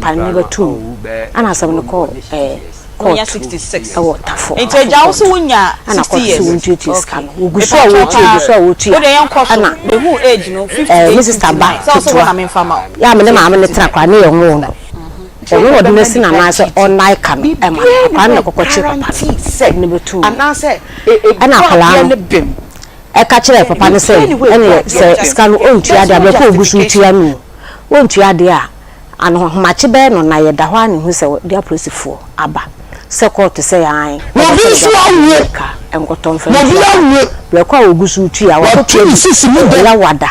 papa no ne bɛto mu ɛna asɛm no kɔɔ ɛɛ Wonya court 66. Ɛwɔ Tafo. Nti Tafo agya wo court so wonya ɛna 60 court years. sɛ wɔntuatua sika Okay. no. Wɔgu so a Mepa kyɛw wɔtua, paa. gu so a wɔtua. Wo deɛ yɛnkɔ so. Ɛna Mehu age no ɛɛ me 58 sister ba 59. Sɛ wo so ketewa hɔ na memfa ma wo. yɛ a me ne maame no tena koraa ne yɛ nwoo no. Ɔno na ɔde no Bɛma asi nipa n'anan sɛ cheat. Ɔnnae ka no ɛma no. Biribiara ni Akwadaa no hɔ na a ɛkɔkɔkye papa no guarantee sɛ de no bɛtoo mu. anaasɛ Ɛna ɛbu akwadaa adeɛ no no bem. Ɛka kyerɛɛ papa no sɛ Biribiara ni hɔ a ɛbu ɛneɛ adeɛ sɛ bem. sika no ɔntua There's deɛ a no berɛ ko a ɔgu so justification. retua no o, ɔntua deɛ a, Anohomakye bɛyɛ no na yɛda hɔ ara na ehu sɛ wɔde apolisifoɔ aba sɛ kɔɔto sɛ aane Obi wɔbɛsɛ nso de awo. ne ka nkɔtɔ mfa Obi ntua ka. awo. Berɛ ko a wɔgu so retua, Wato wɔakɔtua ne bi sisi mu dɛ. Yawada,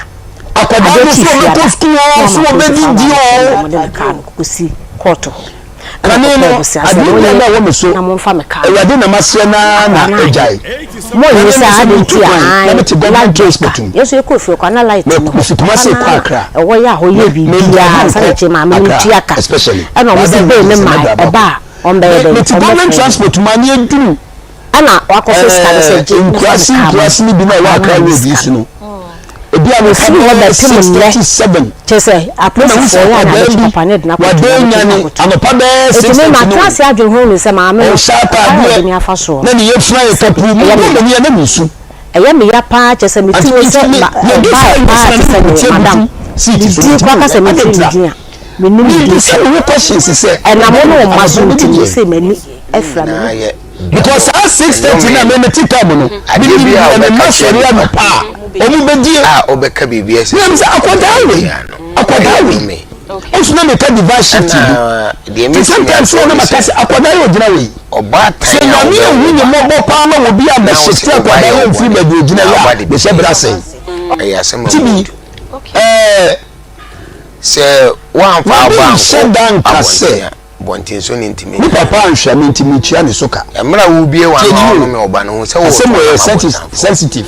Akwadaa adeɛ no kye so Fiada ɔbɛkɔ sukuu na oo, so wɔama apolisifoɔ aba ɔbɛdidi abɛkyere no oo. na wɔde ne kaa no kɔsi kɔɔto hɔ. Ɛna Kane ɔkɔpɛɛ no, bosea sɛ adeɛ biara monyɛ na ɛwɔ me so, na momfa me kaa no. Awurade na masrɛ no ara na Akwadaa no anyɛ. agyae. Mo Kane nyi no sɛ sɛ adɛn metu nti a kwan na ae mete government light bill transport ka mu. yɛn nso yɛkɔɔ fie koraa na light Me nni hɔ mefi papa Kumasi no rekɔ ara Accra. na ɛhɔ yɛ a hɔ Me yɛ me drive biribiara ansa na nkɔ akyire maame no Accra tua ka especially. ɛna ɔmo Rather sɛ than bail ne sɛ mae mɛdrive ɛba akɔ. a ɔmbɛyɛ Me dɛn mete government ɔmbɛfrɛ me transport mu a ne aduru ɛna wakɔfa sika no sɛ ɛɛ gye na fa me nkuraase kaa ma nkuraase no bi na ɛwɔ akwadaa no Accra anyi road yi sika so no no. Ebi a meka Ɛfiri hɔ bɛyɛ bɛpem six nnɛ thirty seven. Kyerɛ sɛ Na mahu sɛ apolisifoɔ yɛ a na akwadaa abɛkye bi papa no de no akɔto wada mu abɛkye no anyane akɔto mu. anɔpa bɛyɛ Enti six me thirty matena no. ase adwene ho hu sɛ maame no Ɔhyɛ ɔkwan a ɔde ataadeɛ me afa soɔ na no ne yafunu ayɛ sɛbe kapuu. ɛyɛ Mebɔɔ me ya. m'ani a na meresu. Ɛyɛ me ya paa kyerɛ sɛ Ante metumi nti sɛ me ma yɛdi ɔbaa 5 years paa na te ne sɛ me me te madam abutu seat me so din nti koraa ka me sɛ adɛn mefiri me ntira din a mennim me din mebisa hyɛ. me ho questions sɛ Ɛnam wo ne wo mma so abɔfra nti bɛdi no deɛn sei m'ani Ne afira nyinaa m'ani. yɛ because duabɔ saa 6:30 na nnome me mete car mu no adeɛ menim bi a deɛ me wobɛka mma kyerɛ sɔre nipa anɔpa a ɔmo bɛdie a wobɛka biribi na asisi mesɛ akwadaa ɔbɛka wei biara no akwadaa ɛyɛ wei nnome. Nso na meka divine shift Ɛna bi deɛ nti mɛtumi sometimes aka wɔ na ne maka sɛ sɛ akwadaa yɛ ogyina wei sɛ ɔbaatan a Nyame wobɛwo ehu ne ba mmɔbɔ paa ma obi a na wo bɛhyete sɛ wo ba akwadaa yɛ yɛ wo mfiri bɔne baabi ogyina na yi woba a de mehyɛ biribi berɛ asɛe ɛyɛ asɛm a ti mu bi du ɛɛ sɛ woamfa Obi aba nhyɛ ankɔ da nka sɛ abɔnten a bɔnten so ne ntumi me nyɛ papa anhwɛ me nti metua ne so ka. Mmerɛ a wobue Tie w'ano nie a o, wonome ɔba no hu sɛ asɛm woretɔn wei yɛ ama sensi abonsamfoɔ sensitive.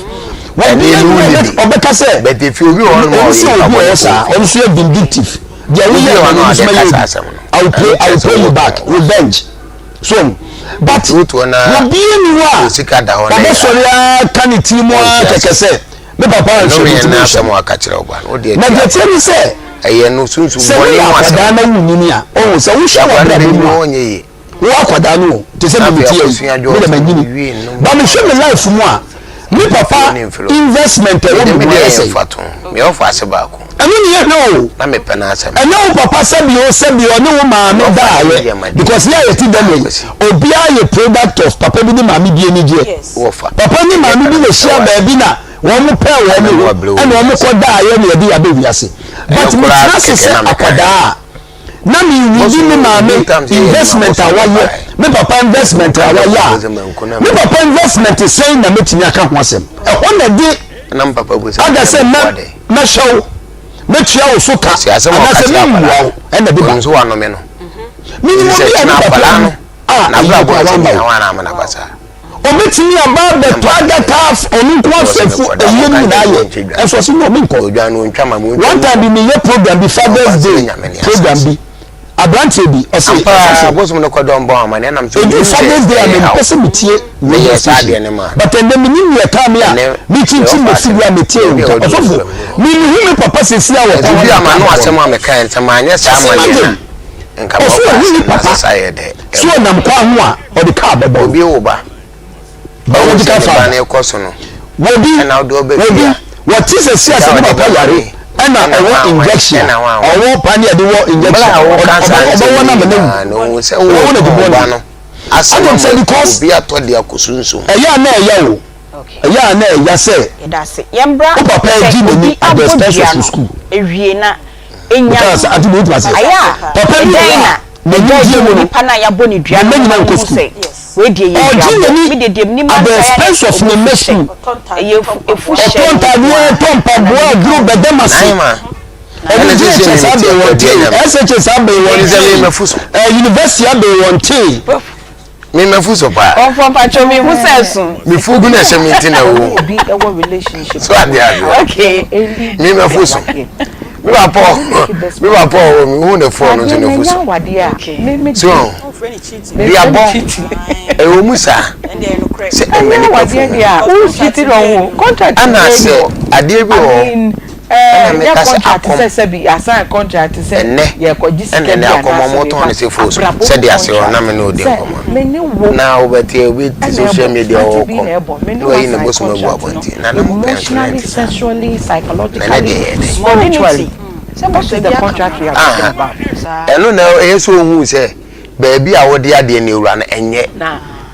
Ɛne Obiara no ni wonni hɔ a bi ɔbɛka sɛ but ɛfiri obi wɔ hɔnom a ɛne ɔyɛ sɛ nipa obi a ɔyɛ bɔnefoɔ saa, wɔ ɔno fie nso yɛ vindictive. Deɛ Obi woyɛ wɔ me hɔ no, a me nso ɔde mɛyɛ kasa obi. asɛm no I will pay, ɛno I kyerɛ will sɛ pay you woretɔn back, wo ba revenge. So, but nti wotoɔ na obiara ni hɔ a osika da hɔ na yera ɔbɛsɔre ara ka ne tiri mu ara wonte kɛkɛ aseɛ sɛ me papa anhwɛ me nnome nti ne menhwɛ asɛm no. a waka kyerɛ wo ba no wode Na atua deɛ ɛteɛ ne sɛ, ɛyɛ no sunsum sɛ bɔne woyɛ mu asɛm akwadaa na wonyini a, ɔhu sɛ wohwɛ akwadaa no w'abrabɔ bɛnyini mu a, ɔnyɛ yie Wo akwadaa no o, te sɛ na me afei mete yɛ akɔsua yi, me deɛ dwɔɔto manyini. wie nnome Ba mehwɛ me life mu a, me mfilo papa ne mfilo investment a ɛwɔ mede me me mu deɛ ayɛ yɛ sɛn? mfato meɛ ɔfa ase baako Ɛno ne yɛhwɛ o. Na mepɛ n'asɛm Ɛnyɛ wo papa sɛbi o sɛbi ɔne wo maame ɔfa ase daayɛ deɛ ma because yɛ a yɛte dɛm yi, akwasi obiara yɛ product of papa bi ne maame bi anigyeɛ. Wɔfa Papa ne ɛnyɛ maame bi kana na mepɛ hyia w'asɛm baabi na wɔn pɛɛ wɔn ɛna ho wabrɛ wɔ ɛna wɔn wiase kɔ daayɛ na yɛde yɛ abɛ wiase. Ɛno But koraa metena ase kɛkɛ sɛ na mekaeɛ akwadaa a, na me redi me maame investment a wayɛ, me papa investment a wayɛ a, me papa investment sɛn na mɛtumi aka ho asɛm? Ɛhɔ na de aga sɛ mɛ mɛhwɛ wo, mɛtua wo so ka, anaasɛ memmua wo, ɛna de ba. Menim obi a ne papa wu a ɛyɛ koraa wamma wo. Obetumi aba abɛtɔ adaka af ɔno nko afɛfo ɛyɛ no nyinaa yɛ ɛnso ɔsi no menkɔ. One time bi meyɛ program bi, Father's Day program bi, aberanteɛ bi ɔsi ɔsɔfo edu Father's Day a mempɛ sɛ metie radio station, but ɛnɛ menim nea ɛkaa me a mekyinkyim mafidie a metie nka ɔsɔfo memehu me papa sɛsi a wɔ kwan hɔ na kaa bɔ no. Just imagine, ɔsɛ ɔhu ne papa sɛ ɔnam kwan ho a ɔde kaa bɛbɔ no. Obi wo ba. Biological father. Wɔbi wɔbi wɔte sɛ si asɛ ne papa yare ɛna ɔwɔ injection a ɔwɔ pani ɛde wɔ injection ɔbɛwɔ na mene wu ɔwɔ na de bɔ no. Adum sɛ because ɛyɛ a na ɛyɛ o ɛyɛ a na ɛya sɛ wo papa agyi n'ani at the expense of school. Enya no, ayɛ a, Papa bi wɔ ɛdɛn hɔ na a, n'ani ɛda adi gye wɔ mu no, nipa no a yɛabɔ no dua ne no mma ho ma nyinaa nkɔ wohu sukuu. sɛ wei deɛ yɛ Ɔgye duabɔ? n'ani Me deɛ deɛ menim at ara the ne sɛ ayɛ a na expense of ne ɔbɔ mma fu hyɛ. sukuu. Ɛyɛ efu efu hyɛ Ɔtɔ no nko ntaadeɛ, ara tɔ na mpaboa, mede ka aduro ho. bɛda m'ase. Ɔde JHS abɛn wɔn tee, SHS abɛn wɔn tee, eh, university abɛn wɔn tee. Me mafu so paa. Kɔmfɔ mpatsɔ mi hu sɛ ɛso. Me fu gu na ɛhyɛ me nti na ɛwɔ. Obi ɛwɔ relationship. So ade ade. Okay. Me mafu so. Me ba pɔ me ba pɔ wɔ me hu ne fɔ no nso ne fu so. So duabɔ ɛwɔ mu saa sɛ ɛmɛ nipa fu. Contract. Ana sɛ adeɛ bi wɔ hɔ. Ɛna meka sɛ akɔm. Ɛnnɛ, ɛna ɛnnɛ akɔm a wɔtɔn no sɛ fos sɛdeɛ ase hɔ na me ne wo di nkɔmmɔ no. Na wobɛte obi te social media ɔwɔ kɔm na wayi ne bosom agu abɔnten na na mo pɛn so na ɛnte saa. Na ɛnɛ deɛ ɛyɛ dɛn? Aha, ɛno na ɛyɛ sɛ ohuu sɛ baabi a wode adeɛ no awura no ɛnyɛ.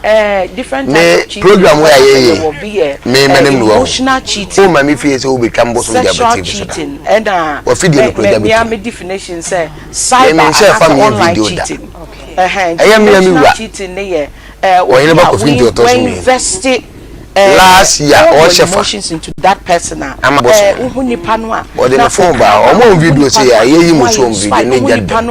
Me program wei a yɛyɛ yi, me menim no wahu. Womma me fie sɛ wobɛtwa me bosom de aba TV so da. W'afidie no kura gya bɛtum. Me menhyɛɛ fa meyɛ video da. Ɛyɛ me a me wura. Ɔhene ba Kofi nti ɔtɔ so mmienu. Last year ɔhyɛ fa ama bosom no. Ɔde ne phone baa hɔ. Ɔmo a video sɛ yɛ a yɛyi mo so wɔn video ne gya dɛm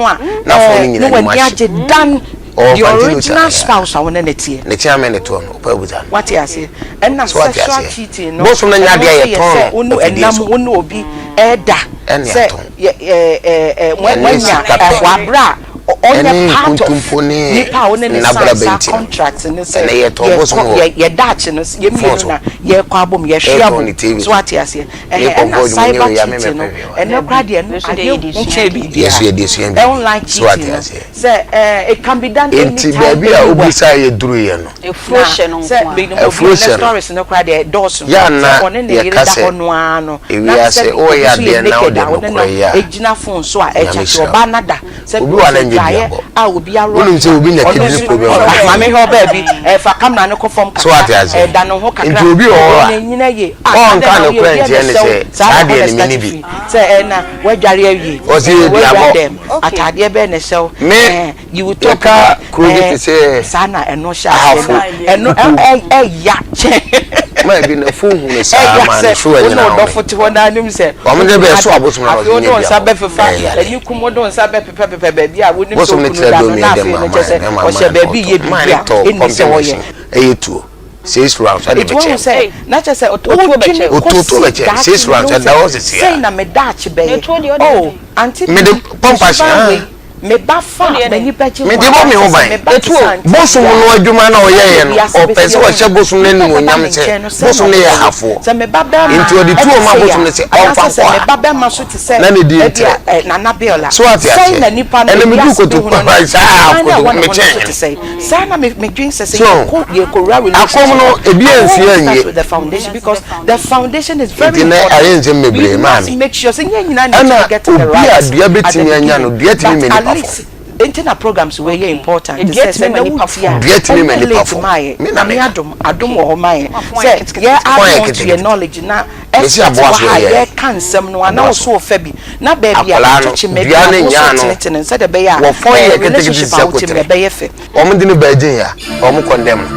na phone no nyinaa anim ahye. Ɔwɔ The Fantino original saa. spouse a wo ne no teɛ. Ne kyeame ne toɔ no, ɔpɛ abusa no. Wate aseɛ? Ɛna So wate sexual aseɛ? cheating no, Bosom no nyɛ ɛno adeɛ a nso yɛ yɛtɔn sɛ no wo ne afidie ɛnam so. wo ne obi ɛɛda Ɛne sɛ atɔn. yɛ ɛɛ ɛɛ Ɛne wanya sika pɛ. ɛwɔ abere a ɔnyɛ Ɛne part of nkontompo ne nipa a wo ne ne sign nnabraba saa nti no. contract no sɛ Ɛnɛ yɛtɔn bosom yɛkɔ wɔ yɛ yɛ daakye no yɛ phone mmienu so. na yɛkɔ abom yɛhwe Yɛtɔn abom ne TV so so. wate aseɛ? Me Ɛhɛn kɔmfɔ ɛna adwuma nyɛ cyber wei a me cheating no mɛpɛ hwee wɔ ɛno koraa deɛ ɛno Nso deɛ adeɛ yɛde ho sua kyɛn adeɛ. Yɛ so biribiara yɛde sua biribi. online So wate cheating no aseɛ? sɛ ɛɛ it can be done Enti anytime baabi a anywhere. wobisaa yɛ duruiɛ no, Afuo hyɛ no Na nko sɛ ara. menim obi Afuo a ne hyɛ no. stories no koraa deɛ ɛdɔɔso Yɛ a sɛ na ɔne ne yere yɛka da sɛ hɔ no ara no na ewiase sɛbi woyɛ obi nso yɛ adeɛ na naked wode a ɔne no nokorɛ yɛ a, gyina phone so a Nyame ɛkyate hyira wo. ɔbaa no ada sɛbi Obi wɔ a na ɔsɛ ɛnyɛ dwaeɛ duabɔ. a obi aworɔ Wonim sɛ no obi nya ɔno kidney nso problem a ɔba maame ɔbɛfiri. hwɛ ɔbaa bi ɛfa camera no kɔ fam So wate kakra aseɛ? ɛda ne ho kakra Nti obi wɔ hɔ a, ɔne nyina yie ah na ɔnka dɛn na woyɛ nokorɛ obi nkyerɛ ne ɛbɛhyɛ wo sɛ saa saa na deɛ hɔ na no start menni bi. firi sɛ ɛna woadware awie Ɔse ɛɛ yɛ woawura duabɔ. dɛm ataadeɛ bɛn na ɛhyɛ wo Me, ɛɛ you will talk yɛka about kuro bi ɛɛ te sɛ saa na ɛno hyɛ aseɛ Ahafo, na ɛno Kukuo. ɛya kyɛn Maa bi n'afuo hu no saa ɛya maa ne sɛ so wo ne anyina home. ɔdɔfo te hɔ na anim sɛ Wɔn de bɛyɛ so abosom na afei wɔde wo ne nyɛ wo nsa duabɔ. bɛfefa Ɛyɛ yare. ani kum wode wo nsa bɛpepɛpepɛ baabi a wonim sɛ Bosom no okunu kyerɛ da no dɔ na mmiɛ dɛ afei maa no kyɛ sɛ maa ne maa ɔhyɛ maa ne baabi yɛ ɔtɔ. Maa biribi ne a tɔ ɛnni sɛ pumping ɔyɛ machine ɛyɛ tuo. Six rounds ɛde Eti wahu bɛkyɛ. sɛ na kyerɛ sɛ Otuo wodwene bɛkyɛ. Otuo tuo kɔsi bɛkyɛ. daakye Six no rounds wohu ɛda sɛ hɔ sisi sei a. na me daakye Na bɛyɛ. etuo deɛ ɔde Oh, yɛ dɛn? Auntie Mede Bi, pump me ahyɛ suban ah. wei, me ba fa a, Wodeɛ m'ani dɛn? bɛgye ho Mede bɔ me anaasɛ ho sɛ ban. me ba te Etuo. sɛ Auntie Bosom Bi a, no adwuma no a sɛdeɛ ɔyɛeɛ no, wiase ɔpɛ bɛsi sɛ ahu ɔhyɛ no, bosom no nipa bɛba animuonyam me sɛ nkyɛn no, sɛn na bosom no yɛ ɔbɛyɛ? hafoɔ. Sɛ me ba bɛrima Enti ɔde te tuo ma sei bosom a, no sɛ ɔmfa anaasɛ sɛ nkɔ me ha ba bɛrima nso te sɛ na ne din ebia ntrɛ. eh, Nana Bill a, So wate sɛn aseɛ? na nipa no Ɛnna meduu wiase kotoku bɛhu no no, papa saa suban no a kotoku ɛwɔ ne ho no mekyɛn nso te no. sɛn? Saa na me medwen sɛ sɛ So yɛkɔ yɛkɔwura akɔm relationship no a, ebi I ansie always start anwie. with the foundation because the foundation is very Nti nɛ important. ayɛ nsɛm We bebree must maame. make sure sɛ nyɛ nyinaa na Ɛna yɛtumi get it obi a right dua at the bɛtumi anya no, beginning dua tumi but ma at nipa fam. least nti na programs wei yɛ important Dua sɛ tumi sɛ ma na nipa wotie a fam. Dua tumi ma ɛnyɛ nipa late fam. ma yɛ Me na Nyame meka. adom adom wɔ hɔ ma yɛ Ma fon ayɛ sɛ ketekete. yɛ Fon add ayɛ on to yɛ ketekete. knowledge na Mesi expert aboa wɔ so ha a yɛ. yɛka nsɛm no a na Aboa wo so. so wɔfa bi na baabi a Akwadaa no, ɛto kyema dua biara no no wo so nyaa no. tenetene no sɛdeɛ ɛbɛyɛ a Wɔfɔn eh, yɛ ketekete relationship te a sɛ wote mu no koterɛ. ɛbɛyɛ fɛ. Wɔn de no baa Gyen a, wɔn kɔndɛm no.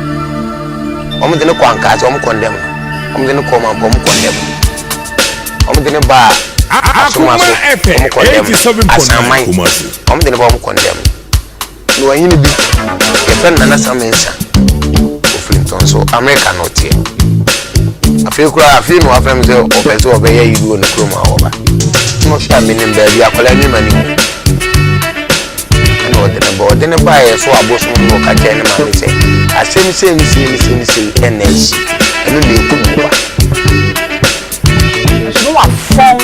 Wɔn de no kɔ Ankaase, wɔn kɔndɛm no. Wɔn de no kɔ Ɔmampɔ, wɔn kɔndɛm no. Wɔn de no baa Akoma Asomaso, FM wɔn kɔndɛm no. 87.9 Asanman, Kumasi. wɔn de no ba wɔn kɔndɛm no. Na ɔhene bi, yɛfrɛ no Nana Sam Mensah, ɔfiri Ntɔnso, Amerika na ɔteɛ. Afei koraa, afei na wafrɛ me sɛ ɔpɛ sɛ ɔbɛyɛ ayi bi wɔ ne kurom a ɔba. Na ɔhwɛ a menim baabi akwadaa no ma ne wu. Ɛna ɔde ne ba, ɔde ne baeɛ so abosom no ɔka kyerɛ ne maame sɛ asɛm sei ne sei ne sei ne sei ɛna asi, ɛno na ɛkum wo ba. Nso wafɔn.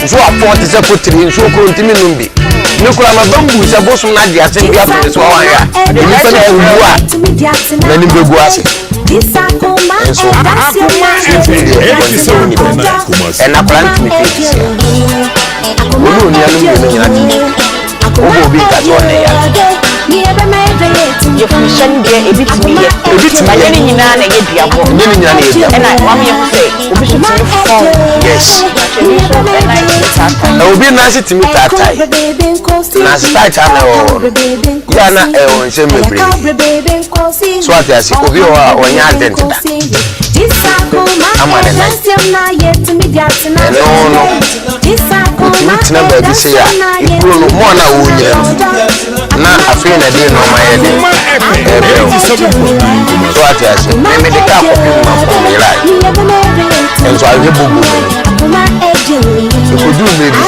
Nso wafɔn te sɛ kotiri nsuo koro ntumi num bi. Ne kura ma bambu sɛ bosom no agye asɛm bi ato ne so awanhwɛ a nnipa no wu a n'anim bɛgu ase. Nso sunsum deɛ ɔnte wo nipa ɛna akwadaa no tumi fi sisia. Wɔne onuanom mmienu nyina te. Wobɔ obi nka sɛ ɔne yare. Yɛfirihyɛ no deɛ ebi tumi yɛ. Ebi tumi yɛ. Ɛnyɛ ne nyinaa na ɛyɛ duabɔ. Ɛnyɛ ne nyinaa na ɛyɛ duabɔ. Ɛna wama yɛhu sɛ obi nso tumi fɔn. Yes. Ebi nso ɛnan tumi taatae. Na obi nan ase tumi taatae. Na ase taatae na ɛwɔ hɔ no. Yɛ a na ɛwɔ nsɛm bebree. So ate ase obi wɔ hɔ a ɔnyɛ adɛnt da. Ama ne nan. Ɛno no. Otumi tena baabi sei a, ekuro no, mo a na wɔrenyina no, na afei na ɛde nneɛma yɛ den ɛrebrɛ wo. So ate ase, me mede kaa kɔpem Mampɔn meyerae, nso ahwehwɛ bɔ guu m'ani. Ɛkɔduu mmerɛ bi,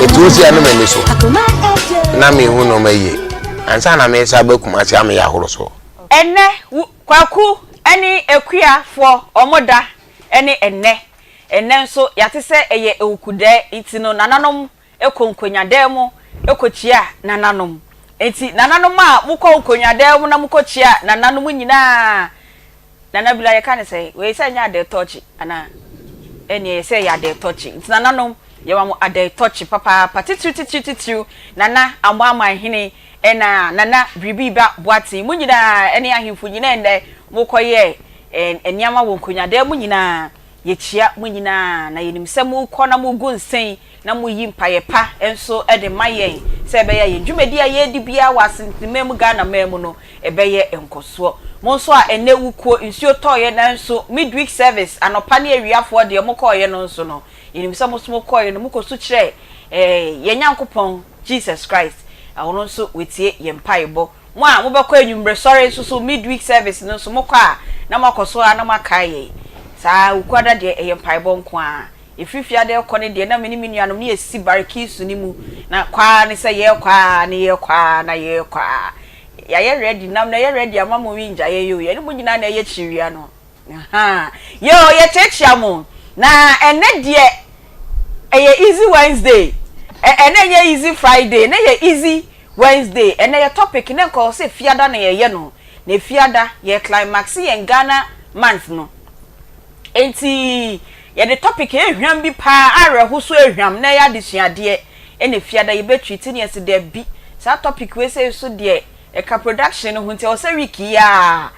ɛtuo si a na m'ani so, na menhu nneɛma yie. Ansa na meresa aba Kumasi a meyɛ ahoro soɔ. Ɛnnɛ, wo, Kwaku ne Akua foɔ wɔn da ne ɛnnɛ. Ɛnnɛ nso yɛate sɛ ɛyɛ Awukudɛɛ nti no nananom kɔ nkonnwadan mu kɔkyia nananom. Enti nananom a mokɔ nkonnwadan mu na mokɔkyia nananom nyinaa, Nana Bila yɛka no sɛn? Wei sɛ ɛnyɛ adɛɛtɔkye anaa? Ɛnneɛ sɛ ɛyɛ adɛɛtɔkye. Nti nananom yɛma mo adɛɛtɔkye papaapa titiriw titiriw titiriw Nana Amoamanhene ɛna Nana Biribiba Boateng mo nyinaa ɛne ahemfo nyinaa ɛnnɛ mokɔyɛɛ nneɛma wɔ nkonnwadan mu nyinaa. Yɛkyia mo nyinaa, na yɛnim sɛ morekɔ na moregu nsa na moyi mpaeɛ pa nso de ma yɛn sɛ ɛbɛyɛ a yɛn dwumadie a yɛredi biara wɔ Asenteman mu, Ghana man mu no, ɛbɛyɛ nkɔsoɔ. Mo nso a ɛnnɛ wukuo, nsuo tɔeɛ nanso midweek service, anɔpa ne awiafoɔ deɛ mokɔeɛ no nso no, yɛnim sɛ mo nso mokɔeɛ no mokɔsu kyerɛɛ yɛn Nyankopɔn, Jesus Christ, ɔno nso watie yɛn mpaebɔ. Mo a mobɛkɔ anwummere sɔre nso so, midweek service no nso mokɔ a, na moakɔ so ara na moakae yɛn. Saa Wukuada deɛ, ɛyɛ mpaebɔ nko ara. Ɛfiri Fiada rekɔ no deɛ, na me ne me nuanom na yɛsi Barikisu no mu, na kɔ ara ne sɛ yɛrekɔ ara na yɛrekɔ ara na yɛrekɔ ara. Yɛayɛ ready, nam no ɛyɛ ready ama mo ngyaeɛ yi o, yɛne mo nyinaa na ɛyɛ kyiriwia no. Ahaa yoo yɛkyiakyia mo na ɛnɛ deɛ ɛyɛ easy Wednesday ɛnɛ nyɛ easy Friday ɛnɛ yɛ easy Wednesday ɛnɛ yɛ topic ne nkɔ sɛ fiada na yɛyɛ no na fiada yɛ climax yɛn Ghana month no enti yɛde topic ehwam bi paa awerɛho so ehwam na ɛyɛ adesuadeɛ ɛna fiada yɛbɛ treat ne yɛsi dɛbi saa topic wei sɛ so deɛ ɛka production no ho nti ɛwɔ sɛ week yi a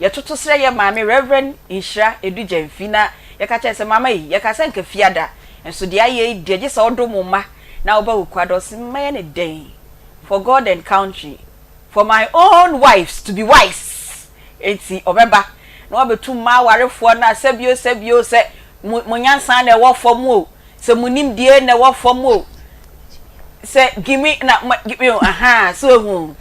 Yɛtoto srɛ yɛ maame Rev. Nhyira Edu Gyamfi na yɛka kyerɛ no sɛ, Mama yi, yɛka sɛ nka Fiada, nso deɛ ayɛ yi deɛ gye sɛ wodom wo mma na woba Wukuada. Ɔse, Mɛyɛ no dɛn? For God and country, for my own wives to be wise. Enti ɔbɛba na wabɛtu mmaa awarefoɔ no a sɛbio sɛbio sɛ mo nyansa na ɛwɔ fam o, Sɛ mo nimdie na ɛwɔ fam o, sɛ gimi na ma gimi o, ahaa, so ehu.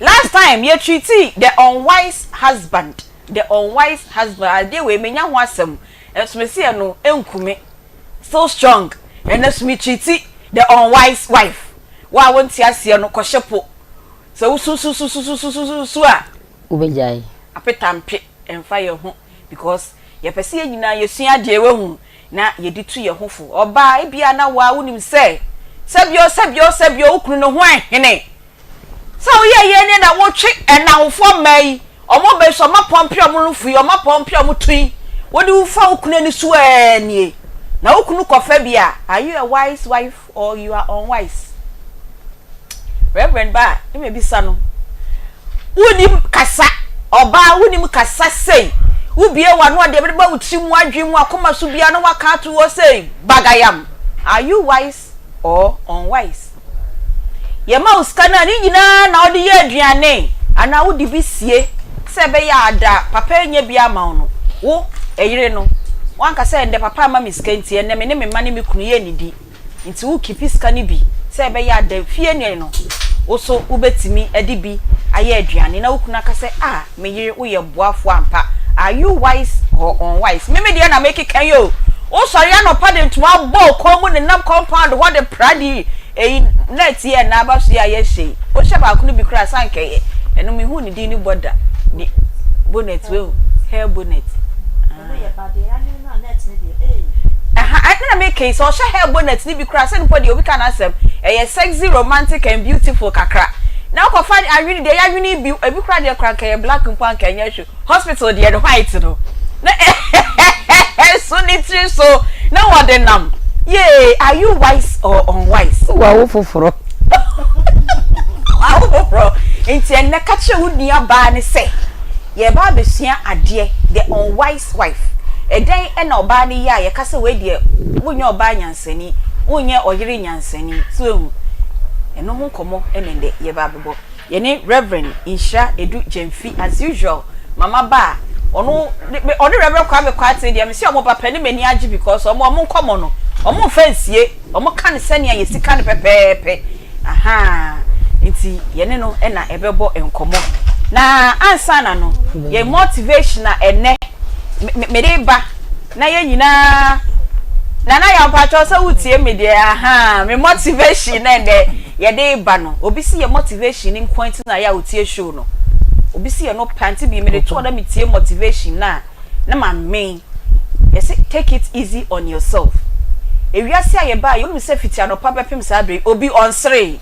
Last time yɛ treaty the unwise husband, the unwise husband, adeɛ wei menya ho asɛm, ɛnso mesi ɛno ɛnku me, still strong, ɛnɛ so me treaty the unwise wife, wo a wonte aseɛ no kɔhyɛ po, sɛ wosususususususu a, Wobɛgyae. Apetampe ɛmfa yɛn ho because yɛpɛ sɛ yɛn nyinaa yɛsua adeɛ wahu. na yɛde tu yɛn ho fo. Ɔbaa, ebia na wo ara wunim sɛ, sɛbio, sɛbio, sɛbio, wo kunu no ho nhene. Sɛ woyɛ yei ne na wotwe nnamfoɔ mmaa yi, wɔn bɛ so, wɔn apɔmpe wɔn nufu yi, wɔn apɔmpe wɔn to yi, wode wo fa wo kunu ani so ɛɛ nie. Na wo kunu kɔfa bi a, are you a wise wife or you are unwise? Reverend ba a, ne mabisa no, wonim kasa, ɔbaa wonim kasa sei, wobie w'ano a deɛ bɛba wo tiri mu adwene mu akoma so biara na waka ato hɔ sei, bagayam. Are you wise or unwise? Yɛma wo sika no a, ne nyinaa na wode yɛ aduane anaa wode bi sie sɛ ɛbɛyɛ a da papa anya bi ama wo no, wo ɛyere no, woanka sɛ ɛndɛ papa ama me sika nti ɛnnɛ me ne me mma ne me kunu yɛnnidi. Nti wo keepi sika no bi sɛ ɛbɛyɛ a da fie ne no wo so wobɛtumi de bi ayɛ aduane na wo kunu aka sɛ ah me yere woyɛ boafoɔ ampa are you wise or unwise me me deɛ na mekeka yi o wo sɔre anɔpa de ntoma bɔ wo kɔn mu nenam compound hɔ de pra de eyi net yi ɛna aba so yi a yɛhyɛ yi wohyɛ baako no bi koraa sɛ anka ɛyɛ ɛno mehu ne din ne bɔ da ne bonnet wehu hair bonnet. Ɛha ɛna na meka yi sɛ ɔhyɛ hair bonnet ne bi koraa sɛ nipa deɛ obi ka n'asɛm ɛyɛ sexy romantic and beautiful kakra na ɔkɔfa awene deɛ yɛawene bi ebi koraa deɛ koraa nka yɛ black mpo anka ɛnyɛ hwɛ hospital deɛ no white no na ɛso ne tiri so na wɔde nam yee are you wise or unwise. Wawo foforɔ. Wawo foforɔ nti ɛnɛ ka kyerɛ wo nua baa ne sɛ. Yɛreba abɛsua adeɛ, the unwise wife. Ɛdɛn na ɔbaa no yɛ a yɛka sɛ wei deɛ wonyɛ ɔbaa nyansani, wonyɛ ɔyere nyansani, so wahu? Ɛno ho nkɔmmɔ na ɛnnɛ yɛreba abɛbɔ. Yɛne Rev. Nhyira Adu Gyamfi as usual, mama ba a, ɔno, ɔne Rev. Kwame Kwarteng deɛ mese wɔn ba pɛ ne m'ani agye because wɔn, wɔn nkɔmmɔ no, wɔmfa nsie. Wɔka no sɛnea yɛsi ka no pɛpɛɛpɛ. Ahaa, nti yɛne no na ɛbɛbɔ nkɔmmɔ. Na ansa na no, yɛn motivation a ɛnnɛ mede ba na yɛn nyinaa, Nana Yaw mpakyɛw sɛ wotie me deɛ, ahaa, me motivation na ɛnnɛ yɛde ba no, obi si yɛ motivation no nko nti na yɛ a wotie show no. Obi si yɛ no pɛ, nti bi mede toɔ na metie motivation no a, na mamen. Yɛse take it easy on yourself. Ewiase a yɛbaeɛ yi, wonim sɛ fiti anɔpa bɛpem saa berɛ yi, obi ɔnseree.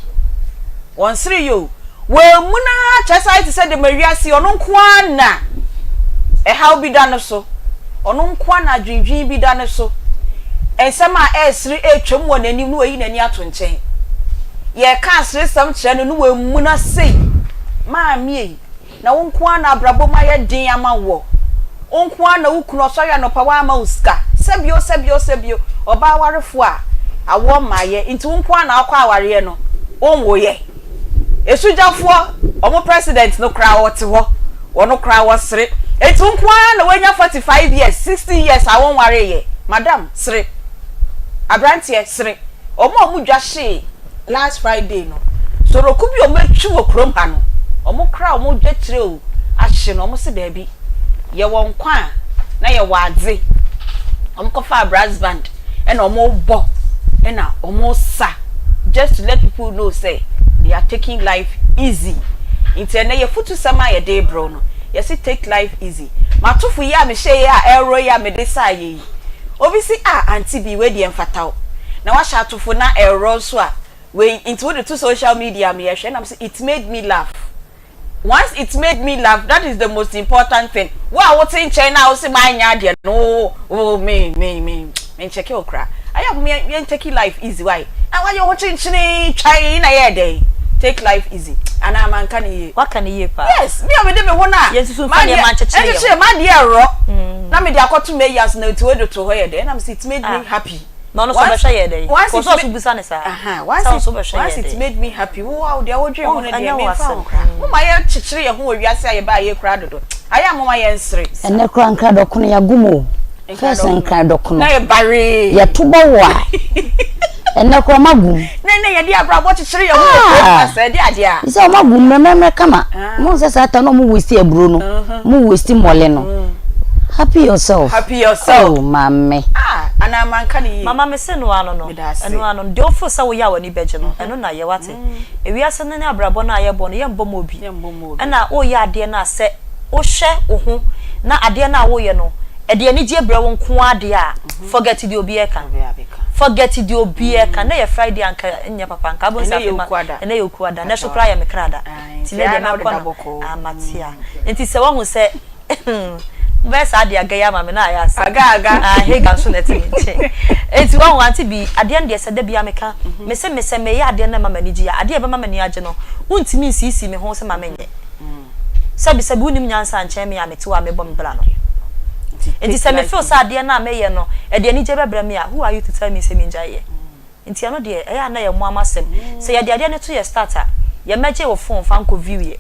Ɔnseree o. Wamuna ara kyerɛ sɛ ayɛ te sɛ deɛ ma wiase yi, ɔno nko ara na ɛhaw bi da no so. Ɔno nko ara na adwendwen bi da no so. Nsɛm a ɛresere retwam wɔ n'anim na wayi n'ani ato nkyɛn. Yɛreka aseresɛm kyerɛ no na wamuna sei. Maame ei, Na wo nko ara na abrabɔ mu ayɛ den ama woɔ. Wo nko ara na wo kunu ɔsɔre anɔpa wamma wo sika. Sɛbio sɛbio sɛbio, ɔbaa awarefoɔ a awoɔ mmaeɛ nti wo nko ara na wokɔ awareɛ no, wonwoeɛ. Esugyafoɔ, wɔn president no koraa ɔte hɔ, ɔno koraa ɔsere. Nti wo nko ara na woanya 45 years, 60 years a wonwareeɛ. Madam, sere. Aberanteɛ, sere. Wɔn a wɔn dwa hyee last Friday no, soroku bi a wɔatwi wɔ kurom ha no, wɔn koraa wɔn dwa tire o, ahye no, wɔn se daabi, yɛwɔ nkwa a, na yɛwɔ adze. Wɔn kɔfaa brass band ɛna wɔn bɔ ɛna wɔn sa just to let people know sɛ they are taking life easy. Nti ɛnɛ yɛ futusɛm a yɛde rebrɛ wo no, yɛse take life easy. Matofo yi a mehyɛ yi a ɛrɔ yi a mede saa yɛ yi, Obi se ah auntie bi wei deɛ mfata wo na wahyɛ atofo na ɛrɔ nso a wei nti wode to social media me yɛhwɛ na me se it made me laugh once it made me laugh that is the most important thing wo a wote nkyɛn na wose manyɛ adeɛ no wo wo me me me me nkyɛke wo koraa ayɛ a yɛn yɛn take life easy why na wayɛ ho kyenkyene twan na yɛ dɛn take life easy anaa manka ne yie. Waka no yie paa. Yes, me a mede me ho no a. Yɛnsusu mfa nneɛma nkyekyere yɛn ho. M'adeɛ ɛrɔ na mede akɔto m'ayi ase na nti wei de to hɔ yɛ dɛn ɛna mese it made me happy. Na ɔno nso ɔbɛhwɛ yɛ dɛn? Kɔ so ɔso bisa ne saa. Sɛ ɔno nso bɛhwɛ yɛ dɛn? Once it made me happy, wo a deɛ wodwen ho no deɛ memfa ho koraa. Moma yɛkyekyere yɛn ho wɔ wiase a yɛbaa yɛ koraa dodo. Ayɛ a moma yɛnsere. Ɛnɛ koraa nkradɔkono yɛago mu o. First nkradɔkono. Na yɛ baree. Yɛto bɔ wo a. Ɛnɛ koraa ɔmo agu mu. Na ɛnɛ yɛde abrabɔ kyekyere yɛn ho wɔ kurom ha sɛ ɛde adeɛ a. Sɛ ɔmo agu mu mmerɛmmerɛ kama. Mo sɛ saa ta na ɔmo waste aburo no. Ɔmo waste mmɔle no. Happy yourself. Happy yourself. Oh maame. Ah anaa manka no yie. Mama mese no ano no. Meda ase. Ɛno ano no. Deɛ wofeel sɛ woyɛ a w'ani bɛgye no, ɛno na yɛ wate. Ewiase no ne abrabɔ no a yɛbɔ no, yɛmbɔ ma obi. Yɛmbɔ ma obi. Ɛna woyɛ adeɛ no a sɛ wohwɛ wo ho na adeɛ no a woyɛ no ɛde anigyeɛ brɛ wo nko ara deɛ a, forget deɛ obi reka. Forget deɛ obi reka. Nnɛ yɛ Friday a anka ɛnyɛ papa, anka wobɛhu sɛ afei ma, ɛnnɛ yɛ Okuada, nnɛ so koraa yɛ me kra da. Nti nnɛ deɛ mɛkɔ no, ah mate a. Nti sɛ woahu sɛ wobɛyɛ saa de aga yi ama me na ayɛ asɛm. Aga aga. Ah Hagar nso na ɛte me nkyɛn. Nti woahu Auntie Bee, adeɛ no deɛ sɛ da biara meka, mese me sɛ meyɛ adeɛ no na ɛma m'ani gye a, adeɛ a ɛbɛma m'ani agye no, wontumi nsiisii me ho sɛ ma menyɛ. Sɛbisɛbi wonnim nyansa nkyɛn me a mete hɔ a mebɔ me bra no. Nti sɛ me feel sɛ adeɛ no a meyɛ no ɛde anigyeɛ bɛbrɛ me a, who are you to tell me sɛ mengyae yɛ? Nti ɛno deɛ ɛyɛ a na ɛyɛ mmoa m'asɛm. Sɛ yɛde adeɛ no to yɛ start a, yɛmmɛgye wo phone fa nkɔ view yɛ.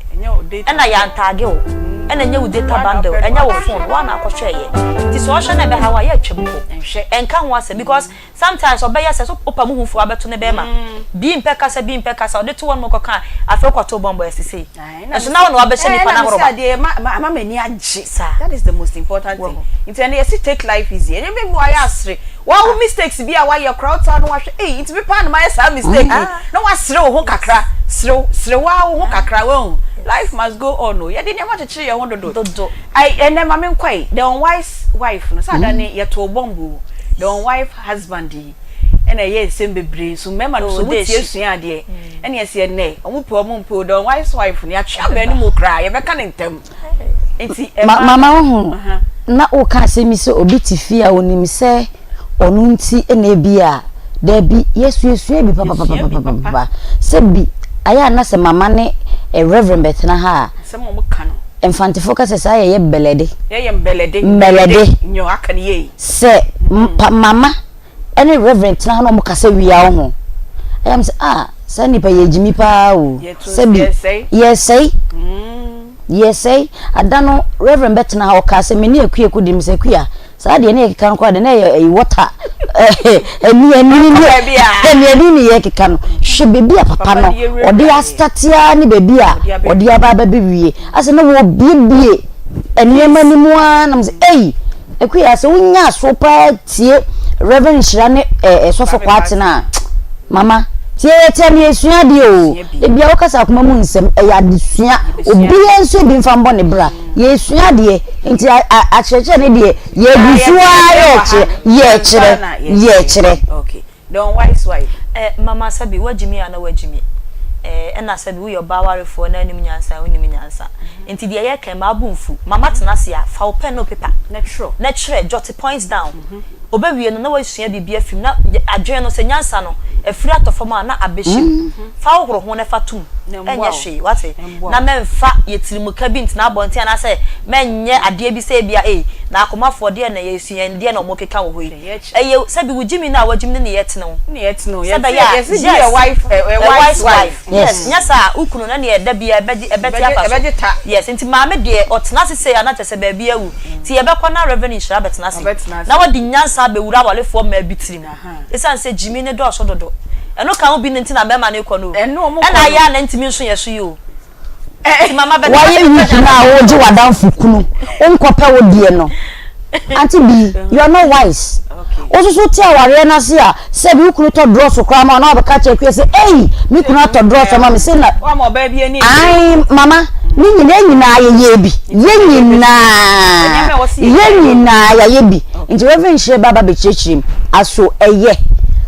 Ɛna yɛantaage wo, ɛna ɛnyɛ wo data bundle, ɛnyɛ wo phone, woa na akɔhwɛɛyɛ. Nti sɛ ɔhwɛ na ɛbɛha wo a, yɛ atwam kɔ. Ɛnka ho asɛm because Sometimes ɔbɛyɛ sɛ so wopa mu hu fo abɛto ne bɛɛma. Bi mpɛ kasa bi mpɛ kasa ɔde to hɔ nom kɔka a afei wokɔto bɔmb ɛ sesei. Nso na wo na wabɛhyɛ nipa no ahoroba. Ɛna mese adeɛ ama m'ani agye. Saa. That is the most important thing. Wahu. Nti ɛnɛ yɛse take life easy. Ɛnyɛ bi wayɛ asere. Waa wo mistakes bi a wayɛ koraa wotaa no wahwɛ ei nti me paa na mayɛ saa mistake yi. Na wasere wo ho kakra. Serew sere waa wo ho kakra wahu. Life must go on o. Yɛde nneɛma kyekyere yɛn ho dodo. Dodo. Ai ɛnɛ ma menkɔ ei. The unwise wife no sɛ ada ne yɛtoo bɔmb o. The unwife husband yi ɛna ɛyɛ nsɛm bebree nso mmarima no nso wɔn tie sua adeɛ ɛna ɛsɛ ɛnɛ wɔn pɛ wɔn mpɛ o the unwise wife no yɛatwe abɛn no mu koraa yɛbɛka ne ntɛm nti ɛma mama wohu na woka asɛm yi sɛ obi te fie a onim sɛ ɔno nti na ebi a daabi yɛsuasua bi papapapapapa sɛ bi ayɛ a na sɛ mama ne reverend bɛtena ha a Asɛm a wɔka no. Mfantefo ka sɛ saa yɛyɛ mbɛlɛde. Yɛyɛ mbɛlɛde. Mbɛlɛde. Nyɛ aka no yie. Sɛ pa mama ne reverend tena ha na wɔn kasa wie a wo ho. Ɛyɛ me sɛ ah saa nipa yɛ gyimi paa o. Sɛbi yɛsɛe. Yɛsɛe. Ada no reverend bɛtena ha ɔkaa sɛ me ne Akua kɔdi me sɛ Akua Saa deɛ ne yɛkeka no koraa deɛ na ɛyɛ ɛyi wɔta ɛni ɛni ne ɛni ɛni ne yɛkeka no hwɛ beebi a papa no ɔde asitatea ne beebi a ɔde aba abɛbɛwie asɛ na wɔbiebie nneɛma no mu ara nam sɛ ɛyi ekuya sɛ wonya aso paa tie Reverend Nhyira ne ɛɛ sɔfo Kwatena a mama. Nti yɛyɛ tia no yɛsua adeɛ o. Ebia wokasa akoma mu nsɛm ɛyɛ adesua. Obiara nsua bi mfa mbɔ ne bra. Yɛsua adeɛ nti akyerɛkyerɛ ne deɛ yɛgu so ara yɛkyerɛ yɛkyerɛ yɛkyerɛ. The unwise wife. Eh mama sɛbi woagyi me a na woagyi me eh ɛna sɛbi woyɛ ɔbaa warefoɔ na anim nyansa a wonim nyansa nti deɛ yɛka yi mabo mfu mama tena ase a fa wo pen ne wo paper na twerɛ jot points down Ɔbɛwie no na wasua biribi afiri mu, na adwene no, sɛ nyansa no afiri atɔ fam a, na abɛhyɛ mu. Fa hohoro ho na fa to mu. Ɛnyɛ hwee, wate? Na mɛmfa yɛ tirimuka bi ntena abɔnten anaasɛ mɛnyɛ adeɛ bi sɛ ebia ei, na akomafoɔ deɛ na yɛsua yɛn deɛ na wɔkeka wɔ hɔ yi. Ɛyɛ sɛbi wo gyimi no a wagyimi no ne yɛtene wo. Sɛ ɛbɛyɛ a, yes, a wise wife. Yes, nyɛ saa a, wo kunu no ɛneɛ da biara ɛbɛgye, ɛbɛte afa so. Yes, nti maame deɛ ɔtena ase sei a na kyerɛ sɛ baabi awu. Nti yɛbɛkɔ na Rev. Nhyira abɛtena ase na wadi nyansa abɛwura awarefoɔ mmaa bi tirim. Ɛsiane sɛ gyimi no dɔɔso dodo. Ɛno ka ho bi no nti na mmarima no rekɔ no o. Ɛna ayɛ a na ntumi nso yɛ so yi o. Nti mama bɛtena ase Wayɛ weak no a wogye w'adamfo kunu wonkɔpɛ wo deɛ no. Auntie Bee, you are not wise. Wo nso so wote awareɛ no ase a Sɛbi wo kunu tɔ drɔso koraa ma wo na wabɛka akyerɛ Akua sɛ ei me kunu atɔ drɔso ama me sei na Woama ɔbaa bi ani Ae abere. mama ne nyina yɛn nyinaa yɛyɛɛ bi yɛn nyinaa yɛn nyinaa yɛayɛ bi nti Reverend Nhyire ba ba bɛkyerɛkyerɛ mu aso ɛyɛ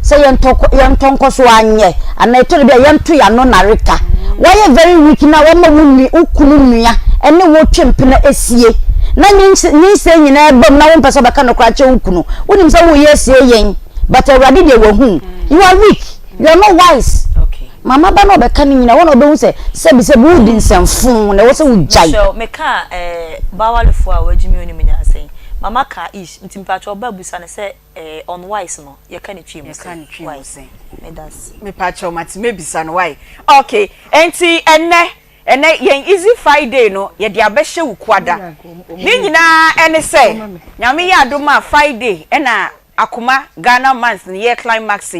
sɛ yɛntɔ yɛntɔ nkɔ so anyɛ anaa ɛtɔ da bi a yɛnto yɛn ano nareka wayɛ very weak na wama wo nua wo kunu nua ɛne wo twe mpena asie na nyinsɛn nyinaa bam na wompɛ sɛ ɔbɛka nokorɛ akyerɛ wo kunu wonim sɛ woyɛ asie yɛn But awurade deɛ wahu you are weak you are not wise mama ba na ɔbɛka ne nyina wɔn na ɔbɛhu sɛ sɛbi sɛbi wodi nsɛmfo na ɛwɔ sɛ wogyae. Mesrɛ meka eh, bawalefoɔ a wagye mi onim nyansa yi mama ka ish nti mpakyɛ ɔba busa no sɛ eh, unwise no yɛka ne twi mu sɛn why medase. Mepakyɛw mate mɛbisa no why okay enti ɛnɛ ɛnɛ yɛn easy Friday no yɛde abɛhyɛ wo kuada ne nyinaa ɛne sɛ Nyame yɛ adom a Friday ɛna Akoma Ghana month no yɛ climax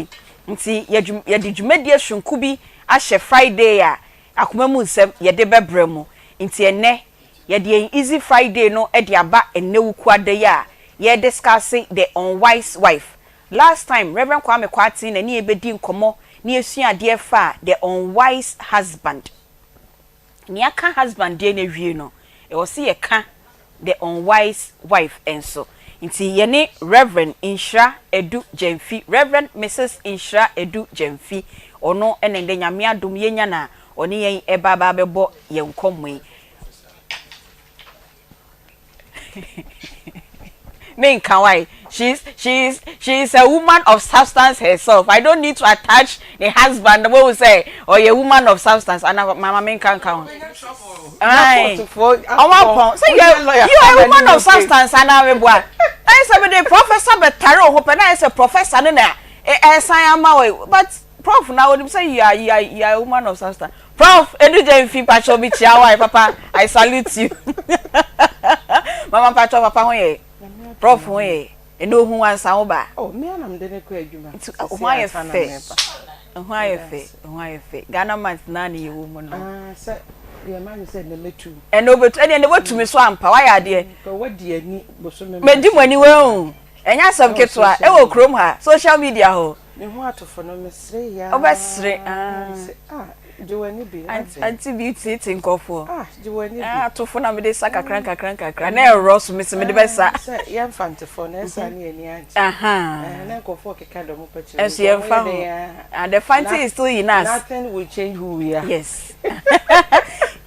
nti yɛde dwumadie soronko bi ahyɛ Friday a akoma mu nsɛm yɛde bɛbrɛ mo nti ɛnnɛ yɛde yɛn easy Friday no de aba ɛnnɛ Wukuada yi a yɛ discuss the unwise wife. Last time Rev Kwame Kwarteng na ɛne yɛn bɛdi nkɔmmɔ na yɛsua adeɛ faa the unwise husband. Nea aka husband deɛ no awie no, ɛwɔ sɛ yɛka the unwise wife nso. Nti yɛne Rev. Nhyira Adu Gyamfi, Rev. Misis Nhyira Adu Gyamfi, ɔno na ndɛ Nyame adom yɛnya no a ɔne yɛn ɛba aba abɛbɔ yɛn nkɔmmɔ yi. Menka why she's she's she's a woman of substance herself I don't need to attach the husband wo sɛ ɔyɛ woman of substance ana mama menka nka ho ɔmo apɔn sɛ you you are a woman of substance ana meboa ɛyɛ sɛ mede professor bɛtare wo ho pɛ na ayɛ sɛ professor no na ɛsan ama wɔ but prof na onim sɛ you are you are you are a woman of substance Prof Edu Gyamfi mpakyɛw me kyia wo ae papa I salute you mama mpakyɛw papa ho yɛ prof ho yɛ ɛnɛ ohun wansa wo ba Oh me ana mede ne kɔ adwuma nti ho ayɛ fɛ ho ayɛ fɛ ho ayɛ fɛ Ghana month naa ne yɛwɔ mu no ah sɛ yɛ ma ne sɛ ɛnɛ mɛtu ɛnɛ obetu ɛnɛ ɛnɛ watumi so ampa wayɛ adeɛ wadi ani bosome medi mo ani wɛn ɛnyɛ asɛm ketewa ɛwɔ kurom ha social media hɔ Me ho atofo no, mesere yaa. Wobɛsere ah. Mese ah, gye w'ani bi. Auntie bi tietie nkurɔfoɔ. Ah, gye w'ani bi. Ah, atofo na mede sa kakra nkakra nkakra. Na ɛrɔ so mese mede bɛsa. Sɛ yɛn mfantefoɔ no, ɛsa ne ani agye. Aha. Na nkurɔfoɔ keka dɔm pɛ kyerɛ. Ɛnso yɛmfa ho. Ah, the fanti is still in us. Nothing will change who we are. Yes.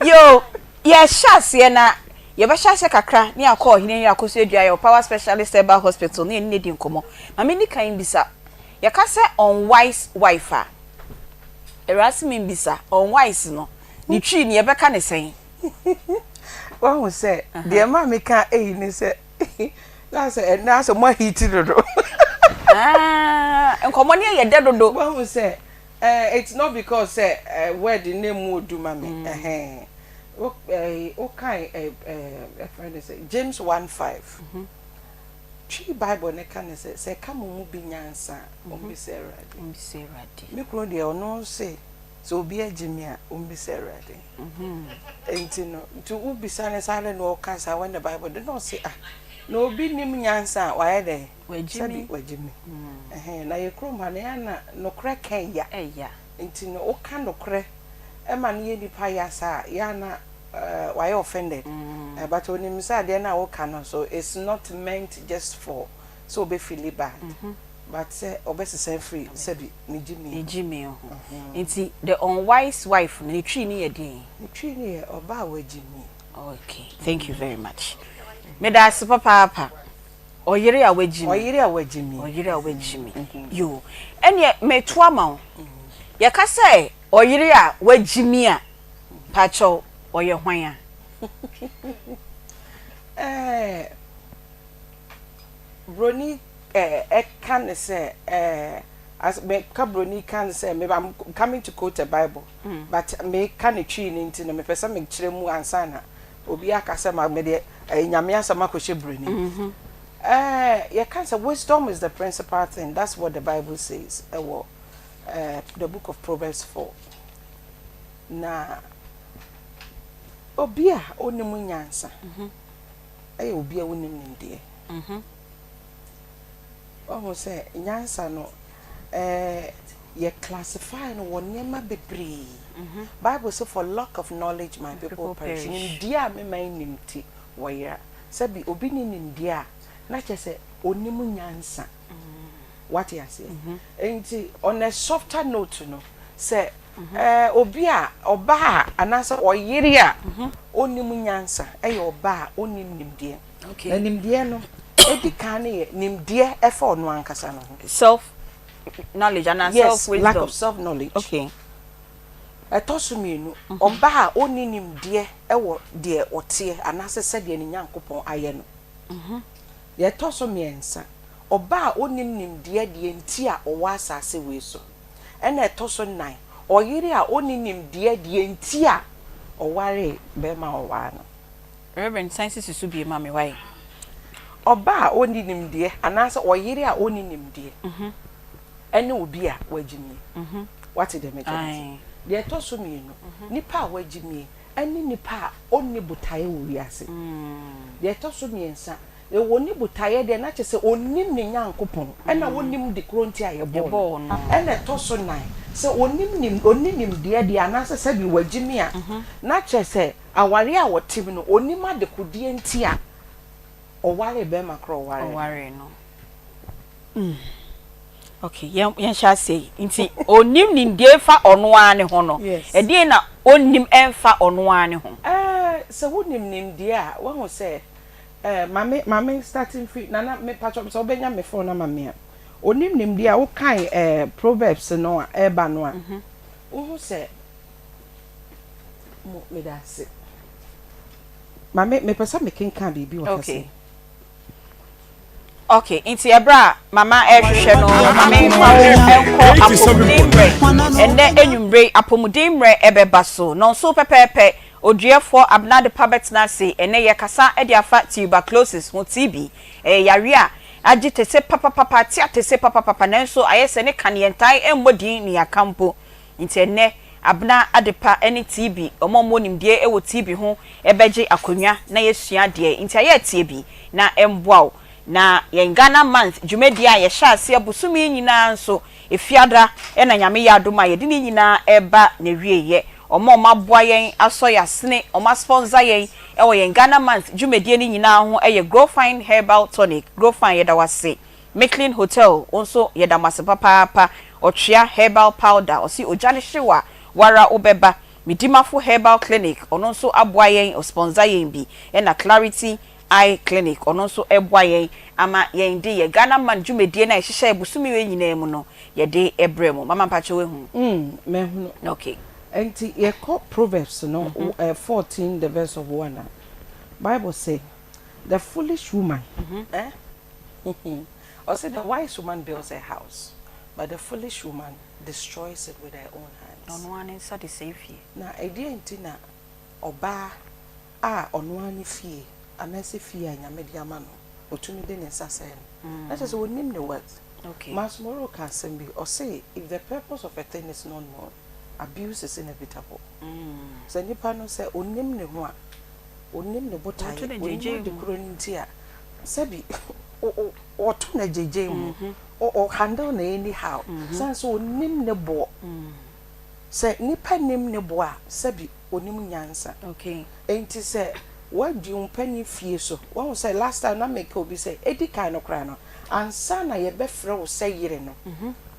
Yo, yɛhyɛ aseɛ na yɛbɛhyɛ aseɛ kakra ne akɔ ɔhene yɛ akɔso adua yɛ Power Specialist Herbal Hospital ne yɛne no adi nkɔmmɔ. Ma menni kan bisa Yɛka sɛ unwise wife a, Awurade se membisa, unwise no, ne Twi no yɛbɛka no sɛn? Wahu sɛ, deɛ ɛma meka eyi ne sɛ, na sɛ ɛnɛ asɛ mo ahiti dodo. Ah, nkɔmmɔ no yɛ dɛ dodo. Wahu sɛ, eh, it's not because sɛ eh, word no emu odu ma me. Ɛhɛn. Wo eh, wokan eh, eh, ɛfrɛ no sɛ James 1:5. Twi Bible no ka no sɛ, Sɛ ɛka mo mu bi nyansa a, ommisa Awurade. Ommisa Awurade. Me kunu deɛ, ɔno se, sɛ obi agye me a, ommisa Awurade. Enti no, nti wobisa no saa na ɔka saa when the Bible de na ɔse, ah, na obi nim nyansa a, wayɛ dɛn? Wagye me. Sɛbi wagye me. Ɛhɛn, na yɛ kurom ha no, ɛyɛ a na nokorɛ ka ɛya. Ɛya. Nti no woka nokorɛ ma no yɛ nipa ya saa a, yɛ a na wayɛ offended. But onim sɛ adeɛ no a woka no nso it's not meant just for sɛ ɔbɛ feeli bad but sɛ ɔbɛsesa afiri sɛbi ne gyimii ho. Ne gyimii ho. Nti the unwise wife no ne twi no yɛ deɛn? Ne twi no yɛ ɔbaa a wagyimi. Okay, thank you very much. Meda ase papaapa. Ɔyere a wagyimi. Ɔyere a wagyimi. Ɔyere a wagyimi. Yoo. Ɛneɛ meto ama wo. Yɛka sɛ ɔyere a wagyimi a, pakyɛw ɔyɛ hwan a? Ɛɛ, broni ɛka ne sɛ ɛɛ, as meka broni ka ne sɛ, I'm coming to quote a bible, but meka ne twi no nti no mepɛ sɛ mekyerɛ mu ansa na obi aka sɛ ma mede ɛyɛ Nyame asɛm akɔhyɛ broni. Ɛɛ, yɛka sɛ wisdom is the principal thing, that's what the bible says ɛwɔ ɛɛ the book of Proverbs 4. Na obi a onim nyansa ɛyɛ obi a onim nimdeɛ. Wahu sɛ nyansa no, ɛɛ, yɛ classify no wɔ nneɛma bebree. Bible se for lack of knowledge my people perish. Nimdeɛ a me man nnim nti wɔyera. Sɛbi obi nni nimdeɛ a, na kyerɛ sɛ onnim nyansa. Wate aseɛ? Nti on a softer note no, sɛ ɛɛ obi a, ɔbaa a anaasɛ ɔyere a onnim nyansa yɛ ɔbaa a onnim nimdeɛ. Okay. Na nimdeɛ no, edi kan no yɛ nimdeɛ ɛfa ɔno ankasa no ho. Self knowledge anaa Yes, self wisdom. lack of self knowledge. Okay. Ɛtɔ so mmienu, ɔbaa a ɔnni nimdeɛ wɔ deɛ ɔteɛ anaasɛ sɛdeɛ ne Nyankopɔn ayɛ no. Deɛ ɛtɔ so mmiɛnsa, ɔbaa a ɔnnim nimdeɛ deɛ nti a ɔwɔ asase wei so. Ɛna ɛtɔ so nnan, ɔyere a ɔnni nimdeɛ deɛ nti a ɔwaree barima a ɔwaa no. Reverend san sisi so bio ma me wai. Ɔba a ɔnni nimdeɛ anaasɛ ɔyere a ɔnni nimdeɛ ne obi a wagyimie. Woate deɛ mekyerɛ no ase? Deɛ ɛtɔ so mmienu, nipa a wagyimie ne nipa a ɔnni botaeɛ wɔ wiase. Deɛ ɛtɔ so mmiɛnsa, ɔnni botaeɛ deɛ na kyerɛ sɛ ɔnnim ne Nyankopɔn ɛna ɔnnim de korɔ nti a yɛbɔɔ no. Ɛna ɛtɔ so nan, sɛ ɔnnim ɔnni nimdeɛ deɛ anaasɛ sɛdeɛ wagyimi a, na kyerɛ sɛ Aware a ɔte mu no, ɔnnim adekodeɛ nti a ɔwaree barima korɔ a ɔwaree no. Ɔwaree no. Mm. Okay, yɛn yɛnhyɛ aseɛ yi. Nti ɔnnim nimdeɛ fa ɔno ara ne ho no. Yes. Ɛdeɛn na ɔnnim ɛmfa ɔno ara ne ho? Ɛɛ, sɛ wonim nimdeɛ a, woahu sɛ, ɛɛ, ma me, ma me start mfiri, Nana, me pakyɛ, sɛ wobɛnya me phone ama me a. Ɔnnim nimdeɛ a, wokan ɛɛ Proverbs no a ɛreba no a, wohu sɛ Mo, meda ase. Maame, mepɛ sɛ mekenkan biribi wɔ ha Okay. sei. Okay, nti ɛberɛ a mama ɛrehwehwɛ no, ma memfa wo nkɔ apɔmuden mmerɛ. Ɛnnɛ anwummere yi, apɔmuden mmerɛ ɛbɛba so. Nnɔnso pɛpɛɛpɛ, Oduɛfoɔ Abena Adepa bɛtena ase. Ɛnnɛ yɛrekasa de afa tuberculosis ho, TB. Ɛyɛ yareɛ a agye tese papapapa, ate atese papapapa, nanso ayɛ sɛ ne ka no yɛntae mmɔ din ne yɛaka mpo. Nti ɛnnɛ, Abena Adepa ne TB, wɔn a wɔwɔ nimdeɛ wɔ TB ho bɛgye akonnwa na yɛasua adeɛ. Nti ayɛ atie bi na ɛmmoa wo. Na yɛn Ghana Month dwumadie a yɛhyɛ aseɛ bosome yi nyinaa nso, Efiada na Nyame yɛ adom a yɛde ne nyinaa reba n'awieɛ. Wɔn a wɔaboa yɛn asɔ yɛn asene, wɔn asponsor yɛn wɔ yɛn Ghana Month dwumadie no nyinaa ho yɛ Growfine Herbal Tonic. Growfine, yɛda wo ase. Micklin Hotel wo nso yɛda mo ase papaapa Ɔtwea herbal powder ɔse ogya no hyew a woara wobɛba Medimafo herbal clinic ɔno nso aboa yɛn ɔsponsor yɛn bi ɛna Clarity eye clinic ɔno nso ɛboa yɛn ama yɛn de yɛ Ghana man dwumadie no a yɛhyehyɛɛ bosome wei nyinaa mu no yɛde brɛ mo Mama mpakyɛ woahunu? Mm, mahunu. Okay. Nti yɛkɔ Proverbs no 14 the verse of 1 a, Bible se, The foolish woman, eh? Ɔse the wise woman builds her house but the foolish woman destroys it with her own hands. Ɔno ara ne nsa de sɛe fie. Na ɛdeɛn nti na ɔbaa a ɔno ara ne fie anaasɛ fie a Nyame de ama no ɔtumi de ne nsa sɛe no? Na kyerɛ sɛ ɔnnim ne worth. Okay. Myles Munroe ka asɛm bi, ɔse if the purpose of a thing is not known, abuse is inevitable. Sɛ nipa no sɛ ɔnnim ne ho a, ɔnnim ne botaeɛ, ɔnnim ade korɔ no nti a, sɛbi ɔto no agyegye mu, ɔ handle no anyhow, sane sɛ ɔnnim ne boɔ. Sɛ nipa nim ne bo a, sɛbi onim nyansa. Enti sɛ woadi wo mpanin fie so, wahu sɛ last time na meka obi sɛ, edi kan no koraa no, ansa na yɛbɛfrɛ wo sɛ yere no,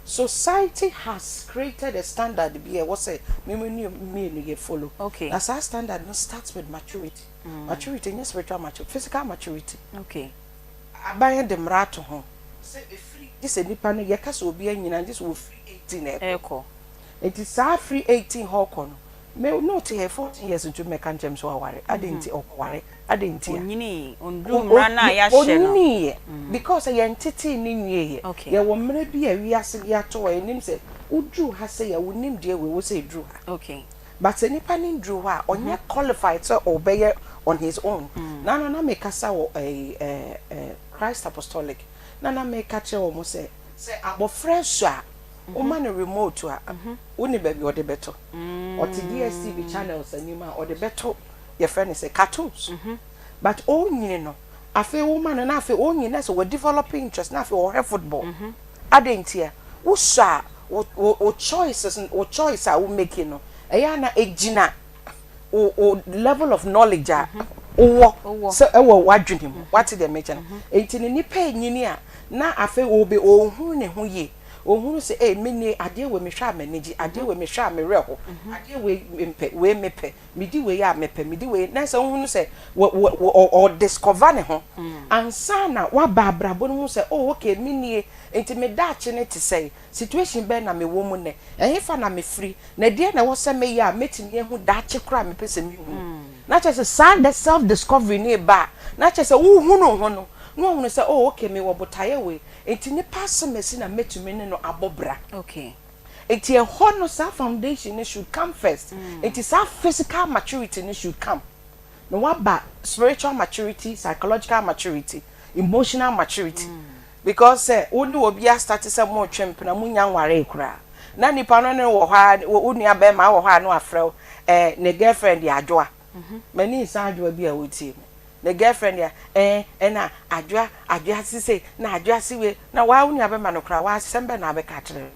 society has created a standard bi a ɛwɔ sɛ me ne mmienu yɛ follow. Na saa standard no starts with maturity. Maturity nyɛ spiritual maturity, physical maturity. Aban de mmara ato ho sɛ ɛfiri, gye sɛ nipa no, yɛka sɛ obi anyini a, gye sɛ wɔfiri 18 ɛrekɔ. Nti saa firi 18 hɔ kɔ no, me ne wo te ha yi 14 years nti wobɛka nkyerɛ me sɛ waware, adɛn nti, ɔkɔware, adɛn nti a? Ɔnyinii, ɔnduruu mmara no a yɛahyɛ no. Ɔnyiniiɛ because yɛntetee no nwieeɛ. Yɛwɔ mmara bi a wiase de ato hɔ, yɛnim sɛ woduru ha sei a, wo nimdeɛ wei wɔ sɛ ɛduru ha. But sɛ nipa no nduru hɔ a, ɔnyɛ qualified sɛ ɔbɛyɛ on his own. Nano na mekasa wɔ ɛyi ɛɛ Christ Apostolic na na meka kyerɛ wɔn sɛ, sɛ abɔfra su a, woma no remote a, wonim baabi a ɔde bɛto. Ɔte DSTV channels anim a, ɔde bɛto yɛfrɛ no sɛ cartoons. But ɔrenyini no, afei woma no na afei ɔrenyini na sɛ wa develop interest na afei ɔhwɛ football. Adɛn ntia? Wosɔ a, wo wo wo choices wo choice a wo make no, ɛyɛ a na ɛgyina wo wo level of knowledge a wowɔ sɛ ɛwɔ w'adwene mu. Wate deɛ mekyɛ no? Enti no nipa renyini a, na afei ɔbe ɔrehunu ne ho yie. Ɔhunu sɛ ei me nie, adeɛ wei mehwɛ a m'ani gye, adeɛ wei mehwɛ a me werɛ ho, adeɛ wei mempɛ, wei mepɛ, medi wei a mepɛ, medi wei, na sɛ wohunu sɛ wɔ wɔ wɔ ɔ ɔdiscover ne ho ansa na waba abrabɔ no mu sɛ oh okay me nie, nti me daakye no te sɛn, situation bɛn na mewɔ mu nnɛ, ɛhefa na mefiri, na ɛdeɛn na ɛwɔ sɛ meyɛ a mɛtumi ahu daakye koraa a mepɛ sɛ mehunu. Na kyerɛ sɛ saa the self discovery no reba a, na kyerɛ sɛ wohunu ho no, na wahunu sɛ oh okay mewɔ botaeɛ wei, nti nipa asɛmasi na mɛtumi ne no abɔ bra. Okay. Nti ɛhɔ no saa foundation no should come first. Nti saa physical maturity no should come. Na waba spiritual maturity, psychological maturity, emotional maturity. Because sɛ wo ne obi astate sɛ moretwe mpena, monnya nwaree koraa, na nipa no ne wo wɔ hɔ a, wo nua bɛrima wɔ hɔ a na wafrɛ wo, eh, ne girlfriend de adwoa. M'ani nsa adwoa bi a wotie me. Ne girlfriend deɛ ɛɛ ɛna adwoa adwoa se sei na adwoa se wei na waa wo nua bɛma no koraa waa asɛm bɛn na abɛka akyerɛ no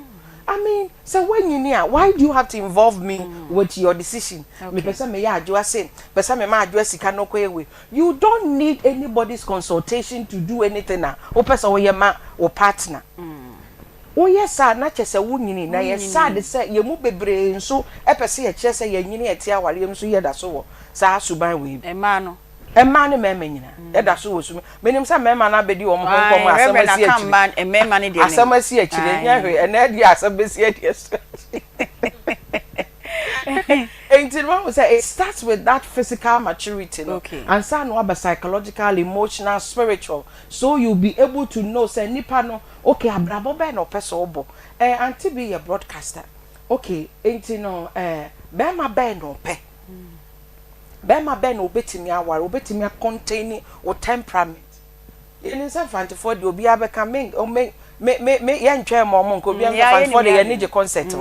I mean sɛ woanyini a why do you have to involve me with your decision mepɛ sɛ meyɛ adwoa sei pɛ sɛ mema adwoa sika na ɔkɔyɛ wei you don't need anybody's consultation to do anything a wopɛ sɛ woyɛ ma wo partner Woyɛ saa a, na kyerɛ sɛ wonyinii. Na ɛyɛ sad sɛ yɛn mu bebree nso pɛ sɛ yɛkyerɛ sɛ yɛanyini a yɛte awareɛ mu nso yɛda so wɔ saa suban wei bi. Mmaa no. Mmaa ne mmarima nyinaa. Yɛda so wɔ su. Menim sɛ mmarima no abɛdi wɔn ho nkɔmmɔ a asɛm asi akyire. Asɛm asi akyire. Ɛnyɛ hwee. Ɛnnɛ deɛ asɛm bɛsi adi asu akyire. Enti no wahu sɛ it starts with that physical maturity no ansa na waba psychological, emotional, spiritual so you be able to know sɛ nipa no Ok abrabɔ bɛn na ɔpɛ sɛ ɔbɔ? Eh aunty bi yɛ broadcaster ok nti no eh bɛɛma bɛn na ɔpɛ? Bɛɛma bɛn na ɔbɛtumi aware, ɔbɛtumi a contain wo temperament? Yɛnim sɛ Mfantefoɔ deɛ obiara bɛka me me me me me yɛntwɛn ma ɔmo nka obiara nka Mfantefoɔ deɛ yɛn ani gye concert ho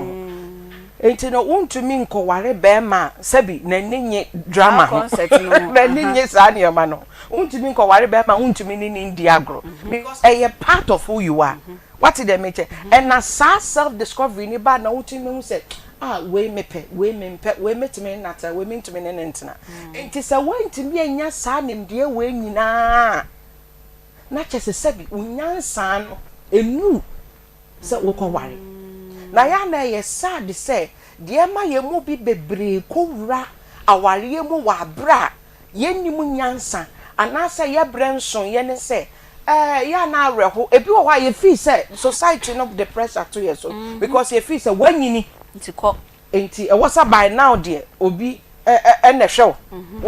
nti no wontumi nkɔware bɛɛma a sɛbi n'ani nye drama ho n'ani nye saa nneɛma no ho. Wontumi nkɔware bɛrima a wontumi ne no ndi agorɔ because ɛyɛ part of who you are. Wate deɛ mekyɛ? Ɛna saa self discovery no ba na wotumi hu sɛ ah wei mepɛ, wei mempɛ, wei mɛtumi ne no atena, wei mentumi ne no ntena. Nti sɛ woantumi annya saa nimdeɛ wei nyinaa a, na kyerɛ sɛ sɛbi wo nyansa no ɛnnuru sɛ wokɔware. Na yɛ a na ɛyɛ sad sɛ deɛ ɛma yɛn mu bi bebree kɔwura awareɛ mu wɔ aberɛ a yɛnnim nyansa anaasɛ yɛbrɛ nsoeɛ ne sɛ ɛɛ yɛ a na awerɛho. Ebi wɔ hɔ a yɛ feel sɛ society no de pressure to yɛ so because yɛ feel sɛ woanyini Nti kɔ. nti ɛwɔ sɛ by now deɛ obi ɛ ɛ ɛna ɛhwɛ wo.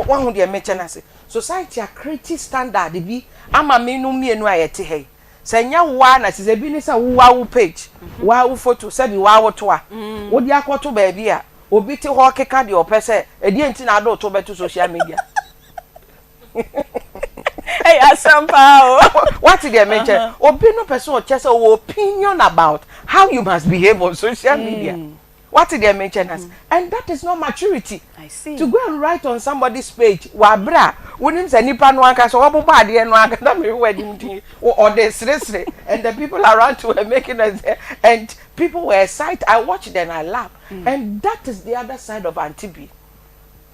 Woahu deɛ mekyɛ no ase? Society a create standard bi ama me nom mmienu a yɛte ha yi. Sɛ nyɛ wo ara na sɛ ebi ne sɛ wo ara wo page, wo ara wo photo sɛbi wo ara wo to a wode akɔto baabi a obi te hɔ rekeka deɛ ɔpɛ sɛ ɛdeɛn nti na ade wo to bɛto social media. Ɛyɛ asɛm paa o. Wate deɛ mekyɛ? Obi no pɛ sɛ ɔkyɛ sɛ ɔwɔ opinion about how you must behave on social media. Wate deɛ mekyɛ no ase? And that is not maturity. I see. To go and write on somebody's page wɔ abere a Wonim sɛ nipa no ankasa ɔbobɔ adeɛ no ankasa mehwɛ w'anim din ɔde seresere and the people around were making us and people were excited. I watched and I laughed mm. and that is the other side of Auntie B.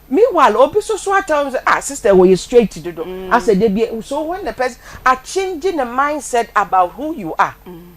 Meanwhile, obi so so atell sɛ ah sister wɔyɛ straight dodo. Mm. Asɛ de bi so when the person are changing the mindset about who you are. Mm.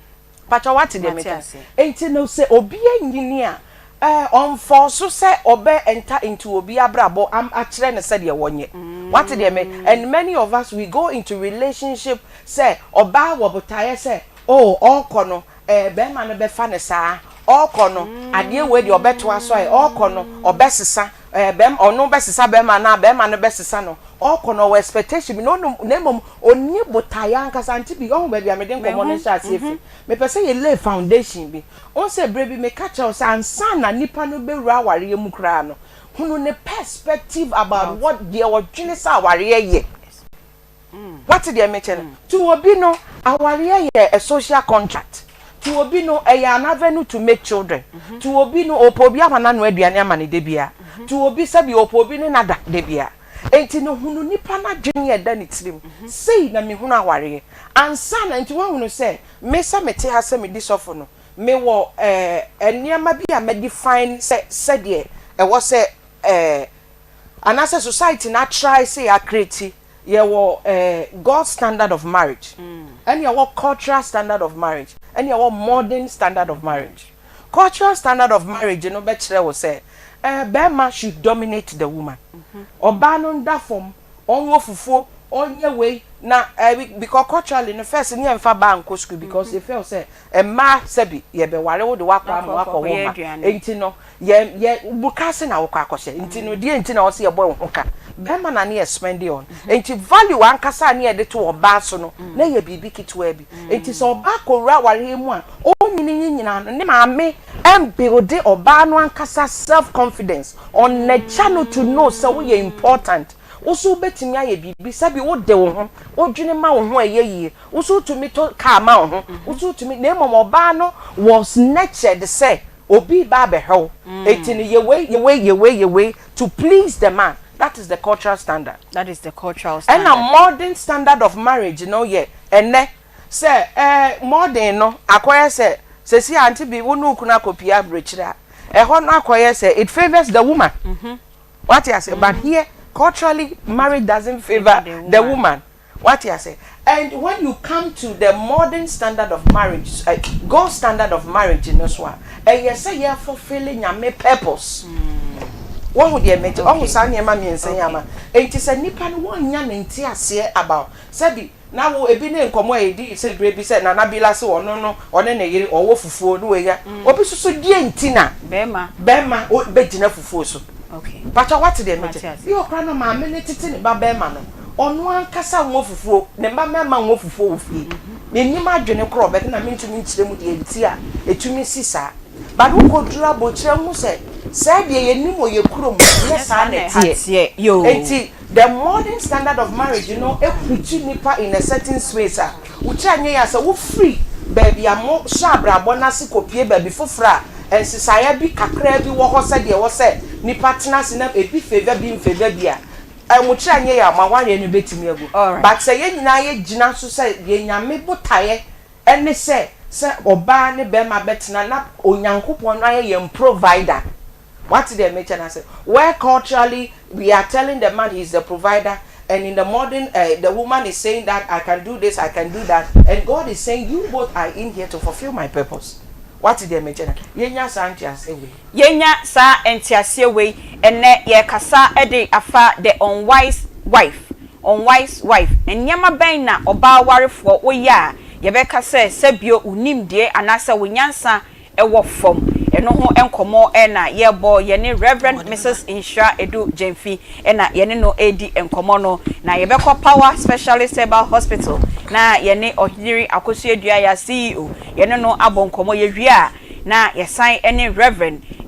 Pakyɛ wate deɛ meka Enti no sɛ obi anyini a eh, ɔnfɔɔso sɛ ɔbɛ enter into obi abrabɔ am akyerɛ no sɛdeɛ wɔnyɛ. Wate deɛ me and many of us we go into relationship sɛ ɔbaa wɔ botaeɛ sɛ oh ɔɔkɔ no eh bɛɛma no bɛfa no saa, ɔɔkɔ no adeɛ wei deɛ ɔbɛtoa so ayɛ, ɔɔkɔ no ɔbɛsesa eh bɛɛma ɔno bɛsesa bɛɛma anaa bɛɛma no bɛsesa no, ɔɔkɔ no ɔwɔ expectation bi na ɔnom na mmom Ɔnni botaeɛ ankasa. Nti bi, woahu baabi a mede nkɔmmɔ no hyɛ aseɛ firi? Mepɛ sɛ yɛ lay foundation bi. Wohu sɛ berɛ bi meka kyerɛɛ wo sɛ ansa na nipa no bɛwura awareɛ mu koraa no, hunu ne perspective about what, deɛ ɔdwene sɛ awareɛ yɛ. Woate deɛ mekyɛ no? To obi no, awareɛ yɛ a social contract. To obi no, ɛyɛ an avenue to make children. To obi no, ɔpɛ obi ama no anoa aduane ama no da biara. To obi, sɛbi ɔpɛ obi ne no ada da biara. Enti no hunu nipa no adwene a ɛda ne tirim. Sei na mehunu awareɛ. Ansa na, nti woahunu sɛ me sɛ mete ha sɛ medi sɔfo no, mewɔ eh, nneɛma bi a mɛ define sɛ sɛdeɛ ɛwɔ sɛ eh, anaasɛ society no atry sɛ yɛ acreate, yɛwɔ eh, God standard of marriage, ɛne ɛwɔ cultural standard of marriage, ɛne ɛwɔ modern standard of marriage. Cultural standard of marriage no bɛkyerɛ wo sɛ eh, barima should dominate the woman. Ɔbaa no nda fam, ɔnwɔ fufuo, ɔnyɛ wei na eh, because culturally no first ne yɛmfa baa nkɔ school because they felt sɛ mmaa sɛbi yɛbɛware wo de wakɔ ama wakɔ wo ma nti no yɛ yɛ mukaase na wokɔ akɔhyɛ nti no deɛ nti na ɔsɛ yɛbɔ wo ho ka bɛrima na ne yɛ spend on nti value ankasa a ne yɛde to ɔbaa so no na yɛ biribi ketewa bi nti sɛ ɔbaa kɔwura awareɛ mu a ɔnyini yi nyinaa no ne maame ɛmbuilde ɔbaa no ankasa self confidence ɔnɛkya no to know sɛ woyɛ important wo so wobɛtumi ayɛ biribi sɛbi wode wo ho wodwene ma wo ho a ɛyɛ yie wo so wotumi tɔ kaa ma wo ho wo so wotumi na mmom ɔbaa no was nurtured sɛ obi ba abɛhwɛ wo enti no yɛ wei yɛ wei yɛ wei yɛ wei to please the man that is the cultural standard. That is the cultural standard. Ɛna modern standard of marriage no yɛ ɛnɛ sɛ ɛɛ modern no akɔyɛ sɛ sɛsi ante bi wo ne wo kunu akɔpie aburokyire a ɛhɔ no akɔyɛ sɛ it favours the woman. Mm -hmm. Wate ase? Mm -hmm. But here culturally marriage doesn't favour the woman. Wate ase? And when you come to the modern standard of marriage, uh, God standard of marriage no so a, ɛyɛ sɛ yɛ fulfill Nyame purpose. Wɔhu deɛ mete, ɔhu saa nneɛma mmiɛnsa yi ama. Enti sɛ nipa no wɔnnya ne nte aseɛ about sɛbi na wo ebi ne nkɔmɔ a yɛdi sɛ berɛ bi sɛ Nana Bila sɛ ɔno no ɔne ne yere ɔwɔ fufuo ne wɔnya. Obi soso deɛ nti na bɛrima bɛrima bɛgyina fufuo so. Pakyɛ wate deɛ mekyɛ? Bi wɔ koraa no maame no tete ne ba bɛrima no, ɔno ankasa nwɔ fufuo, ne mma mmarima nwɔ fufuo wɔ fie. Mennim adwene korɔ ɔbɛka na mentumi nkyerɛ mu deɛ nti a ɛtumi si saa. But wokɔduru abokyerɛ wohu sɛ sɛɛ deɛ yɛnim wɔ yɛ kurom nyɛ saa na ɛteɛ. Enti the modern standard of marriage no putu nipa in a certain space a wo tiri anyɛ yie a sɛ wofiri baabi a mo hyɛ abrabɔ no ase kɔpue baabi foforɔ a nsesaeɛ bi kakraa bi wɔ hɔ sɛdeɛ ɛwɔ sɛ nipa tena ase na ebi favour bi mfavour bi a mo tiri anyɛ yie a mo awareɛ no bɛtumi agu. But sɛ yɛn nyinaa yɛgyina so sɛ yɛn Nyame botaeɛ ne sɛ sɛ ɔbaa ne barima bɛtena na Onyankopɔn no ayɛ yɛn provider. Wate deɛ mekyɛ no ase? Where culturally we are telling the man he is the provider and in the modern uh, the woman is saying that I can do this, I can do that and God is saying you both are in here to fulfill my purpose. Wate deɛ mekyɛ no? Yɛnya saa nteaseɛ wei. Yɛnya saa nteaseɛ wei. Ɛnnɛ yɛrekasa de afa the unwise wife, unwise wife. Nneɛma bɛn na ɔbaa warefoɔ woyɛ a yɛbɛka sɛ sɛbio wo nimdeɛ anaasɛ wo nyansa wɔ fam? Ɛno ho nkɔmmɔ na yɛrebɔ. Yɛne Rev. Misus Nhyira Adu Gyamfi na yɛne no redi nkɔmmɔ no. Na yɛbɛkɔ Power Specialist Herbal Hospital na yɛne Ɔheyere Akosua Duaya, CEO, yɛne no abɔ nkɔmmɔ. Yɛwie a, na yɛsan ne Rev.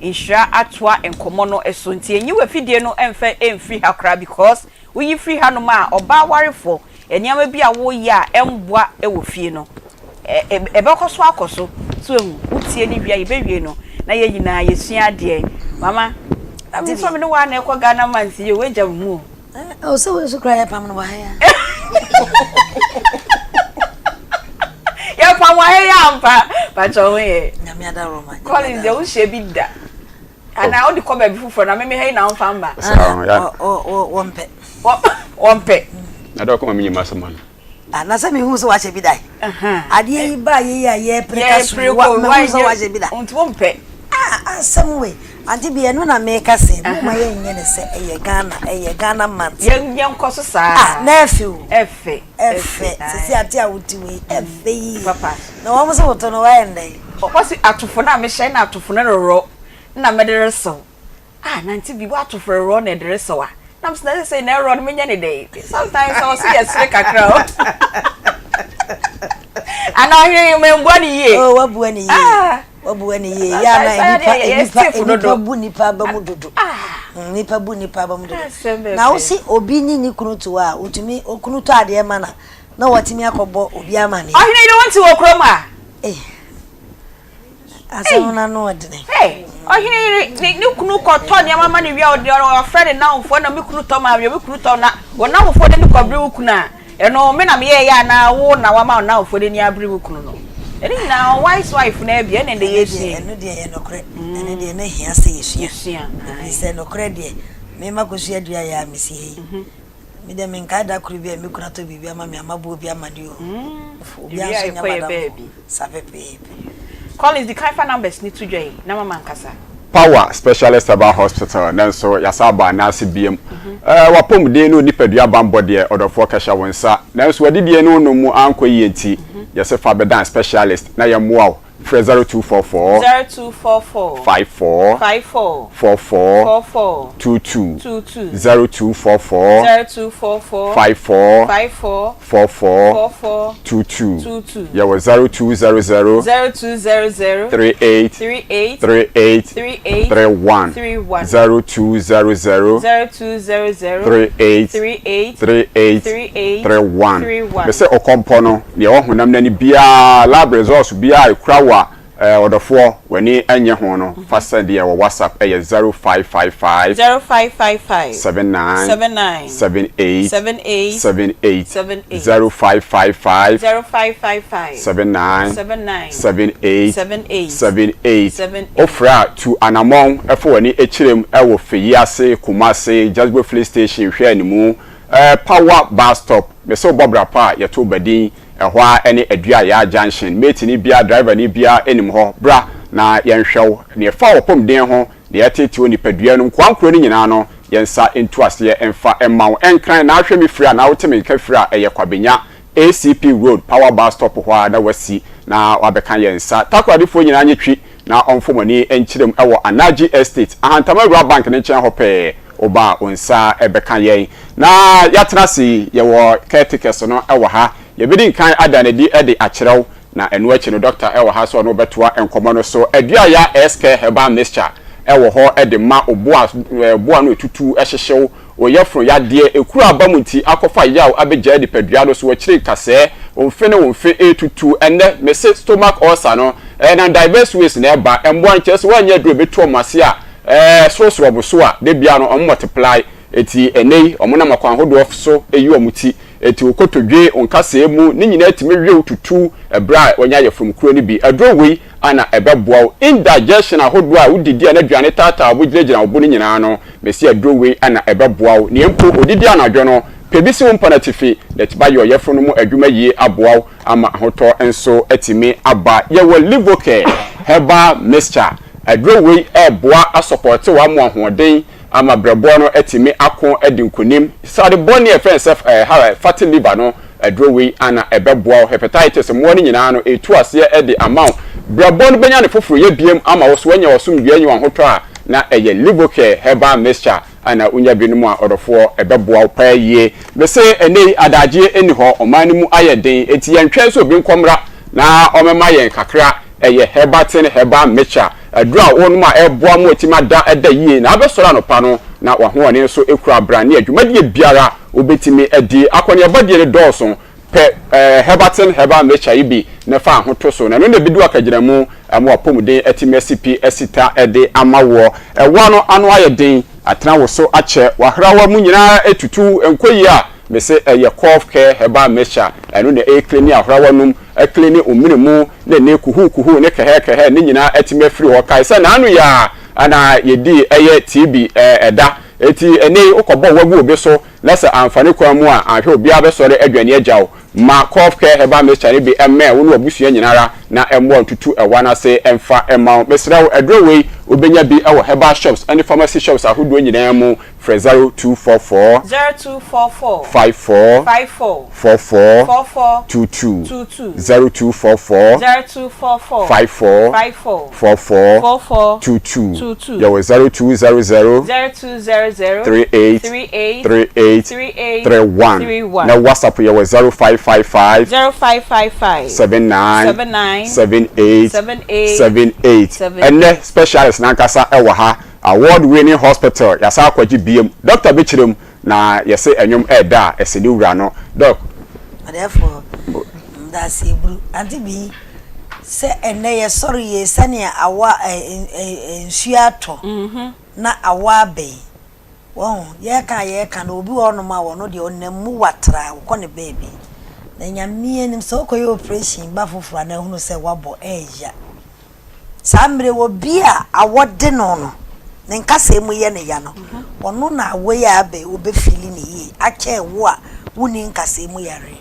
Nhyira atoa nkɔmmɔ no so. Nti yɛnyi w'afidie no mfa mfiri ha koraa because woyi firi hanom a, ɔbaa warefoɔ, nneɛma bi a woyɛ a ɛmmoa wɔ fie no, ɛbɛkɔ so akɔ so. So ehu? Wotie no wie a, yɛbɛwie no na yɛn nyinaa yɛsua adeɛ. Mama, na me nso me ne wo ara na ɛkɔ Ghana month yi o, woagya me mu o. Ɛwɔ sɛ wei so koraa yɛpam no wɔ ha yi a. Yɛpam wɔ ha yi ampa. Pakyɛ ho yɛ. Nyame adaworo ma. Collins deɛ wohyɛ bi da. Anaa wode kɔ baabi foforɔ na meme ha yi na womfa mba. Wɔmpɛ. Wɔmpɛ. Na dɛ ɔkɔma menyɛ m'asɛm ano. Ah, na sɛ mehu sɛ wahyɛ bi da. Adeɛ yi baa yei a yɛpere ka so yi, mehu sɛ wahyɛ bi da. Nti wompɛ. Ah, asɛm wei. Ante bi ɛno na meka sɛ moma yɛnyɛ ne sɛ ɛyɛ Ghana, ɛyɛ Ghana month. Yɛnkɔ so saa. Ah, na ɛfɛ o. Ɛfɛ. Ɛfɛ. Sisi ate a wote wei, ɛfɛ yie. Papa. Na wɔn sɛ wotɔ no wayɛ ndɛn? Wɔsi atofo no a mehyɛ na atofo no rorɔ na mede resew. Ah nante bi woato frɛ rɔ na ɛde resɛw a na mesɛ na sɛsɛi na ɛrɔ no menyɛ ne dɛn sometimes ɛwɔ sɛ yɛsere kakra o anaa ɔhene yi mambua ne yie. Oh wabua ne yie ah. Wabua ne yie yɛ ana nipa nipa nipa bu nipa aba mu dodo ah. mm, nipa bu nipa aba mu dodo na wosi obi ne ne kunu to a otumi okunu tɔ adeɛ ma na na watumi akɔbɔ obi amaneɛ. Ɔhene yi wonte wɔ kurom a. Eh. Asɛm no ano ɔdene. Hey, ɔhene yere ne ne kunu kɔtɔ nneɛma ma ne wia ɔde ɔfrɛ ne nnamfoɔ na me kunu tɔ maa me me kunu tɔ na wɔn nnamfoɔ no ani kɔbere wo kunu a ɛno me na meyɛɛyɛ anaa wo na wama wo nnamfoɔ no ani abere wo kunu no ɛne nyinaa wise wife no abi ɛne de yɛsua ɛno deɛ yɛ nokorɛ ɛno deɛ na hia sɛ yɛsua yɛsua ɛfiri sɛ nokorɛ deɛ mema kɔsua dua yɛ a mesi ha yi Me deɛ menkae da koro bi a me kunu atɔ biribi ama me a mabɔ obi amaneɛ o. Obiara nso nyɛ m'adamfo saa pɛpɛɛpɛ. Collins di kan fa numbers no to dwa yi na mama nkasa. Power Specialist Herbal Hospital nanso yɛasan aba anaase biam. Ɛɛ w'apɔmuden ne wo nipadua bammɔ deɛ ɔdɔfoɔ kɛhyɛ wo nsa. Nanso w'adidie ne wo nom mu ankɔ yie nti, yɛse fa bɛdan specialist na yɛmmoa wo. Frɛ 0244 0244 54 54 44 44 22 22 0244 0244 54 54 44 44 22 22 Yɛwɔ 0200 0200 38 38 38 38 31 31 0200 0200 38 38 38 38 31 31 Mese ɔkɔmpɔ no Deɛ ɛwɔ honam no ani biara, lab results biara a ɛkura wo a ɔdɔfoɔ w'ani nnye ho no, fa sɛnde yɛn wɔ WhatsApp, ɛyɛ 0555 0555 79 79 78 78 78 78 0555 0555 79 79 78 78 78 78. Wofrɛ a, tu anamɔn fa w'ani kyerɛ mu wɔ Feyiase, Kumasi, Jazbo Filling Station hwɛ animu. Eh power bus stop mese wo bɔ bra pa a yɛto ba din ɛhɔ ara ɛne Aduayaa junction mate ni biara driver ni biara nim hɔ bra na yɛnhwɛ wo neɛ ɛfa w'ɔpɔmuden ho neɛ ɛtete wo nipadua no nkoa nkuro no nyinaa no yɛnsa ntu aseɛ mfa mma wo Nkran na ahwɛ me firi a na wote me nka firi a ɛyɛ Kwabenya ACP road power bus stop hɔ ara na wasi na wabɛka yɛn nsa Takoradifoɔ nyinaa nye twi na ɔmfa wɔn ani nkyerɛ mu wɔ Anagye Estate, Ahantama Rural Bank no nkyɛn hɔ pɛɛ. Woba a, wo nsa bɛka yɛn. Na yɛatena ase yi, yɛwɔ caretakers no wɔ ha. Yɛbɛdi nkan ada no adi de akyerɛ wo, na ɛno akyi no, dɔkta wɔ ha sɛ ɔne wo bɛtoa nkɔmmɔ no so. Aduaya S-Care Herbal Mixture wɔ hɔ de ma wo bo a bo ano retutu hyehye wo, Wo yafunu yadeɛ, ekuro a aba mu nti akɔfa yaw abɛgyaa nipadua no so, akyiri nkasɛɛ, wo mfe ne wo mfe retutu. Ɛnnɛ, mese stomach ulcer no, ɛnam diverse ways na ɛba. Mmoa no, kyerɛ sɛ woanyɛ aduro a ɛbɛtu wɔn ase a, ɛɛ, sorosoro wɔn so a, da biara no, wɔn multiply. Enti ɛnnɛ yi, wɔnam akwan hodoɔ so yi wɔn ti. Enti wo kotodwe, wo nkasɛɛ mu, ne nyinaa tumi wew tutu ɛberɛ a wanya yafunu kuro no bi. Aduro wei ana ɛbɛboa wo. Indigestion ahodoɔ a wodidi a n'aduane taataa wo bo gyinagyina wo bo no nyinaa no, mese aduro wei ana ɛbɛboa wo. Nea mpo odidi anadwo no, pɛ bi si wo mpa no atifi na atumi ayɛ ɔyafunu no mu adwuma yie aboa wo ama ahotɔ nso atumi aba. Yɛwɔ Livocare herbal mixture. Aduro wei ɛreboa asɔpɔte wo ama ahoɔden ama brɛboɔ no atumi ako adi nkonim. Srade bɔne a yɛfrɛ no sɛ fatty liver no, aduro wei ana ɛbɛboa wo. Hepatitis mmoa no nyinaa no, ɛretu aseɛ de ama wo. Brɛboɔ no bɛnya ne foforɔyɛ biom ama wo so woanya w'asomdwoeɛ anya w'ahotɔ a, na ɛyɛ Livocare herbal mixture ana wonya bi nom a, ɔdɔfoɔ, ɛbɛboa wo paa yie. Mese ɛnnɛ yi adagyeɛ nni hɔ, ɔman no mu ayɛ den, enti yɛntwɛn sɛ obi nkɔmmra na ɔmmɛma yɛn kakra. Ɛyɛ Herbatin herbal mixture. Aduru a wonom a ɛboa ma watumi ada da yie na abɛsɔre anɔpa no na w'ahoɔden nso kura brane a dwumadie biara wobɛtumi adi. Akɔneabadie no dɔɔso. Pɛ Herbatin herbal mixture yi bi na fa ho to so na ɛno na ɛbɛdi w'akagyinamu ama w'apɔmuden atumi asi pi asi ta de ama woɔ. Ɛwoa no ano ayɛ den. Atena wo so akyɛ, w'ahrawa mu nyinaa atutu, ɛnkɔ yie a, mese ɛyɛ Cough Care Herbal Mixture, ɛno na ɛrecleani ahrawa nom, ɛcleani wo mene mu, ne ne kuhuu kuhuu ne kɛhɛɛ kɛhɛɛ ne nyinaa atumi afiri hɔ. Kae sɛ naano yi ara na yɛdii ɛyɛ TB ɛda, enti ɛnnɛ yi wokɔbɔ wagu obi so na sɛ amfa ne kwan mu a, anhwɛ obiara bɛsɔre adwane agya wo. Ma Cough Care Herbal Mixture no bi mmɛn wo ne w'abusua nyina ara na ɛmmoa ntutu ɛwa no ase mfa mma wo. Mesrɛ wo, aduro wei wobɛnya bi wɔ herbal shops ne pharmacy shops ahodoɔ nyinaa mu. Frɛ 0244 0244 54 54 44 44 22, 22 0244 0244 54 54 44 44 22. 22. Yɛwɔ 0200 0200 38 38 38 38 31. 31. Na WhatsApp yɛwɔ 0555 0555 79 79 78 78 78. 78. Ɛnnɛ specialist nankasa ɛwɔ ha, award winning hospital, yɛasan akɔgye biem. Doctor bɛkyerɛ mu na yɛse ɛnwom ɛɛda a ɛsɛ ne wura no. Doc. Ɔdɛɛfoɔ, medase eburu. Ante bi sɛ ɛnnɛ yɛsɔre yie sɛnea awa ɛ ɛ nsuo atɔ na awɔ aba yi. Wahu? Yɛreka a yɛreka no, obi wɔ hɔnom a ɔno deɛ ɔnam mu watraa, ɔkɔ ne baabi. Na Nyame anim, sɛ wokɔyɛ operation ba foforɔ a na ahunu sɛ woabɔ, ɛɛya. Saa mmerɛ yi, obi a awɔ de no no, ne nkasɛɛ mu yɛ no ya no, ɔno na awɔ yi a aba yi, ɔbɛfiili no yie akyɛn wo a wonni nkasɛɛ mu yareɛ.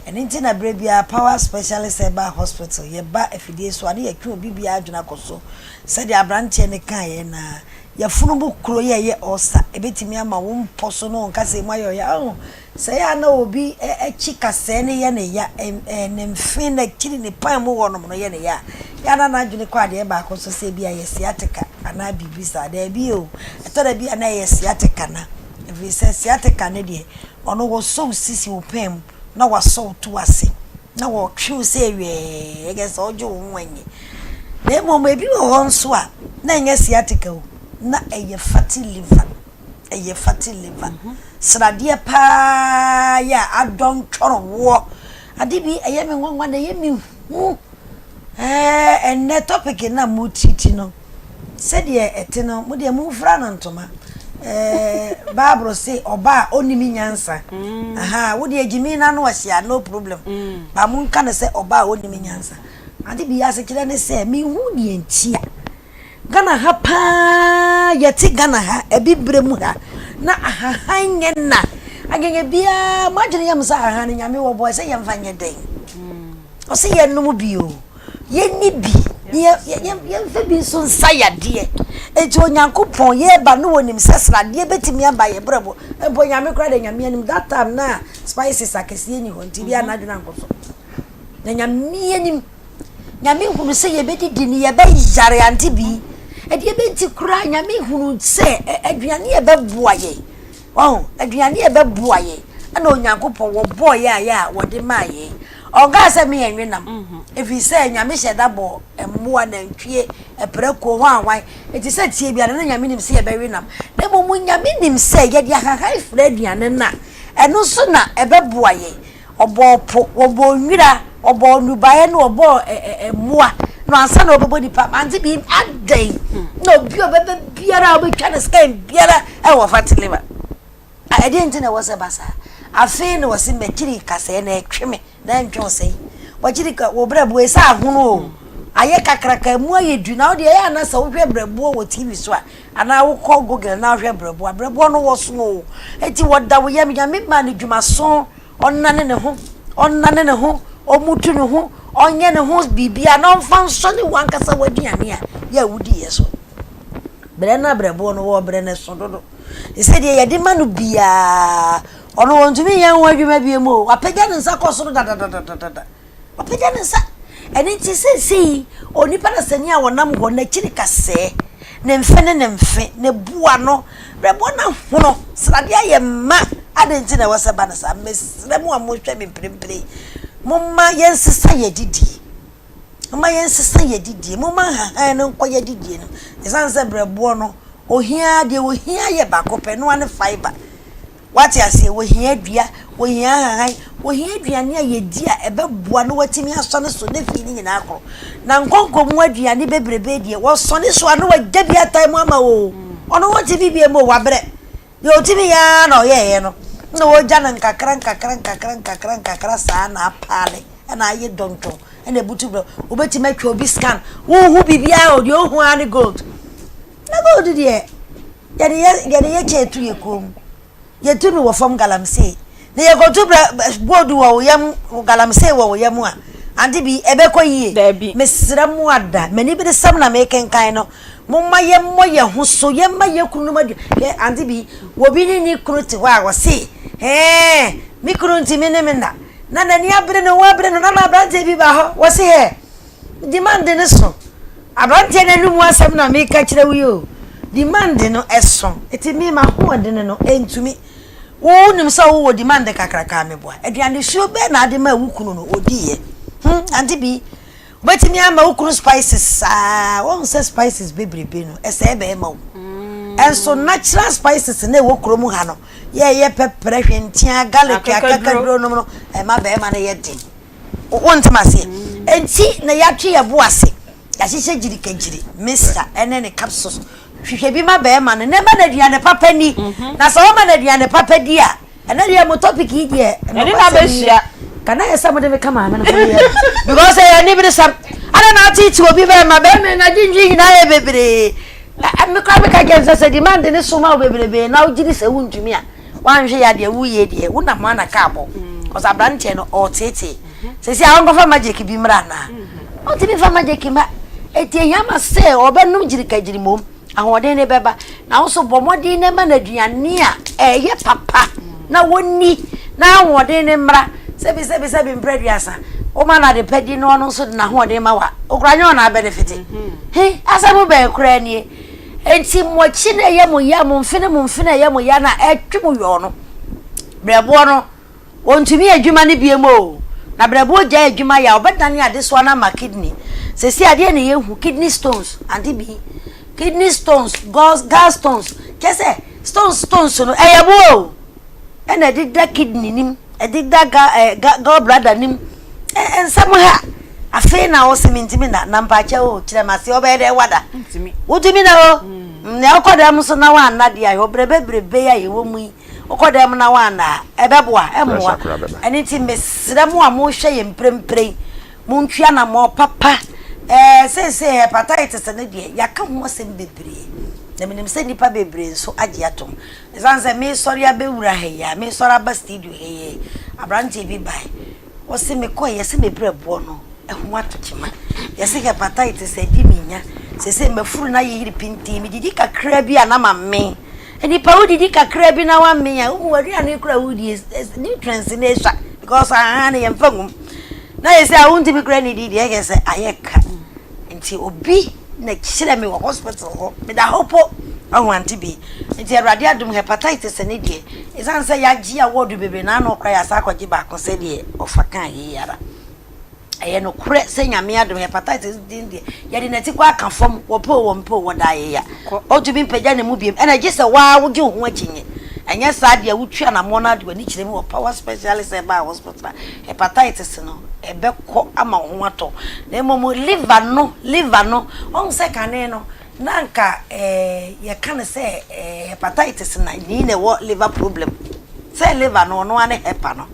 Ɛno nti na berɛ biara Power Specialist Herbal Hospital, yɛba afidie so a, na yɛtwe obi biara adwene akɔ so sɛdeɛ aberanteɛ no kaeɛ no ara. Yafunu mu kuro yi a ɛyɛ ulcer, ɛbɛtumi ama wo mpɔ so ne wo nkasɛɛ mu ayɛ ɔya. Ɔho, sɛ ɛyɛ a na obi akyi kasɛɛ no yɛ no ya, ne mfe, n'akyiri, ne pan mu hɔnom no yɛ no ya a, yɛ a na n'adwene kɔ adeɛ baako so sɛ ebia ɛyɛ sciatica anaa biribi saa. Daabi o, ɛtɔ da bi a na ɛyɛ sciatica na, ɛfiri sɛ sciatica no deɛ, ɔno wɔsɔ wo sisi wo pan mu na wasɔ wo to ase. na wɔtwe wo sɛ wɛɛ, ɛkɛ sɛ wogye wo ho anyi. Na mmom ebi wɔ hɔ nso a, na ɛnyɛ sciatica o, na ɛyɛ fatty liver, ɛyɛ fatty liver. Sradeɛ paa yɛ a adɔntwɔrɔ woɔ. Ade bi ɛyɛ me nwanwa na ɛyɛ me hu. Ɛɛ ɛnnɛ topic no a motiriti no, Sɛdeɛ ɛte no, mo deɛ momfira no ntoma. Ɛɛ, Bible se ɔba a ɔnnim nyansa. Aha, wo deɛ gyimi no ano ɔhye a, no problem. Ba monka no sɛ ɔba a ɔnnim nyansa. Ade bi asekyerɛ ne sɛ, menhu deɛ nti a Ghana ha paa, yɛte Ghana ha, Abibire mu ha, na ahahan nyɛ na. Anyanya biara, mo adwene yɛ mo sɛ ahahan no Nyame wɔ bɔ, ɛsɛ yɛmfa nyɛ dɛn? Ɔse yɛnnom bi o, yɛnni bi, na yɛmfa bi nso nsa yadeɛ. Enti Onyankopɔn yɛreba no wɔnim sɛ sradeɛ bɛtumi aba yɛ brɛbo. Mpo Nyame koraa deɛ Nyame anim, that time na spices akɛseɛ nni hɔ nti bia n'adwene ankɔ so. Na Nyame anim, Nyame hunu sɛ yɛbɛdidi no yɛbɛyare ante bi. Ɛdeɛ bɛnti koraa Nyame hunu sɛ aduane a ɛbɛboa yɛn. Wahu? Aduane a ɛbɛboa yɛn ɛna Onyankopɔn wɔbɔɔ yɛn a yɛ a wɔde maa yɛn. Ɔnkaa sɛ me yɛnwe nam, ɛfiri sɛ Nyame hyɛ da bɔɔ mmoa, nantwie, aprako, hwan hwan. Enti sɛ tie biara na Nyame nim sɛ yɛbɛwe nam. Na mmom Nyame nim sɛ yɛde ahahan fra aduane no a, ɛno nso na ɛbɛboa yɛn. Ɔbɔɔ po, ɔbɔɔ nwira, ɔbɔɔ nnubaeɛ na ɔbɔɔ mmoa no ansa na ɔbɛbɔ nipa. Mante bi adɛn na obi a ɔbɛba biara a wobɛtwa no scan biara ɛwɔ fatty liver. Ɛdeɛn nti na ɛwɔ sɛ ɛba saa? Afei na wɔse m'akyiri kasɛɛ na ɛtwe me na ɛntwe wo sɛn? W'akyiri ka wo brɛboɔ yi sɛ ahono o, ayɛ kakraka emu ayɛ du na wo deɛ ɛyɛ a na sɛ wohwɛ brɛboɔ wɔ TV so a anaa wokɔ Google na wohwɛ brɛboɔ a, brɛboɔ no wɔso o. Enti wɔda wo yam, Nyame maa no dwumaso, ɔnnane ne ho, ɔnnane ne ho, ɔmmutu ne ho, ɔnyɛ ne ho biribiara na ɔmfa nsɔ ne w'ankasa w'aduane a yɛ a wodiiɛ so. Brɛ no a brɛboɔ no wɔ brɛ no ɛso dodo. Te sɛ deɛ yɛde ma no biara, ɔno ɔntumi nyɛ ho adwuma bio mu o. Wapagya ne nsa kɔ soro dadadadadada. Wapagya ne nsa. Ɛno nti seesei onipa dasani a ɔnam hɔ, n'akyiri kasɛɛ, ne mfe ne ne mfe, ne bo ano, brɛboɔ no ahono, sradeɛ ayɛ ma. Adɛn nti na ɛwɔ sɛ ɛba no saa? Mesrɛ mo a mohwɛ me mprempren yi, momma yɛnsesa yɛn adidie. Momma yɛnsesa yɛn adidie. Momma nhahan no nkɔ yɛn adidie no mu. Ɛsiane sɛ berɛboɔ no, ohia deɛ ohia yɛ baako pɛ, ɛno ara ne fibre. Wate aseɛ? Ohia dua, ohia nhahan, ohia aduane a yɛdi a ɛbɛboa na watumi asɔne so ne fie no nyinaa korɔ. Na nkɔnkɔ mu aduane bebrebe deɛ, wɔsɔne so a na wagya bi atae mu ama wo. Ɔno wɔntumi bio o, wabrɛ. Deɛ ɔtumi yɛ ara na ɔyɛeɛ no, na wɔgya no nkakra nkakra nkakra nkakra nkakra saa na apaale na ayɛ dɔntɔn na ebutu brɛ. Wobɛtumi atwa obi scan, wonhu biribiara o, deɛ ohu ara ne gold. Na gold deɛ, yɛde yɛ yɛde yɛ kyɛ etu yɛ kɔn mu. Yɛtu no wɔ fam galamsey. Na yɛkɔtu brɛ gold wɔ wo yam, galamsey wɔ wo yam a, ante bi, ɛbɛkɔ yie? Daabi. Mesrɛ mo ada, m'aniberesɛm na mekenkan no. Momma yɛmmɔ yɛn ho so, yɛmma yɛn kununom aduan. Hwɛ, ante bi, obi ne ne kunu te hɔ a, ɔse, Hɛɛ, me kunu ntumi ne me nna. Na n'ani abere ne ho abere no, na aberanteɛ bi ba hɔ, ɔse, Hɛ, demand no so. Aberanteɛ no anum asɛm na meka kyerɛ wo yi o. Demand no ɛso, enti me m'ahoɔdene no ɛntumi. Wo wonim sɛ wowɔ demand kakraka a meboa. Aduane suo bɛn na ade maa wo kunu no ɔdiiɛ? Hmm, ante bi, Wobɛtumi ama wo kunu spices saa. Woahu sɛ spices bebrebe no, ɛsɛe bɛrima o. Ɛnso natural spices na ɛwɔ kurom ha no, yɛyɛ pɛprɛ, hwentia, garlic, akakaduro nom no, ɛma bɛrima no yɛ den. Wontem aseɛ? Enti na yɛatwe yɛn bo ase, yɛahyehyɛ gyirikagyiri, mixture ɛne ne capsules. Hwehwɛ bi ma bɛrima no, na ɛma no aduane papa ni. Na sɛ woma no aduane papa di a, Ɛnɛ deɛ mo topic yi deɛ Ɛne na bɛhyia. Ka na yɛ sɛ mo de me ka maame no ho yɛ because ɛyɛ aniberesɛm ada na ateete obi bɛrima bɛrima na gyingyin nyinaa yɛ bebree me kora meka kyɛn sɛ sɛ demand ne so ma wo bebrebe na wogye di sɛ wontumi a woanhwɛ yɛ adeɛ woyɛ deɛ wonam ana ka abɔ kɔsɛ aberanteɛ no ɔɔteetee sɛsi a ɔnkɔfa magic bi mmra anaa ɔntumi fa magic ma ɛti ehia ma sɛ ɔbɛnom gyirikagyiri mmom Ahoɔden no bɛba. Na wo nso bɔ mmɔden na ma no aduane a ɛyɛ papa na wɔnni na ahoɔden no mmra. Sɛbi sɛbi sɛbi mprɛ aduasa, woma no ade pa di na ɔno nso de n'ahoɔden ma wo a, wo koraa nyɛ ɔna abɛnefete. He, asɛm bɛn koraa nie? Enti mo akyi na ɛyɛ mo ya, mo mfene mo mfene a ɛyɛ mo ya na ɛtwe mo yɔɔ no, berɛboɔ no, Ɔntumi adwuma no biom oo. Na brɛboɔ gyae adwuma yɛ a ɔbɛdane adesoa no ama kidney. Seesei adeɛ na yɛhu, kidney stones, ade bi, kidney stones, gall stones, kyerɛ sɛ stones stones no ɛyɛ boɔ o. Ɛna ɛdeda kidney nim, ɛdeda ga eh, ga gall bladder nim. Ɛ nsɛm ha. Afei na ɔse mentumi nna, na mpakyɛ o, kyerɛ me aseɛ, ɔbɛyɛ dɛn wada? Wotumi na o. Nea wokɔ dɛm nso na woanna deɛ a, hwɛ ɔbrɛ bebrebe yi a yɛwɔ mu yi. Wokɔ dan mu na woanna a, ɛbɛboa? Ɛmmoa. Ɛno nti mesrɛ mo a mohwɛ yɛn mprempren, montwi anammɔn papa. Ɛɛ, seesei hepatitis no deɛ, yɛaka ho asɛm bebree, na menim sɛ nnipa bebree nso agye atom. Ɛsiane sɛ meresɔre abɛwura ha yi a, meresɔre aba studio ha yi, aberanteɛ bi bae, ɔse mekɔe, yɛse me berɛboɔ no ho ato kyema. Yɛse hepatitis adi me nya. Seesei m'afuru no ayeyere pintinn, medidi kakra bi a na mamee. Nipa wodidi kakra bi na wamee a, wohu w'aduane kora wodie nutrients no esua because ahan no yɛmfa ngum. Na yɛ sɛ a wontumi kora nidi deɛ ɛyɛ sɛ ayɛ ka. Nti obi na kyerɛ me wɔ hospital hɔ, meda hɔ po ɔho ante bi. Nti Awurade adom hepatitis ne deɛ, ɛsiane sɛ yɛagye award bebree na ano kora yɛasa akɔgye baako sɛdeɛ ɔfa kaa yei ara. Ɛyɛ nokorɛ sɛ Nyame adom hepatitis din deɛ yɛde nati kɔ aka fam wɔpɛ o wɔmpɛ o wɔda ayeya ɔntumi mpagya ne mu biom ɛna gye sɛ waa wogye wo ho akyinnye ɛnyɛ saa deɛ wotu anammɔn no ade w'ani kyerɛ mu wɔ power specialist herbal hospital a hepatitis no ɛbɛkɔ ama wo ho atɔ na mmom liver no liver no ɔhu sɛ kane no na anka ɛɛ yɛka no sɛ ɛɛ hepatitis na ni na ɛwɔ liver problem sɛ liver no ɔno ara ne hepa no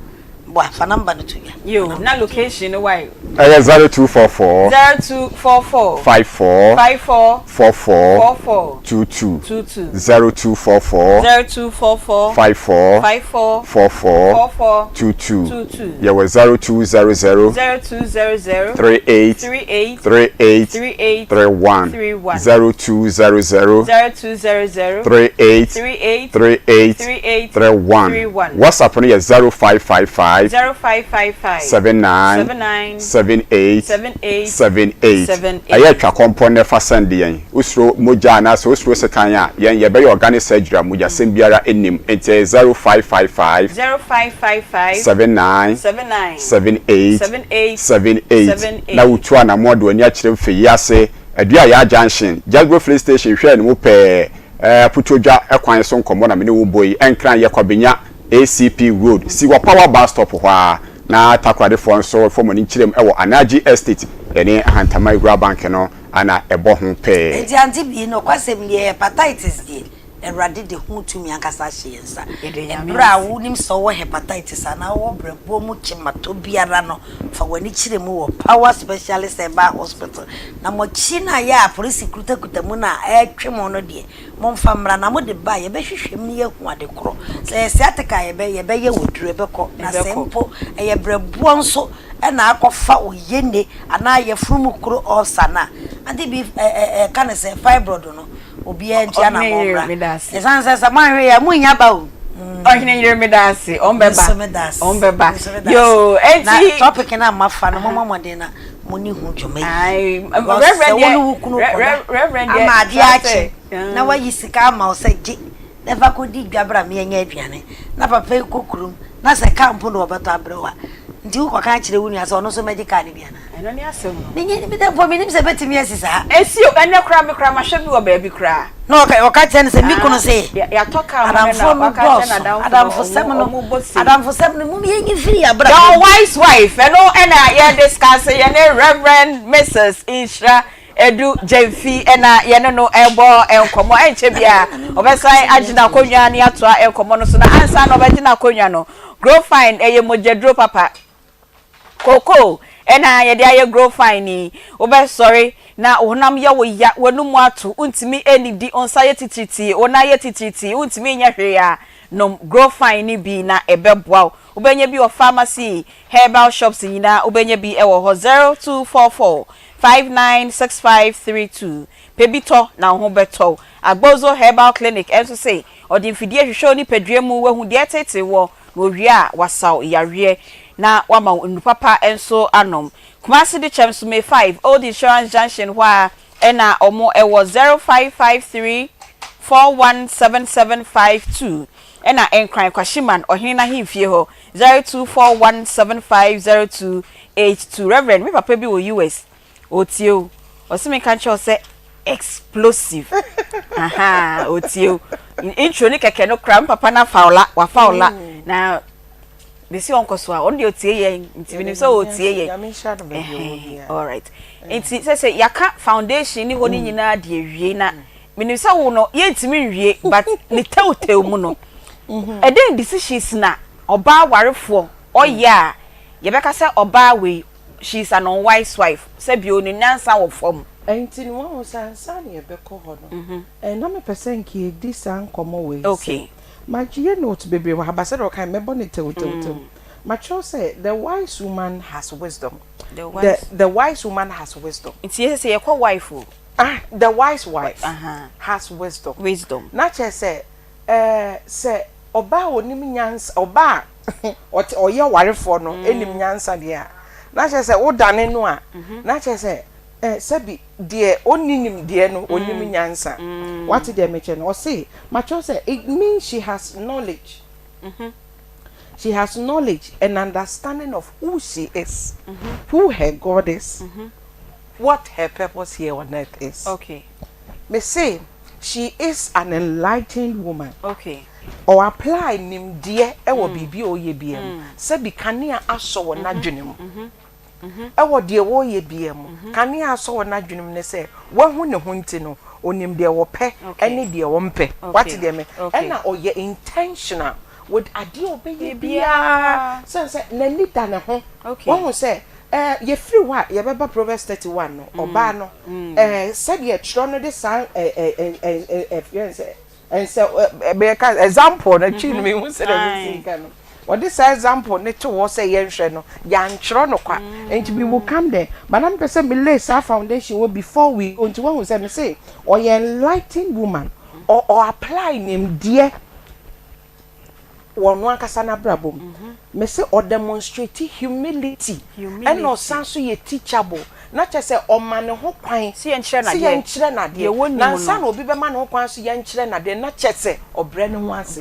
Boa, fa number no to dwa. Yo, na location no wae. Ɛyɛ 0244. 0244. 54. 54. 44. 44. 22. 22. 0244. 0244. 54. 54. 44. 44. 22. 22. Yɛwɔ 0200. 0200. 38. 38. 38. 38. 31. 31. 0200. 0200. 38. 38. 38. 38. 31. 31. WhatsApp no yɛ 0555. 0555. 79. 79. 78. 78. 78. 78. Ɛyɛ twa kɔmpɔ na ɛfa sɛnde yɛn. Wosuro mogya anaasɛ wosuro sekan a, yɛn yɛbɛyɛ organic surgery a mogyasɛm biara nnim. Enti ɛyɛ 0555. 0555. 79. 79. 78. 78. 78. 78. Na wotu anammɔn de w'ani akyerɛ mfeyi ase, Aduayaa Junction, Jasbo Filling Station hwɛɛ ne mu pɛɛ. Ɛɛ Putuodwa kwan so nkɔmmɔ na me ne wo bɔ yi. Nkran yɛ Kwabenya ACP road si wɔ power bus stop hɔ ara. Na Takoradefoɔ nso fam ani nkyerɛm wɔ Anaji Estate ne Ahantaman Rural Bank no na ɛbɔ ho pɛɛ. Enti ante bi, nokwasɛm nie, hepatitis deɛ, Awurade de ho tumi ankasa ahyɛ yɛn nsa. Ɛberɛ a wonim sɛ wowɔ hepatitis anaa wowɔ berɛboɔ mu kyematɔ biara no, fa w'ani kyerɛ mu wɔ Power Specialist Herbal Hospital. Na mo akyi no a yɛ a apolisi kutakuta mu no a ɛretwe mo no deɛ, Momfa mmra, na mode ba a, yɛbɛhwehwɛ mu na yɛahu ade korɔ. Sɛ ɛyɛ sciatica a, yɛbɛ, yɛbɛyɛ wo aduro, ɛbɛkɔ. Na sɛ mpo ɛyɛ berɛboɔ nso na akɔfa wo yene anaa yafunu mu kuro ulcer no a, ade bi ɛ, ɛ, ɛka no sɛ fibroid no, obiara ntua anammɔn mmra. Ɛsiane sɛ sɛ moanhwɛ yie a, monnya ba o. Ɔhene yere meda ase, wɔn bɛba, wɔn bɛba. Yoo, enti. Na topic no a mafa no, mommɔ mmɔden na. mo ne ho dwuma yi. Because sɛ wo ne wo kunu kɔda ama adeɛ akye na wayi sika ama wo sɛ gye na fa kɔdi dwa bra me anya aduane na papa yi kɔ kurom na sɛ kaa mpo na ɔbɛtɔ abrɛ wo a nti wokɔka akyerɛ wo nua sɛ ɔno nso mmɛgye kaa no bi anaa? Ɛno ne asɛm no. Menye me dɛ mpo menim sɛ ɛbɛtumi asi saa. Ɛsi o, ɛnɛ koraa me koraa mahwɛ bi wɔ baabi koraa. Na ɔka ɔka kyerɛ no sɛ me kunu se. Yɛatɔ kaa ma no na waka akyerɛ n'adamfo no adamfosɛm no ɔmo bɔ se. Adamfosɛm no mom yɛnyi mfiri yɛn abrabɔ mu. Your wise wife ɛno ɛna yɛ discuss yɛne Rev. Mrs Nhyira Adu Gyamfi ɛna yɛne no ɛbɔ nkɔmɔ ɛnkyɛ biara ɔbɛsan agye n'akonnwa ne atoa nkɔmɔ no so na ansa na ɔbɛgye n'akonnwa no Growfine ɛyɛ mogyaduro papa. Cocoa na yɛde ayɛ grow fine yi. Wobɛsɔre na wo honam yɛ wo ya, w'anum ato, wontumi nnidi, wo nsa yɛ titiritii, wo nan yɛ titiritii, wontumi nyɛ hwee a, nom grow fine no bi na ɛbɛboa wo. Wobɛnya bi wɔ pharmacy, herbal shops nyinaa wobɛnya bi wɔ hɔ. 0244 596532 Pɛ bi tɔ na wo ho bɛtɔ wo. Agbozo Herbal Clinic nso se ɔde mfidie hwehwɛ wo nipadua mu, wahu deɛ ɛreteetee woɔ, na owie a wasaw yareɛ na wama wo nnuru papa nso anom. Kumasi Dikyɛm nso May 5, Old Insurance Junction hɔ ara na wɔn wɔ 0553 417752 ɛna Nkran Kwashiman Ɔhene n'ahemfie hɔ 0241750282. Reverend, me papa bi wɔ US, ɔretie wo, ɔse menka nkyerɛ wo sɛ explosive ahaa otie o intro ne kɛkɛ no kora papa na faula wafaula mm. na besi ɔnkɔ so a ɔno deɛ otie yɛn nti menim sɛ ɔtie yɛn alright nti sɛ sɛ yɛaka foundation ne hɔ no mm. nyinaa deɛ wie na mm. menim sɛ wo no yɛntumi nwie but ne tewtew mu no mm-hmm. ɛdɛn decisions na ɔbaa warefoɔ ɔyɛ a yɛbɛka sɛ ɔbaa wei she is an unwise wife sɛ bio ne nyansa wɔ fam. Ɛnti no wahu sɛ ansa na yɛbɛkɔ hɔ no, eh, na mepɛ sɛ nka yɛdi saa nkɔmmɔ wei sɛ, magyeyɛ note bebree wɔ ha, but sɛdeɛ wɔkae no mɛbɔ no tewtewtew. Matwerɛ sɛ, The wise woman has wisdom. The, the wise woman has wisdom. Nti yɛ sɛ yɛkɔ wife o. Ah, the wise wife has wisdom. Wisdom. Na kyerɛ sɛ, eh, sɛ ɔbaa a ɔnim nyansa, ɔbaa a ɔte, ɔyɛ ɔwarefoɔ no nim nyansa deɛ a, na kyerɛ sɛ wodane no a, na kyerɛ sɛ, eh, sɛbi deɛ ɔnni nimdeɛ no, ɔnim nyansa. Wate deɛ mekyerɛ no? Ɔse, makyerɛ sɛ, it means she has knowledge. She has knowledge and understanding of who she is, who her God is, what her purpose here on earth is. Okay. Mese she is an enlightened woman. Okay. Ɔ apply nimdeɛ wɔ biribi a ɔyɛ biara mu. Sɛbi kanea asɔ wɔ n'adwene mu. Ɛwɔ deɛ ɔreyɛ biara mu. Kanea asɔ wɔ n'adwene mu ne sɛ wahu ne ho nti no, onim deɛ ɔpɛ ne deɛ ɔmpɛ. Wate deɛ me? Ɛna ɔyɛ intentional with adeɛ a ɔbɛyɛ biara. Sɛn sɛ n'ani da ne ho. Wahu sɛ ɛɛ yɛfiri hɔ a yɛbɛba Proverbs 31 no, ɔbaa no ɛɛ sɛdeɛ twerɛ no de saa ɛɛ ɛɛ ɛɛ ɛɛ sɛ ɛnsɛ ɛbɛyɛ ka example no twi no mehu sɛ dɛ mesi nka no wɔde saa example no to hɔ sɛ yɛnhwɛ no yɛantwerɛ no kwa nti we will come there but na mepɛ sɛ me lay saa foundation wɔ before we go nti wahu sɛ me se ɔyɛ enlightened woman ɔ ɔ apply nimdeɛ wɔ ɔno ankasa n'abrabɔ mu. Mese ɔ demonstrate humility ɛna ɔsan so yɛ teachable. Na kyerɛ sɛ ɔma ne ho kwan sɛ yɛnkyerɛ no adeɛ. Na ansa na obi bɛma ne ho kwan so yɛnkyerɛ no adeɛ na kyerɛ sɛ ɔbrɛ ne ho ase.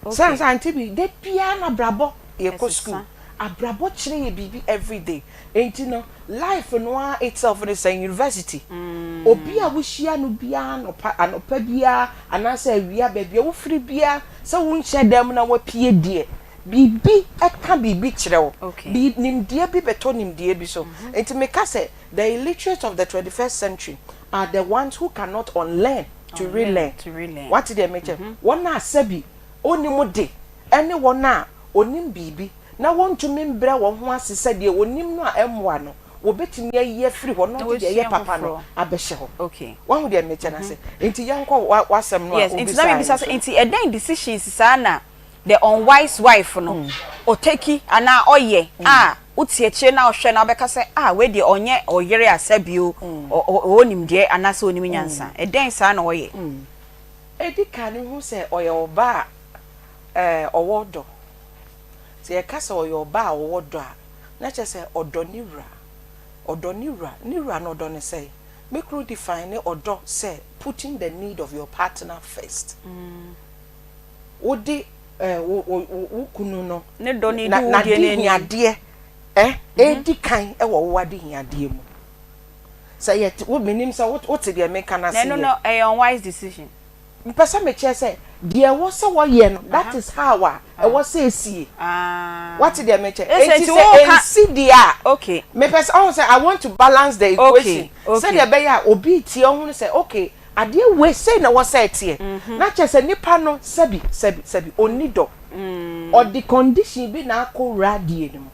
Sɛ ansa Auntie Bi, da biara na abrabɔ yɛkɔ school. Abrabɔ kyerɛ yɛ biribi everyday. Enti no Life no ara itself no sɛ university. Obi a wohyia no biara anɔpa anɔpa biara anaasɛ awia baabi a wofiri biara sɛ wonhyɛ dan mu na woapue deɛ, Biribi ka biribi kyerɛ wo. Bi, nimdeɛ bi bɛtɔ nimdeɛ bi so. Nti meka sɛ, the illiterate of the 21st century are the ones who cannot unlearn to relearn. Woate deɛ mekyɛ? Wɔn a sɛbi ɔnnim de ne wɔn a ɔnim biribi na wɔntumi mbrɛ wɔn ho ase sɛ deɛ ɔnim no a ɛmmoa no, wɔbɛtumi ayi afiri hɔ na ɔde deɛ ɛyɛ papa no abɛhyɛ hɔ. Woahu deɛ mekyɛ no ase? Nti yɛnkɔ w'asɛm no a Yes, nti na wobisaeɛ no mebisa so. sɛ, nti ɛdɛn decisions saa na the unwise wife no ɔteki anaa ɔyɛ a wote akyire na ɔhwɛ na wobɛka sɛ ah wei deɛ ɔnyɛ ɔyere a sɛbio ɔwɔ nimdeɛ anaasɛ ɔnim nyansa, ɛdɛn saa na ɔyɛ? Ɛdi kan hu sɛ ɔyɛ ɔbaa a ɔwɔ dɔ. Sɛ yɛka sɛ ɔyɛ ɔbaa a ɔwɔ dɔ a, na kyerɛ sɛ ɔdɔ ne wura. Ɔdɔ ne wura. Ne wura no ɔdɔ no sɛn? Me kunu define ɔdɔ sɛ putting the need of your partner first. Wode wo wo wo kunu no Ne dɔ no di wo deɛ no anim. n'adehiadeɛ redi kan wɔ wo adehiadeɛ mu. Sɛ yɛte wo menim sɛ wote deɛ meka no Na ase ɛno yie. no ɛyɛ unwise decision. Mepɛ sɛ mekyerɛ sɛ deɛ ɛwɔ sɛ wɔyɛ no that is how a ɛwɔ sɛ ɛsie. Wate deɛ mekyɛ? Enti sɛ ɛnsi deɛ a, mepɛ sɛ ɔhu sɛ I want to balance the equation sɛdeɛ ɛbɛyɛ a obi retie ɔhunu sɛ okay adeɛ wei sei na ɛwɔ sɛ ɛteɛ. Na kyerɛ sɛ nipa no sɛbi sɛbi sɛbi ɔnni dɔ. Ɔde condition bi na akɔwura adeɛ no mu.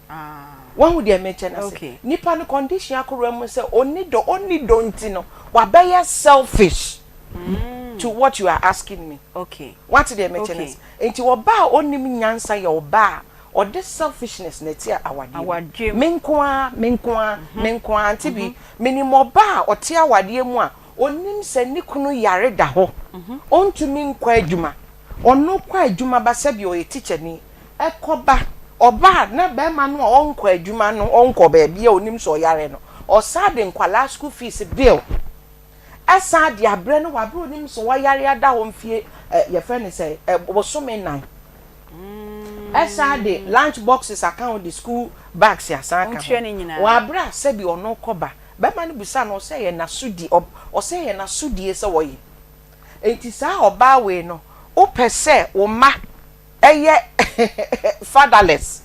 Wahu deɛ mekyɛ no ase? Nipa no condition akɔwura mu sɛ ɔnni dɔ, ɔnni dɔ nti no wabɛyɛ selfish. to what you are asking me. Okay. Wate deɛ mekyɛ no ase? Nti ɔbaa a ɔnnim nyansa yɛ ɔbaa a ɔde selfishness na ɛte awadeɛ mu. Me nko ara, me nko ara, me nko ara. Nti bi, menim ɔbaa a ɔte awadeɛ mu a ɔnim sɛ ne kunu yare da hɔ, ɔntumi nkɔ adwuma. Ɔno kɔ adwuma ba sɛbi ɔyɛ tikyani, ɛkɔ ba, ɔba a na bɛrima no a ɔnkɔ adwuma no, ɔnkɔ baabi a ɔnim sɛ ɔyare no, ɔsan de nkwadaa school fees bill Ɛsan de abrɛ no wɔ aberɛ a ɔnim sɛ wayare ada hɔ mfie ɛ yɛfrɛ no sɛ ɛ bosome nnan. Ɛsan de lunch boxes aka ho de school bags asan aka ho wɔ aberɛ a sɛbi ɔno kɔ ba. Bɛrima no bisa no ɔsɛ ɛyɛ n'asodi ɔsɛ ɛyɛ n'asodie sɛ ɔyɛ. Enti saa ɔbaa wei no wopɛ sɛ wo mma ɛyɛ fatherless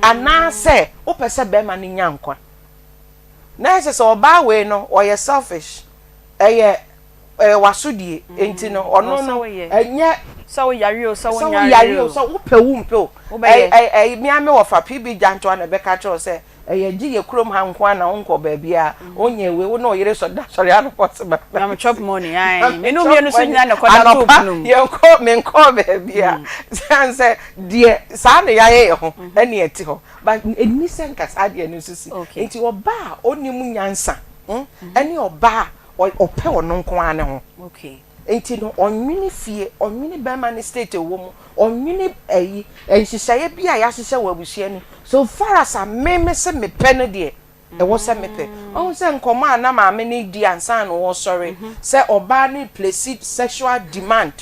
anaasɛ wopɛ sɛ bɛrima no nya nkwa? Na ɛsɛ sɛ ɔbaa wei no ɔyɛ selfish ɛyɛ ɛyɛ w'asodie nti no ɔno no ɛnyɛ sɛ wo yare o sɛ wo nyare o sɛ wo pɛ wo mpɛ o ɛyɛ ɛyɛ mia me wɔfa PB Gyantoa na ɛbɛka kyerɛ wo sɛ ɛyɛ gye yɛ kurom ha nko ara na wonkɔ baabi a wonyɛ wei wo ne ɔyere sɔ da sɔre anɔpa sɛ ba na me chop money ae me no mmienu so nyina na ɛkɔda to anɔpa yɛnkɔ menkɔ baabi a sɛ sɛ deɛ saa na yɛayɛ yɛ ho ɛne ɛte hɔ But ɛnni sɛ nka saa adeɛ no nso si. Nti ɔbaa a ɔnnim nyansa ɛne ɔbaa a ɔpɛ ɔno nko ara ne ho. Nti no ɔnwene fie, ɔnwene bɛrima no state a ɔwɔ mu, ɔnwene ɛyi nhyehyɛeɛ bi a yɛahyehyɛ wɔ abusua no mu. So far as a me me se mepɛ no deɛ, ɛwɔ sɛ mepɛ. Wahu sɛ nkɔmmɔ a na maame no redi ansa na ɔresɔre sɛ ɔbaa no replace sexual demand.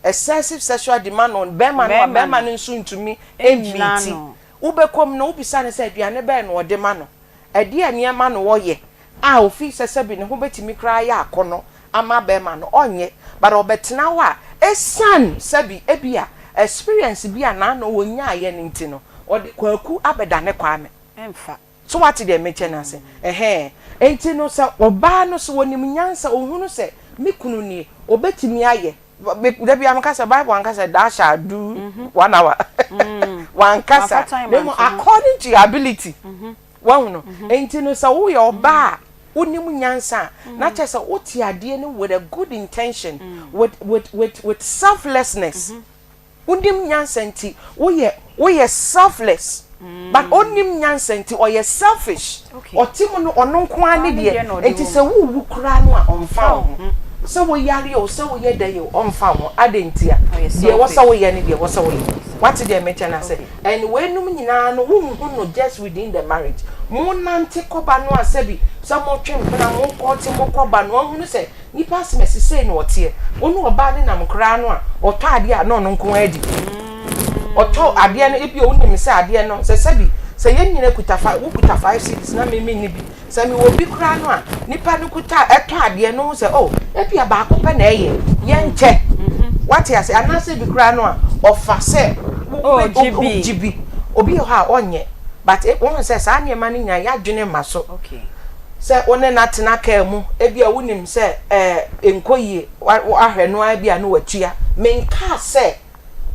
Excessive sexual demand on bɛrima no a bɛrima no nso ntumi mmiiti. Wobɛkɔ mu no, wobisa no sɛ aduane bɛn na ɔde ma no, ɛdeɛn nneɛma na ɔyɛ a ɔfii sɛ sɛbi ne ho bɛtumi koraa ayɛ akɔnnɔ ama bɛrima no, ɔnyɛ. But ɔbɛtena hɔ a, ɛsiane sɛbi ebia experience bi a n'ano ɔnyaaeɛ no nti no, ɔde Kwaku abɛdane Kwame. So woate deɛ mekyɛ no ase? Ɛhɛɛ. Enti no, sɛ ɔbaa no, sɛ ɔnim nyansa, ɔhunu sɛ, me kunu nie, ɔbɛtumi ayɛ. Da biara meka sɛ, Bible anka sɛ, thou shalt do one hour. Wanka saa. Na mmom, according to your ability. Wahu no? Enti no, sɛ woyɛ ɔbaa a wonim nyansa a, na kyerɛ sɛ wote adeɛ no with a good intention, with, with, with, with selflessness. Wonim nyansa nti woyɛ woyɛ selfless but onnim nyansa nti ɔyɛ selfish ɔte mu no ɔno nko ara ne deɛ nti sɛ wowu koraa no a ɔmfa wo ho sɛ woyare o sɛ woyɛ dɛn o ɔmfa wo ho adɛn ntia deɛ ɛwɔ sɛ woyɛ ne deɛ ɛwɔ sɛ woyɛ wate deɛ mekyɛ no ase and weinom nyinaa no wonhu no just within the marriage monante kɔba no a sɛbi sɛ motwe mpena mokɔ te mokɔba no ahunu sɛ Nipa asem ɛse sei na ɔteɛ. Wo ne ɔbaa no nam koraa no a, ɔtɔ adeɛ a na ɔno nko ara di. Ɔtɔ adeɛ no ebia wonim sɛ adeɛ no sɛ sɛbi sɛ yɛn nyina kuta fa wo kuta five cedis na me menni bi. Sɛ mewɔ bi koraa no a, nipa no kuta ɛtɔ adeɛ no wohu sɛ oh ebia baako pɛ na ɛyɛ yɛnkyɛ. Wate ase? Anaasɛ ebi koraa no a ɔfa sɛ. wo gye bi. Obi wɔ hɔ a ɔnyɛ but wohu sɛ saa nneɛma no nyinaa yɛadwene mma so. Sɛ wo ne no atena kaa mu, ebia wonim sɛ ɛɛ nkɔ yie, wahwɛ no ara bi a na watua. Menkaa sɛ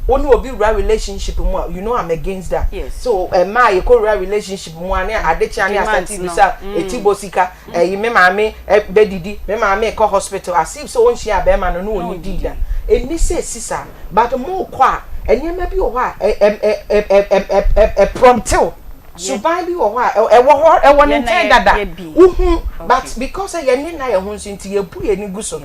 wo ne obi wura relationship mu a, you know I'm against that. So mmaa a yɛkɔwura relationship mu a ne ade kye a ne asate bisa eti bɔ sika, ɛyi me maame bɛdidi, me maame rekɔ hospital as if sɛ ɔnhyiaa bɛrima no na ɔnnidii da. Ɛnni sɛ ɛsi saa. But mokɔ a, nneɛma bi wɔ hɔ a ɛ ɛ ɛ wo. Suban bi wɔ hɔ a ɛwɔ hɔ, ɛwɔ ne nkyɛn dada. Wohu but because sɛ yɛne nna yɛn ho nso nti yɛbu yɛn ani gu so.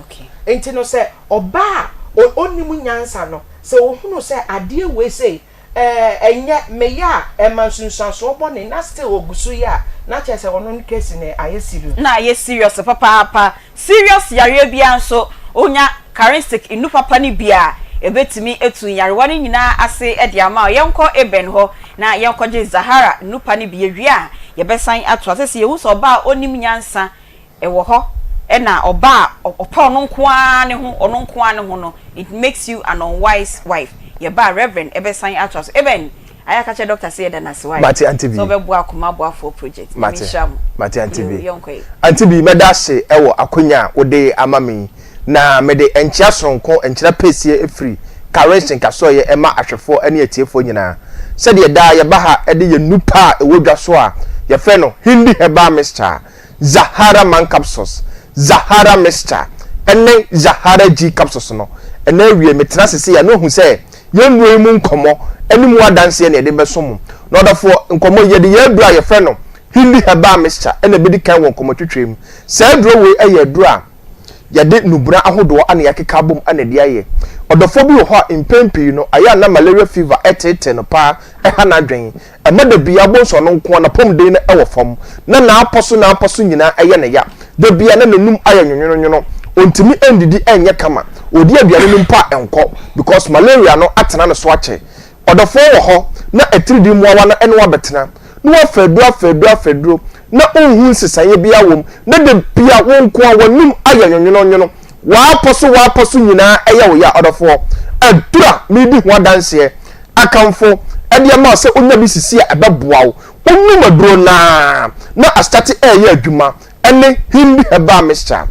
Nti no sɛ ɔbaa a ɔnnim nyansa no, sɛ ɔhunu sɛ adeɛ wei sei ɛɛ ɛnyɛ, meyɛ a ɛma nsunsuansoɔ bɔne na still ɔgu so yɛ a, na kyerɛ sɛ ɔno ne case no ayɛ serious. Na ayɛ serious papaapa. Serious yareɛ biara nso, wonya Karensic nnu papa no bi a, ɛbɛtumi atu nyarewa no nyinaa ase de ama wo. Yɛnkɔ Eben hɔ na yɛnkɔgye Zahara nnupa no bi. Yɛwie a, yɛbɛsan atoa. Seesei yɛhu sɛ ɔbaa a ɔnnim nyansa wɔ hɔ, ɛna ɔbaa a ɔpɛ ɔno nko ara ne ho, ɔno nko ara ne ho no, it makes you an unwise wife. Yɛba a, Reverend bɛsan atoa so. Eben, ayɛ a ka kyerɛ doctor sɛ yɛda no ase wai, Mate Auntie sɛ Bee. ɔbɛboa Akoma Aboafoɔ project. Nyame Mate. nhyira mo. Mate Auntie Yoo, Bee. yɛnkɔ ɛ. Auntie Bee, mɛda ase wɔ akwanya a wode ama me yi. Na mede nkyea soronko, nkyerɛ pɛsie firi Karensin Kasɔeɛ ɛma ahwɛfoɔ ne atiefoɔ nyinaa. Sɛdeɛ daa yɛba ha de yɛn nnupa a ɛwɔ dwa so a yɛfrɛ no Hindi Herbal Mixture, Zahara Man Capsules, Zahara Mixture, ne Zahara G Capsules no, ɛnnɛ awie metena ase sei a na wahu sɛ yɛn nnuro yi mu nkɔmmɔ ne mu adanseɛ na yɛde bɛso mo. Na ɔdɔfoɔ, nkɔmmɔ yi yɛde yɛn aduro a yɛfrɛ no Hindi Herbal Mixture na ɛbɛdi kan wɔ nkɔmmɔtwitwa mu. Saa aduro wei yɛ aduro a yɛde nnubona ahodoɔ na yɛakeka abom na ɛde ayɛ. Ɔdɔfoɔ bi wɔ hɔ a mpɛn pii no ayɛ a na malaria fever teetee no paa ɛha n'adwene. Ɛma da biara wobɛhu sɛ ɔno nko ara n'apɔmuden no wɔ fam na n'apɔ so n'apɔ so nyinaa ɛyɛ no ya. Da biara na n'anum ayɛ nwonwononwono. Ɔntumi ndidi nyɛ kama. Ɔdi aduane no mpo a ɛnkɔ because malaria no atena ne so akyɛ. Ɔdɔfoɔ wɔ hɔ na atiridii mmoawa no ne wo abɛtena, na woafa aduro afa aduro afa aduro na wonhu nsesaeɛ biara wɔ mu, na da biara wo nko ara w'anum ayɛ nwonwononwono, w'apɔ so w'apɔ so nyinaa ɛyɛ wo ya. Ɔdɔfoɔ, aduro a meredi ho adanseɛ akamfo de ama wo sɛ wonya bi sisi a ɛbɛboa wo, wonom aduro no ara na astate ɛreyɛ adwuma, ne Hindi herbal mixture.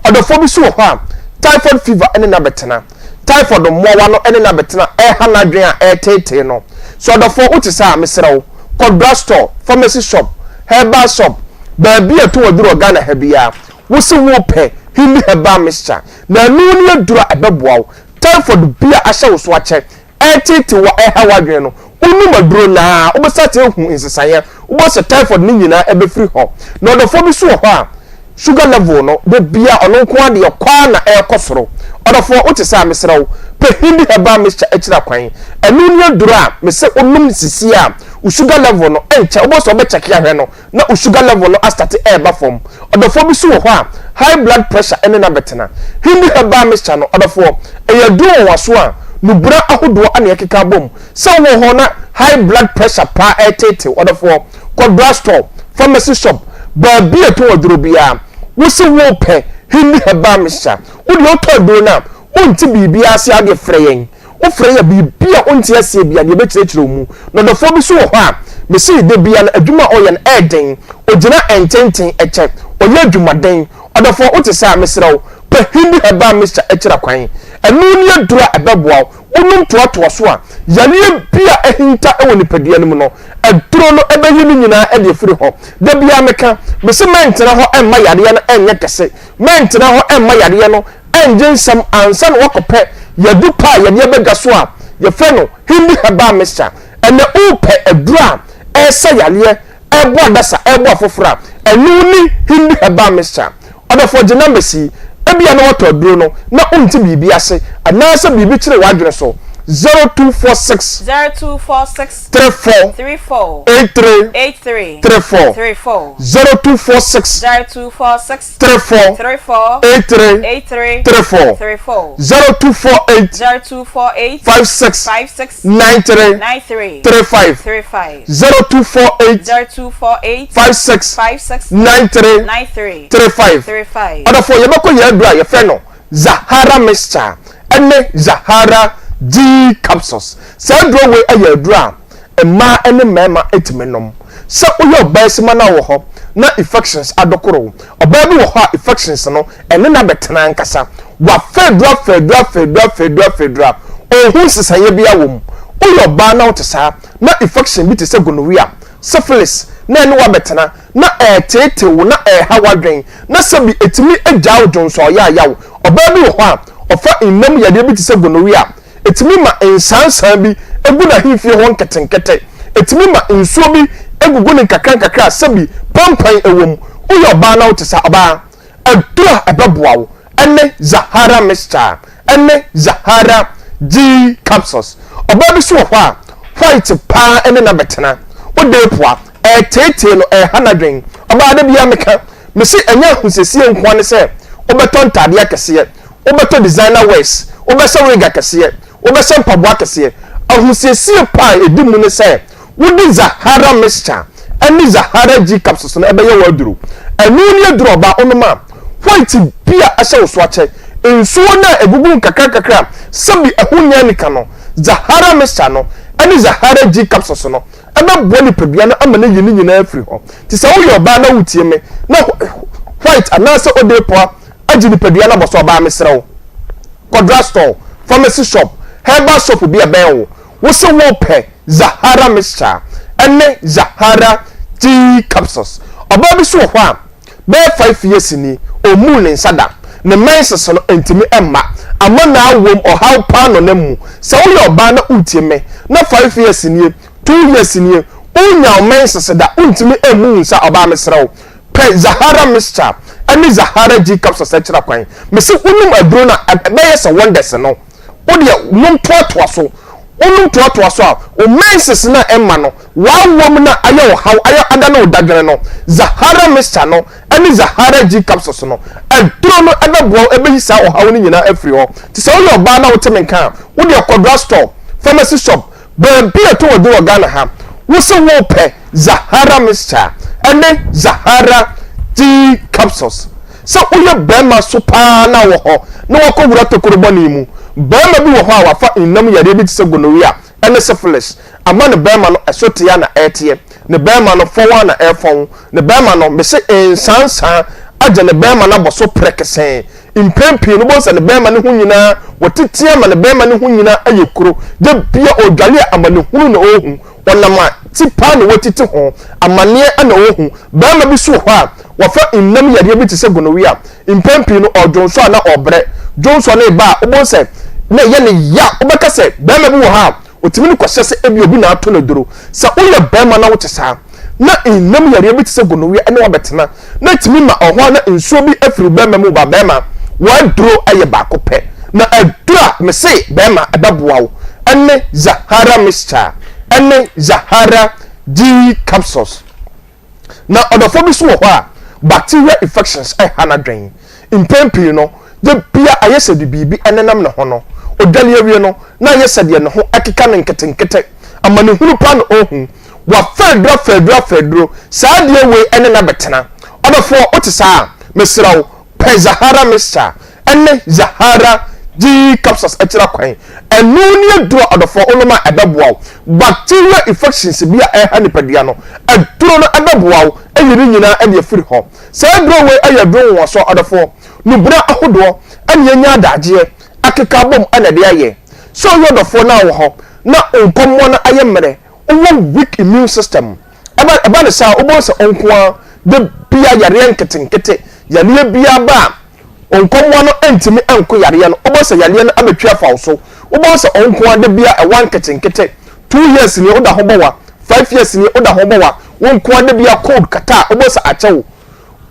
Ɔdɔfoɔ bi nso wɔ hɔ a, typhoid fever ne no abɛtena. Typhoid mmoawa no ne no abɛtena ɛreha n'adwene a ɛreteetee no. So ɔdɔfoɔ wote saa a, mesrɛ wo, kɔ drug store, pharmacy shop, herbal shop, baabi a ɛtɔn aduro wɔ Ghana ha biara, wo se worepɛ Hindi herbal mixture, na ɛno ne aduro a ɛbɛboa wo. Typhoid bi a ahyɛ wo so akyɛ, ɛreteetee wo a ɛreha w'adwene no, wonom aduro no ara, wobɛsate ahu nsesaeɛ. Wobɛhu sɛ typhoid no nyinaa ɛbɛfiri hɔ. Na ɔdɔfoɔ bi nso wɔ hɔ a, sugar level no, da biara ɔno nko ara deɛ kɔ ara na ɛrekɔ soro. Ɔdɔfoɔ, wote saa a, mesrɛ wo, pɛ Hindi herbal mixture akyiri akwan. Ɛno ne aduro a mese wonom sisi a, wo sugar level no, ɛnkyɛ, wobɛhu sɛ wobɛkyɛke ahwɛ no, na wo sugar level no astate ɛreba fam. Ɔdɔfoɔ bi nso wɔ hɔ a, high blood pressure ne no abɛtena. Hindi herbal mixture no, ɔdɔfoɔ, ɛyɛ aduro nwanwaso a nnubura ahodoɔ na yɛakeka abom. Sɛ wowɔ hɔ na high blood pressure paa ɛreteetew, ɔdɔfoɔ, kɔ drug store, pharmacy shop, baabi a ɛtɔn aduro biara, wose worepɛ Hindi herbal mixture. Wo deɛ wotɔ aduro no a, wonte biribiara ase a, wo deɛ frɛ yɛn. Wofrɛ yɛn a, biribi a wonte aseɛ biara no, yɛbɛkyerɛkyerɛ wo mu. Na ɔdɔfoɔ bi nso wɔ hɔ a, mese da biara no, adwuma a ɔyɛ no, ɛyɛ den. Ɔgyina ntenten kyɛ. Ɔyɛ adwumaden. Ɔdɔfoɔ, wote saa a, mesrɛ wo, pɛ Hindi herbal mixture kyerɛ kwan. Ɛno ne aduro a ɛbɛboa wo. Wonom toatoa so a, yareɛ bi a ahinta wɔ nipadua no mu no, aduro no bɛyi ne nyinaa de afiri hɔ. Da biara meka, mese mɛntena hɔ mma yareɛ no nyɛ kɛse. Mɛntena hɔ mma yareɛ no nngye nsam ansa na woakɔpɛ yadu pa a yɛde aba dwa so a yɛfrɛ no Hindi Herbal Mixture. Ɛnnɛ worepɛ aduro a ɛresa yareɛ, ɛreboa adasa, ɛreboa afoforɔ a, ɛno ne Hindi Herbal Mixture. Ɔdɔfoɔ gye numbers yi, ebia na woatɔ aduro no na wonte biribi ase anaasɛ biribi kyere w'adwene so, 0246 0246 34 34 83 83 34 34 0246 0246 34 34 83 83 34 34 0248 0248 56 56 93 93 35 35 0248 0248 56 56 93 93 35 35 Ɔdɔfoɔ, yɛbɛkɔ yɛn aduro a yɛfrɛ no Zahara mixture ɛne Zahara. G capsules. Saa aduro wei yɛ aduro a mmaa ne mmarima tumi nom. Sɛ woyɛ ɔbaa sima na wɔ hɔ na infections adokoro wo. Ɔbaa bi wɔ hɔ a infections no ɛne no abɛtena ankasa. Wafa aduro afa aduro afa aduro afa aduro afa aduro a ɔnhu nsesaeɛ biara wɔ mu. Woyɛ ɔbaa na wote saa na infection bi te sɛ gonorrhea, syphilis na ɛne wo abɛtena na ɛreteetee wo na ɛreha w'adwen na sɛbi ɛtumi gyaa wo dwonsɔɔyaayaw. Ɔbaa bi wɔ hɔ a ɔfa nna mu yadeɛ bi te sɛ gonorrhea. Ɛtumi ma nsaansaa bi gu n'ahemfie hɔ nketenkete. Ɛtumi ma nsuo bi gugu no nkakrankakra a sɛbi pampan wɔ mu. Woyɛ ɔbaa na wote saa, ɔbaa, aduro a ɛbɛboa wo ne Zahara Mixture ne Zahara G Capsules. Ɔbaa bi nso wɔ hɔ a, white paa ne no abɛtena. Wode repoa, ɛreteetee no, ɛreha n'adwene. Ɔbaa, da biara meka, mese ɛnyɛ ahosiesie nko ara ne sɛ wobɛtɔ ntaadeɛ akɛseɛ, wobɛtɔ designer wears, wobɛhyɛ wig akɛseɛ, wobɛhyɛ mpaboa akɛseɛ. Ahosiesie pa a ɛdi mu ne sɛ wode Zahara mixture ne Zahara G capsules no bɛyɛ w'aduro. Ɛno ne aduro a ɔbaa wonom a, white bi a ahyɛ wo so akyɛ, nsuo no a ɛgugu nkakrankakra a sɛbi ɛho nyɛ anika no, Zahara mixture no ne Zahara G capsules no bɛboa nipadua no ama no ayi ne nyinaa afiri hɔ. Nti sɛ woyɛ ɔbaa na wotie me na white anaasɛ ode poa agye nipadua no abɔ so ɔbaa mesrɛ wo kɔ drug store, pharmacy shop, herbal shop bi a ɛbɛn wo, wo se wopɛ Zahara mixture ne Zahara tea capsules. Ɔbaa bi so wɔ hɔ a bɛyɛ 5 years ni ɔmmuu ne nsa da, ne menses no ntumi mma, ama n'awom ɔhaw paa na ɔnam mu. Sɛ woyɛ ɔbaa na wotie me na 5 years nie, 2 years nie, wonnya wo menses da, wontumi mmu wo nsa, ɔbaa mesrɛ wo pɛ Zahara mixture ne Zahara G capsules kyerɛ kwan. Mese wonom aduro no a ɛbɛyɛ sɛ wonders no. Wo deɛ nom toatoa so. Wonom toatoa so a, wo menses no a ɛmma no, w'awom no a ayɛ ɔhaw, ayɛ adane wo dadwene no, Zahara mixture no ne Zahara G capsules no, aduro no ɛbɛboa wo ɛbɛyi saa ɔhaw no nyinaa afiri hɔ. Nti sɛ woyɛ ɔbaa na wote me nka a, wo deɛ kɔ drug store, pharmacy shop, Baabi a ɛtɔ aduru wɔ Ghana ha, wo se wo pɛ Zahara mixture ɛne Zahara tea capsules. Sɛ woyɛ barima so paa na wɔ hɔ na wakɔ wura tokuro bɔne mu. Barima bi wɔ hɔ a wafa nnam yareɛ bi te sɛ gonorrhea ɛne syphilis ama ne barima no ɛso teɛ a na ɛreteɛ, ne barima no fɔn a na ɛrefɔn, ne barima no mese nsansaa agye ne barima no abɔ so prɛkesee. Mpɛn pii no, wobɛhu sɛ ne bɛrima no ho nyinaa, wɔtete ama ne bɛrima no ho nyinaa ayɛ kuro. Da bia ɔredwale a, amanehunu na ɔrehu. Ɔnam a, ti paa na wɔatiti ho, amaneɛ na ɔrehu. Barima bi nso wɔ hɔ a, wafa nnam yareɛ bi te sɛ gonorrhea. Mpɛn pii no, ɔredwonsɔ a na ɔrebrɛ. Dwonsɔ no reba a, wobɛhu sɛ na ɛyɛ no ya. Wobɛka sɛ barima bi wɔ hɔ a, Otumi de kɔhyɛ sɛ ebia obi na ato no aduro. Sɛ woyɛ barima na wote saa, na nnam yareɛ bi te sɛ gonorrhea ne wo abɛtena, na ɛtumi ma ɔhɔ a na nsuo bi afiri wo barima mu ba, barima, w'aduro yɛ baako pɛ. Na aduro a mese barima ɛbɛboa wo ne Zahara mixture ne Zahara G capsules. Na ɔdɔfoɔ bi nso wɔ hɔ a, bacterial infections ha n'adwene. Mpɛn pii no, da biara ayɛ sɛ de biribi nenam ne ho no, ɔdwane awie no, na ayɛ sɛ deɛ ne ho keka no nketenkete. Amanehunu paa na ɔrehu. Wafa aduro afa aduro afa aduro, saa adeɛ wei ne no abɛtena. Ɔdɔfoɔ, wote saa a, mesrɛ wo, pɛ Zahara mixture ne Zahara G capsules akyira kwan. Ɛno ne aduro a ɔdɔfoɔ wonom a ɛbɛboa wo. Bacterial infections bi a ɛreha nipadua no, aduro no ɛbɛboa wo ayi ne nyinaa de afiri hɔ. Saa aduro wei yɛ aduro nwonwasoɔ ɔdɔfoɔ. Nubena ahodoɔ ɛna yɛnya adagyeɛ akeka abom ɛna ɛde ayɛ. Sɛ woyɛ ɔdɔfoɔ na wɔ hɔ na wo nkɔmmɔ no ayɛ mmerɛ, wowɔ weak immune system, ɛba ɛba no saa a wobɛhu sɛ wo nko ara da biara yareɛ nketenkete, yareɛ biara ba a, Nkɔmmoa no ntumi nko yareɛ no, wobɛhu sɛ yareɛ no abɛtwi afa wo so. Wobɛhu sɛ wo nko ara da biara ɛwa nketenkete. 2 years nie woda ho bɔ wa, 5 years nie woda ho bɔ wa, wo nko ara da biara cold kata a wobɛhu sɛ akyɛ wo.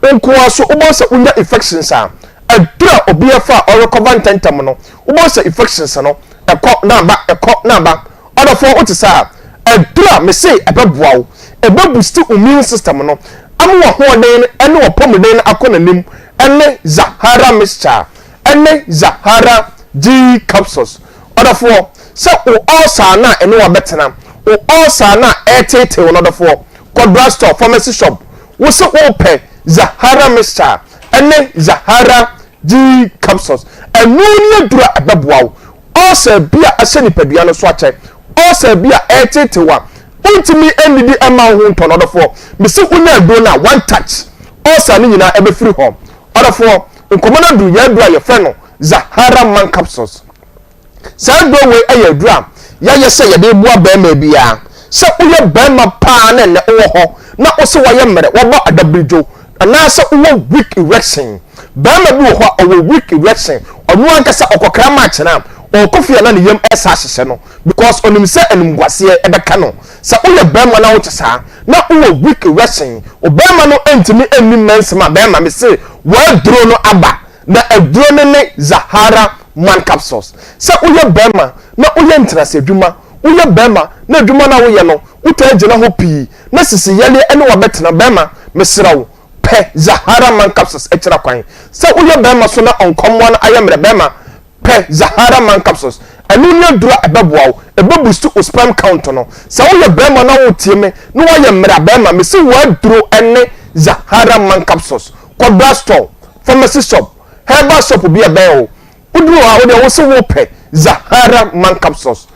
Wo nko ara so wobɛhu sɛ wonya infections a, aduru a obi afa a ɔrecover ntɛmntɛm no, wobɛhu sɛ infections no ɛkɔ na aba, ɛkɔ na aba. Ɔdɔfoɔ wote saa a, aduru a mese ɛbɛboa wo, ɛbɛ boost wo immune system no ama w'ahoɔden no ne w'apɔmuden no akɔ n'anim ne Zahara mixture ne Zahara G capsules. Ɔdɔfoɔ, sɛ wo ulcer no a ɛne wo abɛtena, wo ulcer no a ɛreteetee wo no ɔdɔfoɔ, kɔ drug store, pharmacy shop, wo se wopɛ Zahara mixture ne Zahara G capsules. Ɛno ne aduru a ɛbɛboa wo. Ulcer bi a ahyɛ nipadua no so akyɛ, ulcer bi a ɛreteetew a wontumi nnidi mma wo ho ntɔ no, ɔdɔfoɔ, mese wonya aduro no a, one touch, ulcer no nyinaa ɛbɛfiri hɔ. Ɔdɔfoɔ, nkɔmmɔ no aduru yɛn aduro a yɛfrɛ no Zahara Man Capsules. Saa aduro wei yɛ aduro a yɛayɛ sɛ yɛde reboa barima biara. Sɛ woyɛ barima paa na ɛnnɛ wowɔ hɔ na wose woayɛ mmerɛ, woabɔ adabridwo, anaasɛ wowɔ weak erection. Barima bi wɔ hɔ a ɔwɔ weak erection, ɔno ankasa ɔkɔkra match no a, ɔrekɔ fie a na ne yam resa ahyehyɛ no because ɔnim sɛ animguaseɛ bɛka no. Sɛ woyɛ barima na wote saa na wowɔ weak erection, wo barima no ntumi nni mmɛnsɛm a, barima mese w'aduro no aba. Na aduro no ne Zahara Man Capsules. Sɛ woyɛ barima na woyɛ ntenase adwuma, woyɛ barima na adwuma no a woyɛ no wotaa gyina hɔ pii na sisi yareɛ ne wo abɛtena, barima mesrɛ wo pɛ Zahara Man Capsules kyerɛ kwan. Sɛ woyɛ barima so na ɔnkɔmmoa no ayɛ mmerɛ, barima pɛ Zahara Man Capsules. Ɛno ne aduro a ɛbɛboa wo, ɛbɛ boost wo sperm count no. Sɛ woyɛ barima na woretie me na woayɛ mmerɛ a, barima mese w'aduro ne Zahara Man Capsules. Kɔ drug store, pharmacy shop, herbal shop bi a ɛbɛn wo. Woduru hɔ a, wo deɛ wo se wopɛ Zahara Man Capsules.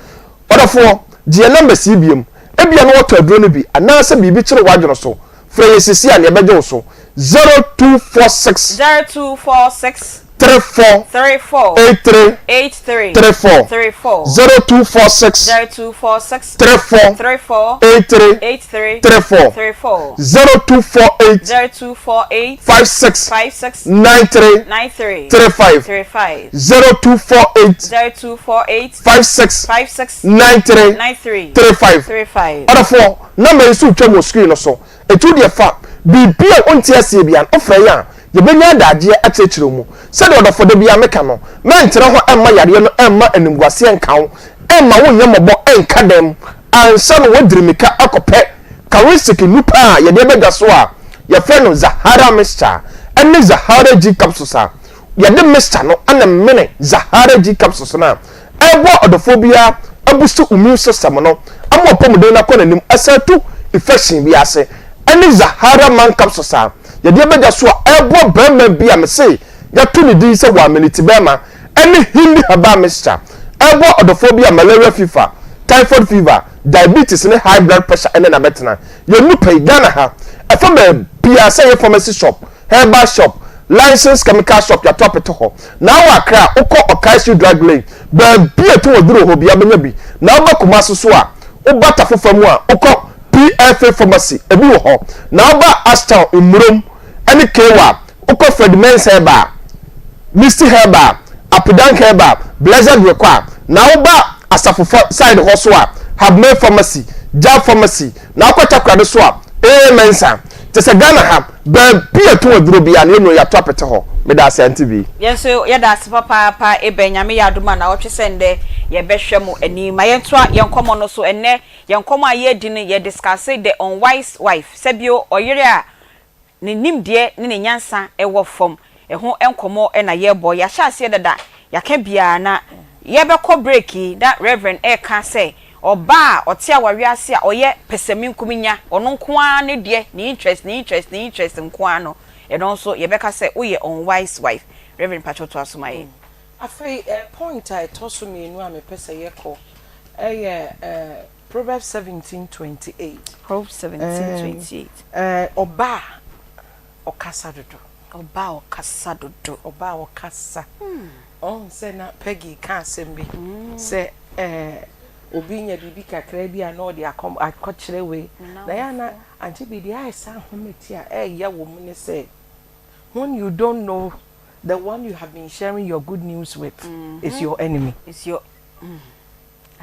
Ɔdɔfoɔ, gye yɛn numbers yi biom. Ebia na woatɔ aduro no bi anaasɛ biribi kyere w'adwene so. Frɛ yɛn seesei a na yɛbɛgye wo so. 0246. 0246. 34. 34. 83. 83. 34. 34. 0246. 0246. 34. 34. 83. 83. 34. 34. 0248. 0248. 56. 56. 93. 93. 35. 35. 0248. 0248. 56. 56. 93. 93. 35. 35. Ɔdɔfoɔ, number yi nso retwam wɔ screen no so. Enti wo deɛ fa biribi a wonte aseɛ biara no, wofrɛ yɛn a, yɛbɛnya adagyeɛ akyerɛkyerɛ wo mu. Sɛdeɛ ɔdɔfoɔ da biara meka no, mɛntena hɔ mma yareɛ no mma animguaseɛ nka wo, mma wonyɛ mmɔbɔ nka dɛm ansa na woadiri mmirika akɔpɛ Karisik nnupa a yɛde aba dwa so a yɛfrɛ no Zahara Mixture ne Zahara G Capsules a yɛde mixture no na mene Zahara G Capsules no a Ɛboa ɔdɔfoɔ biara abusti immune system no ama w'apɔmuden no akɔ n'anim, ɛsan tu infection bi ase. Ɛne Zahara man capsules a yɛde aba dwa so a ɛboa barima bi a mese yɛato ne din sɛ Waminiti barima ɛne Hindi herbal mixture. Ɛboa ɔdɔfoɔ bi a malaria fever, typhoid fever, diabetes ne high blood pressure ɛne no abɛtena. Yɛn nnupa yi, Ghana ha, ɛfa baabiara sɛ ɛyɛ pharmacy shop, herbal shop, licensed chemical shop yɛato apete hɔ. Na wɔ Accra a, wokɔ Okaishie Drug Lane, baabi a ɛtɔn aduro wɔ hɔ biara wobɛnya bi. Na woba Kumasi nso a, woba Tafo mu a, wokɔ PFA Pharmacy, ebi wɔ hɔ. Na woba Ashtown, Mmurom ne Kewa a, wokɔ Fred Mensah Herbal, Misty Herbal, Apidank Herbal, Blessed Rekwa. Na woba Asafo side hɔ so a, Habmay Pharmacy, Jab Pharmacy, Na wokɔ Takoradi so a, ee Mensah, kyerɛ sɛ Ghana ha, baabi a yɛtɔn aduro biara no, yɛn nyinaa yɛato apete hɔ. Meda ase Auntie Vee. Yɛn nso yɛda ase papaapa Ebɛn Nyame yɛ adom a naawɔtwe sɛ ndɛ yɛbɛhwɛ mo ani. Ma yɛntoa yɛn nkɔmmɔ no so. Ɛnnɛ yɛn nkɔmmɔ a yɛredi no yɛ discusse the unwise wife, sɛbio ɔyere a Ne nimdeɛ ne ne nyansa wɔ fam. Ɛho nkɔmmɔ na yɛrebɔ. Yɛahyɛ aseɛ dada, yɛaka biara na yɛrebɛkɔ break yi na Rev. reka sɛ ɔbaa a ɔte awareɛ ase a ɔyɛ pɛsɛmenkominya, ɔno nko ara ne deɛ, ne interest, ne interest, ne interest nko ara no, ɛno nso yɛbɛka sɛ woyɛ unwise wife. Rev. mpakyɛw toa so ma yɛn. Afei point a ɛtɔ so mienu a mepɛ sɛ yɛkɔ yɛ Proverbs 17:28. Proverbs 17:28. Ɛɛ ɔba a ɔkasa dodo. Ɔba a ɔkasa dodo. Ɔba a ɔkasa. Ɔn sɛ na Peggy ka asɛm bi sɛ ɛɛ obi nya biribi kakra bi a na ɔde akɔ akɔkyerɛ wei. Na yɛ na agye bi deɛ ayɛ sɛ ahomete a ɛɛya wɔ mu ne sɛ when you don't know the one you have been sharing your good news with is your enemy. Is your. Mm.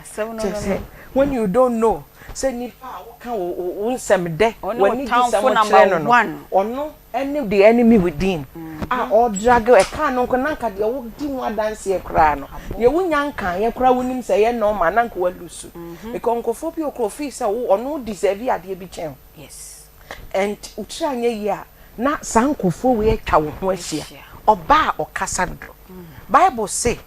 Asɛm no Kyerɛ no sɛ no. when you don't know sɛ nipa a woka wo wo wo nsɛm dɛ Ɔne wo w'anigyesɛm tamfo kyerɛ number no no one. ɔno ne the enemy within a ɔdrage ɛkaa no nko na nka deɛ wodi ho adanseɛ koraa no deɛ wonya nkaeɛ koraa wonim sɛ ɛyɛ normal na nka walusu because nkurɔfoɔ bi wɔ koraa ofii sɛ wo ɔno deserve adeɛ bi kyɛn wo Yes. and wo tiri anyɛ yie a na saa nkurɔfoɔ wei atwa wo ho ahyia ɔbaa a ɔkasa dodo Bible se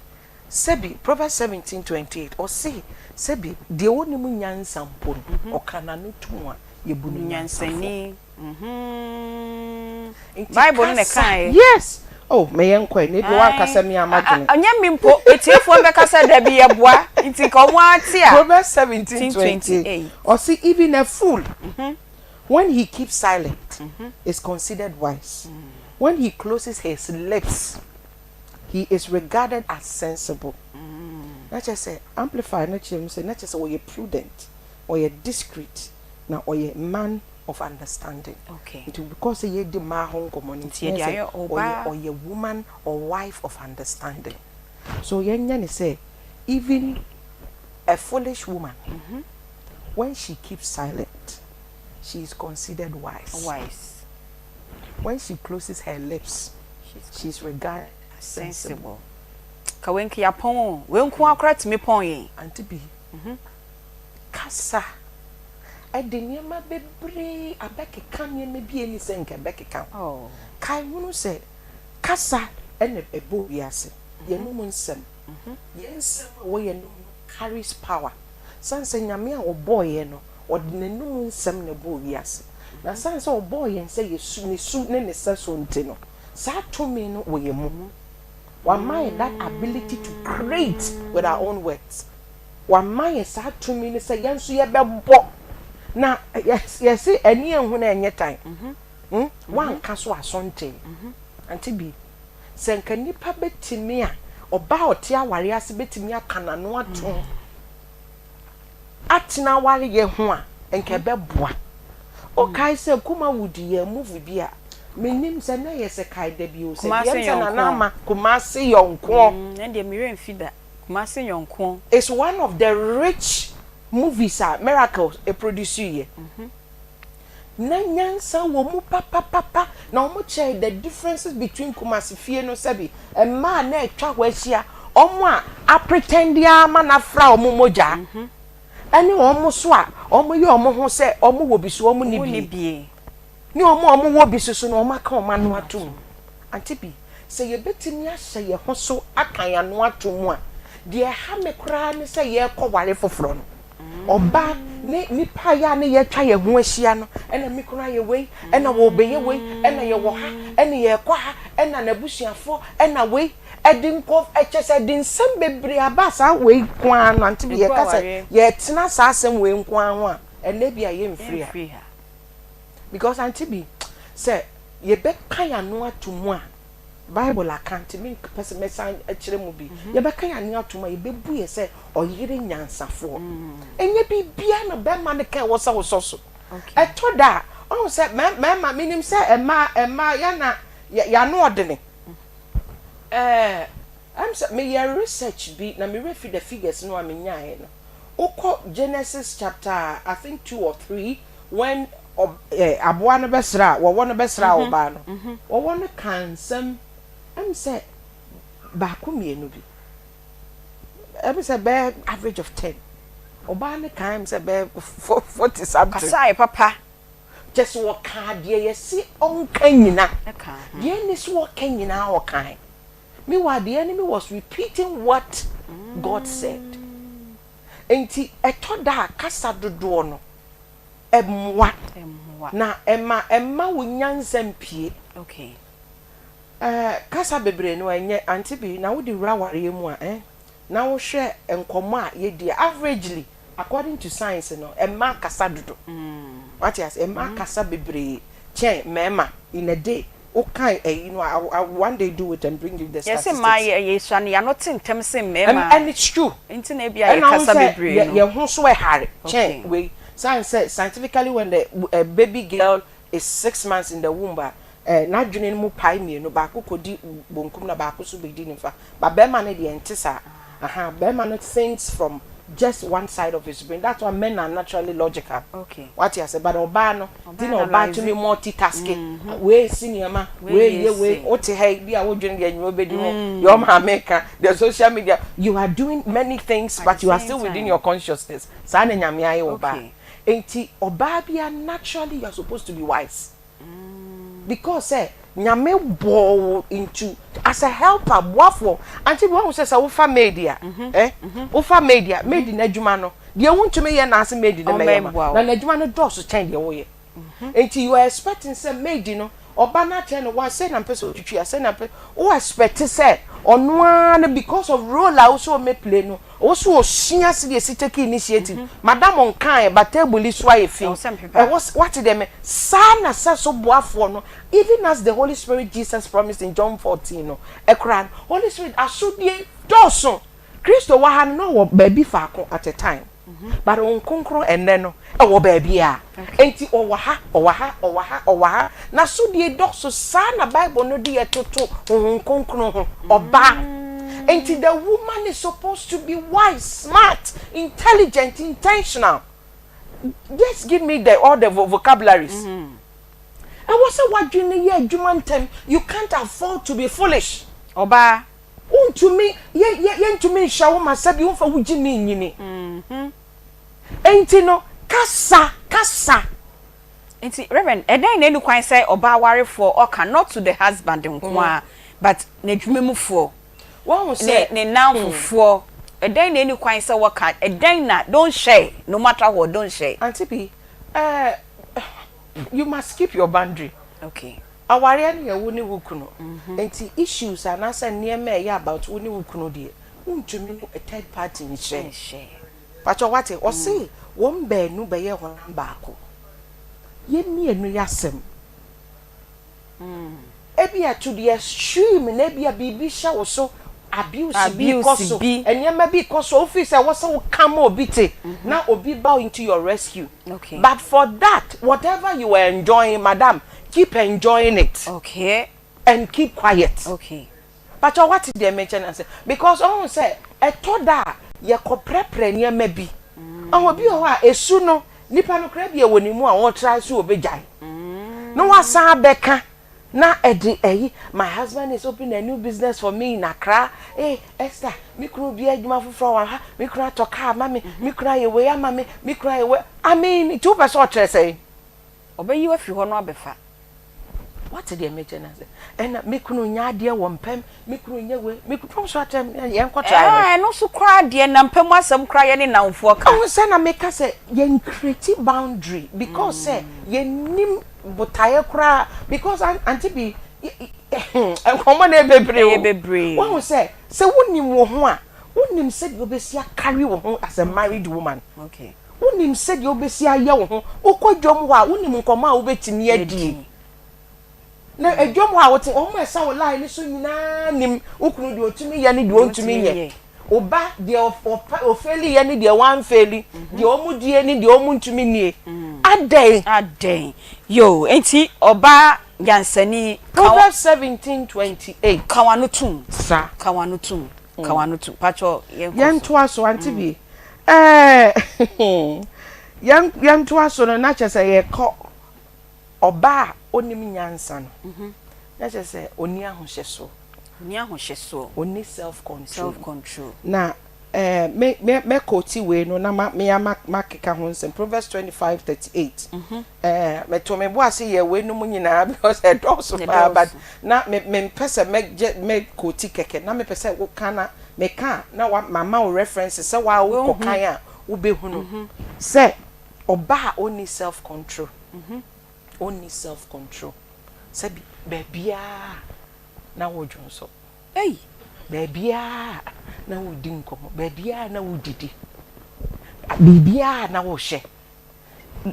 Sɛbi, Proverbs 17:28, ɔse, Sɛbi, deɛ ɔnnim nyansa mpo no, ɔka n'ano to mu a, yɛbu no nyansafoɔ. Nyansani. Nti Bible no na kasa, ɛkaeɛ. yes! Oh, me yɛn kɔ ɛ, na ebia w'ankasa mi ama dwene. Ɛnyɛ me mpo, atiefoɔ bɛka sɛ dabi yɛboa, nti nka wɔn ara te a. Proverbs 17:28, ɔse even a fool when he keeps silent is considered wise, when he closes his lips he is regarded as sensible. Na kyerɛ sɛ, Amplified no kyerɛ mu sɛ, na kyerɛ sɛ ɔyɛ prudent, ɔyɛ discreet, na ɔyɛ man of understanding. Okay. Nti because sɛ yɛredi mmaa ho nkɔmmɔ no nti, Nti yɛde na ayɛ sɛ ɔyɛ ɔbaa. ɔyɛ woman or wife of understanding. So yɛnyɛ ne sɛ even a foolish woman when she keeps silent she is considered wise. Wise. When she closes her lips she is regarded as sensible. Sensible. Ka wei nka yɛapɔn o. Wei nko ara koraa tumi pɔn yɛn. Auntie B, kasa de nneɛma bebree abɛkeka nneɛma bi a enni sɛ nka ɛbɛkeka ho. Kae hunu sɛ kasa na ɛbɔ wiase. Yɛn anom nsɛm. Yɛn nsɛm a ɛwɔ yɛn anom no carries power. Sane sɛ Nyame a ɔbɔɔ yɛn no, ɔde n'anom nsɛm na ɛbɔɔ wiase. Na sane sɛ ɔbɔɔ yɛn sɛ yɛsu ne su ne ne sɛso nti no, saa tumi no wɔ yɛn mu. Wama yɛn that ability to create with our own words. Wama yɛn saa tumi no sɛ yɛn nso yɛbɛbɔ. Na yɛse ani anhu na ɛnyɛ tan. Hmm? Wanka so aso ntee. Ante bi. Sɛ nka nipa bɛtumi a, ɔbaa a ɔte aware ase bɛtumi aka n'ano atom atena awareyɛ ho a, nka ɛbɛboa. Wokae sɛ Kumawood yɛɛ movie bi a, mennim sɛ na ɛyɛ sɛ kae da bi o, sɛ deɛ Kumasi ɛm sɛ Nana Yɔnkoɔ. Ama Kumasi Yɔnkoɔ. Mm, ɛndeɛ me werɛ mfi da. Kumasi Yɔnkoɔ. It's one of the rich movies a Miracle produce yɛ. Na nyansa wɔ mu papapapa na wɔn kyerɛ the differences between Kumasi fie no sɛbi mmaa a na atwa hɔ ahyia wɔn a apretend ara ma no afra wɔn mogya ɛne wɔn so a wɔn yɛ wɔn ho sɛ wɔn wɔ bi so wɔn ni bie ne wɔn a wɔn wɔ bi so so no wɔn aka wɔn ano ato mu. Ante bi sɛ yɛbɛtumi ahyɛ yɛn ho so aka yɛn ano ato mu a, deɛ ɛha me koraa ne sɛ yɛrekɔ ware foforɔ no. Ɔbaa ne nipa a yɛ a ne yɛatwa yɛn ho ahyia no, ɛna me kunu ayɛ wei, ɛna wɔrebɛyɛ wei, ɛna yɛwɔ ha, ɛna yɛrekɔ ha, ɛna n'abusuafoɔ, ɛna wei, ɛde nkɔ, ɛkyɛ sɛ ɛde nsɛm bebree aba saa wei nko ara no, ante bi yɛka sɛ yɛtena saa asɛm wei nko ara ho a, ɛnɛ bi a yɛmfiri ha. Because ante bi, sɛ yɛbɛka yɛn ano ato mu a, Bible aka nti mempɛ sɛ mɛsan akyerɛ mu bi. Yɛbɛka yɛn ano ato mu a, yɛbɛbu yɛ sɛ ɔyere nyansafoɔ. Ɛnyɛ biribiara na bɛrima no ka ɛwɔ sɛ wosɔ so. Ɛtɔ da a, ɔhu sɛ mmarima, menim sɛ mmaa, mmaa yɛn na yɛn ano ɔdene. Ɛɛ, ɛm sɛ meyɛ research bi na me werɛ fi the figures no a menyaeɛ no. Wokɔ Genesis chapter I think 2 or 3 when aboa no bɛsraa, wɔwɔ no bɛsraa ɔbaa no, wɔwɔ no kaa nsɛm ɛm sɛ baako mmienu bi, ɛm sɛ bɛyɛ average of ten. Ɔbaa no kaa ɛm sɛ bɛyɛ 40 something. Kasaeɛ papa. Kyɛ sɛ ɔkaa deɛ yɛse ɔnka nyina, deɛ ɛnni sɛ ɔka nyinaa ɔkae. Meanwhile the enemy was repeating what God said. Nti ɛtɔ da a kasa dodoɔ no ɛmmoa na ɛma ɛmma wo nyansa mpue. Ɛɛ kasa bebree no ɛnyɛ ante bi na wode wura awareɛ mu a eh na wohwɛ nkɔmmɔ a yɛdi a averagely according to science no mmaa kasa dodo. Wate ase mmaa kasa bebree kyɛn mmarima in a day. Wokan ɛyi no a I will one day do it and bring you the Yɛse statistics. mmaa yɛ yɛsua no yɛano te ntɛm sen mmarima. And it's true. Nti na ebia yɛkasa bebree no. Ɛna wohu sɛ yɛn ho so ɛhare kyɛn wei. Sane sɛ scientifically when the baby girl is 6 months in the womb a, n'adwene no mu pae mmienu, baako kɔdi bonkum na baako nso bɛdi nifa. But barima no deɛ ɛnte saa. Aha, barima no thinks from just one side of his brain. That's why men are naturally logical. Okay. Wate ase, but ɔbaa no, ti na ɔbaa tumi multitask. Wei si nneɛma, wei yɛ wei, wote ha yi bi a wodwene deɛ nnwuma bɛdi ho, deɛ ɔmaame ka, the social media. You are doing many things but you are still within your consciousness. Saa na Nyame ayɛ ɔbaa. Enti ɔbaa bi a naturally you are supposed to be wise. Because sɛ Nyame bɔɔ wo into as a helper, boafoɔ. Ante bi wahu sɛ sɛ wofa maid a, eh, wofa maid a, maid n'adwuma no, deɛ wontumi yɛ na ase maid no mɛyɛ ma. Na n'adwuma no dɔɔso kyɛn deɛ woyɛ. Enti you are expecting sɛ maid no, Ɔba no akyerɛ no wa sei na mpɛ sɛ otwitwi a sei na mpɛ wo expect sɛ ɔno ara no because of role a wo sɛ ɔmɛ play no ɔwɔ sɛ ɔsua sɛdeɛ ɛsi take initiative mm -hmm. Madam nkae ba table yi so ayɛ fi ɛwɔ wate deɛ me saa na sɛ so boafoɔ no even as the Holy Spirit Jesus promised in John 14 no ɛkora no Holy Spirit asodie dɔɔso Kristo wɔ ha no na ɔwɔ baabi faako at a time But Honhom Kronkron ɛnnɛ no ɛwɔ baabiara. Enti ɔwɔ ha, ɔwɔ ha, ɔwɔ ha, ɔwɔ ha. N'asodie dɔso saa na Bible no de yɛ toto Honhom Kronkron ho, ɔbaa. Enti the woman is supposed to be wise, smart, intelligent, intentional. Just give me the all the vocabularies. Ɛwɔ sɛ w'adwene yɛ adwuma ntɛm. You can't afford to be foolish. Ɔbaa. Wontumi, yɛ, yɛ, yɛntumi nhyɛ wo ma sɛbi womfa wo gyimi nnyini. Enti no, kasa, kasa. Nti Reverend, ɛdɛn na ɛni kwan sɛ ɔbaa warefoɔ ɔka, not to the husband nko ara, but n'adwuma mu foɔ, Wahu ne, sɛ, ne nnamfofoɔ, ɛdɛn na ɛni kwan sɛ wɔka, ɛdɛn na, don't share, no matter what, don't share. Auntie Bi, eh, you must keep your boundary. Okay. Awareɛ no yɛ wo ne wo kunu nti issues anaasɛ nneɛma a ɛyɛ about wo ne wo kunu deɛ wontumi ne a third party nhyɛ. Pakyɛ wate? Ɔse wɔn baanu bɛyɛ honam baako. Yɛn mmienu yɛ asɛm. Ebia to the extreme na ebia biribi hyɛ wo so, abuse bi rekɔ so, nneɛma bi rekɔ so a wo feel sɛ ɛwɔ sɛ woka ma obi te na obi ba into your rescue. Okay. But for that, whatever you are enjoying, madam, keep enjoying it. Okay. And keep quiet. Okay. But you what deɛ mekyɛ na sɛ because ɔhun sɛ ɛtɔ da a yɛkɔ prɛprɛ nneɛma bi. Ɔhun bi wɔ hɔ a esu no nipa no kora bi wɔ ne mu a ɔtra so ɔbɛgyae. Na wasan abɛka Na ɛde ɛyi, my husband is opening a new business for me in Accra, eh Esther, me kunu bue adwuma foforɔ wɔ ha, me kunu atɔ car ama me, me kunu ayɛ wei ama me, me kunu ayɛ wei, I mean, nti wopɛ sɛ ɔkyerɛ sɛn? Ɔbɛyi wo afiri hɔ na wabɛfa. Woate deɛ mekyerɛ no ase? Ɛna me kunu nyɛ adeɛ wɔ mpam, me kunu nyɛ wei, me kunu, fam so akyerɛ me, yɛnkɔ try hwɛ. Ɛɛ, ɛno nso koraa deɛ, na mpa mu asɛm koraa yɛne nnamfoɔ ka. Wohu sɛ na meka sɛ yɛn create boundary because sɛ yɛnnim botaeɛ koraa because ante bi nkɔmmɔ no yɛ bebree o. Ɛyɛ bebree. Woahu sɛ sɛ wonim wo ho a, wonim sɛdeɛ wobɛsi akari wo ho as a married woman. Okay. Wonim sɛdeɛ wobɛsi ayɛ wo ho. Wokɔ dwam hɔ a, wonim nkɔmmɔ a wobɛtumi adie. Na dwam hɔ a wote, wɔn a ɛsa wo line no so nyinaa nim wo kunu deɛ ɔtumi yɛ ne deɛ ɔntumi nyɛ. Wo ba deɛ ɔfeeli yɛ ne deɛ wanfeeli, deɛ wɔn die ne deɛ wɔn ntumi nnie. Adɛn? Adɛn? Yoo, enti ɔbaa nyansani ka. Proverbs 17:28. Ka w'ano tom. Sa. Ka w'ano tom. Ka w'ano tom. Pakyɛ yɛnkɔ so. Yɛntoa so, Auntie Bee. Ɛɛ, yɛn yɛntoa so no na kyerɛ sɛ yɛkɔ ɔbaa a ɔnim nyansa no, na kyerɛ sɛ ɔnni ahohyɛsoɔ. Ɔnni ahohyɛsoɔ. Ɔnni self control. Self control. Na eh, me me mɛ quote wei no na ma me ama makeka ho nsɛm. Proverbs 25 38. Eh, meto me bo ase yɛ wei nom nyinaa because ɛdɔɔso paa but na me mempɛ sɛ mɛgye mɛ quote kɛkɛ na mepɛ sɛ woka na meka a na wa mama wo references sɛ wa wokɔ kan a wobɛhunu sɛ Ɔbaa a ɔnni self control, ɔnni self control, sɛbi baabiara na wodwonsɔ, Ei! baabiara na wodi nkɔmmɔ, baabiara na wodidi, biribiara na wohyɛ,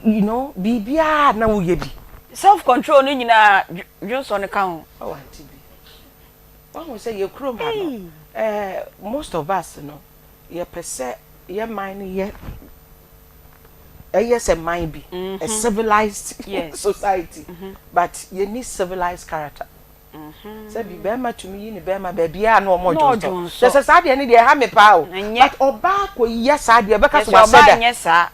you know, biribiara na woyɛ bi. Self control no nyinaa dwonsɔ no ka ho. Oh auntie bi, wahu sɛ yɛ kurom ha no, eh, most of us no, yɛpɛ sɛ yɛ man no yɛ ɛyɛ sɛ man bi a civilized society but yɛnni civilized character sɛ bi bɛrima tumi yi ne bɛrima baabiara na ɔmɔ dwonsɔ kyɛ sɛ saa deɛ ne deɛ ɛha me paa o but ɔbaa kɔ yɛ saa deɛ ɛbɛka sɛ wahyɛ da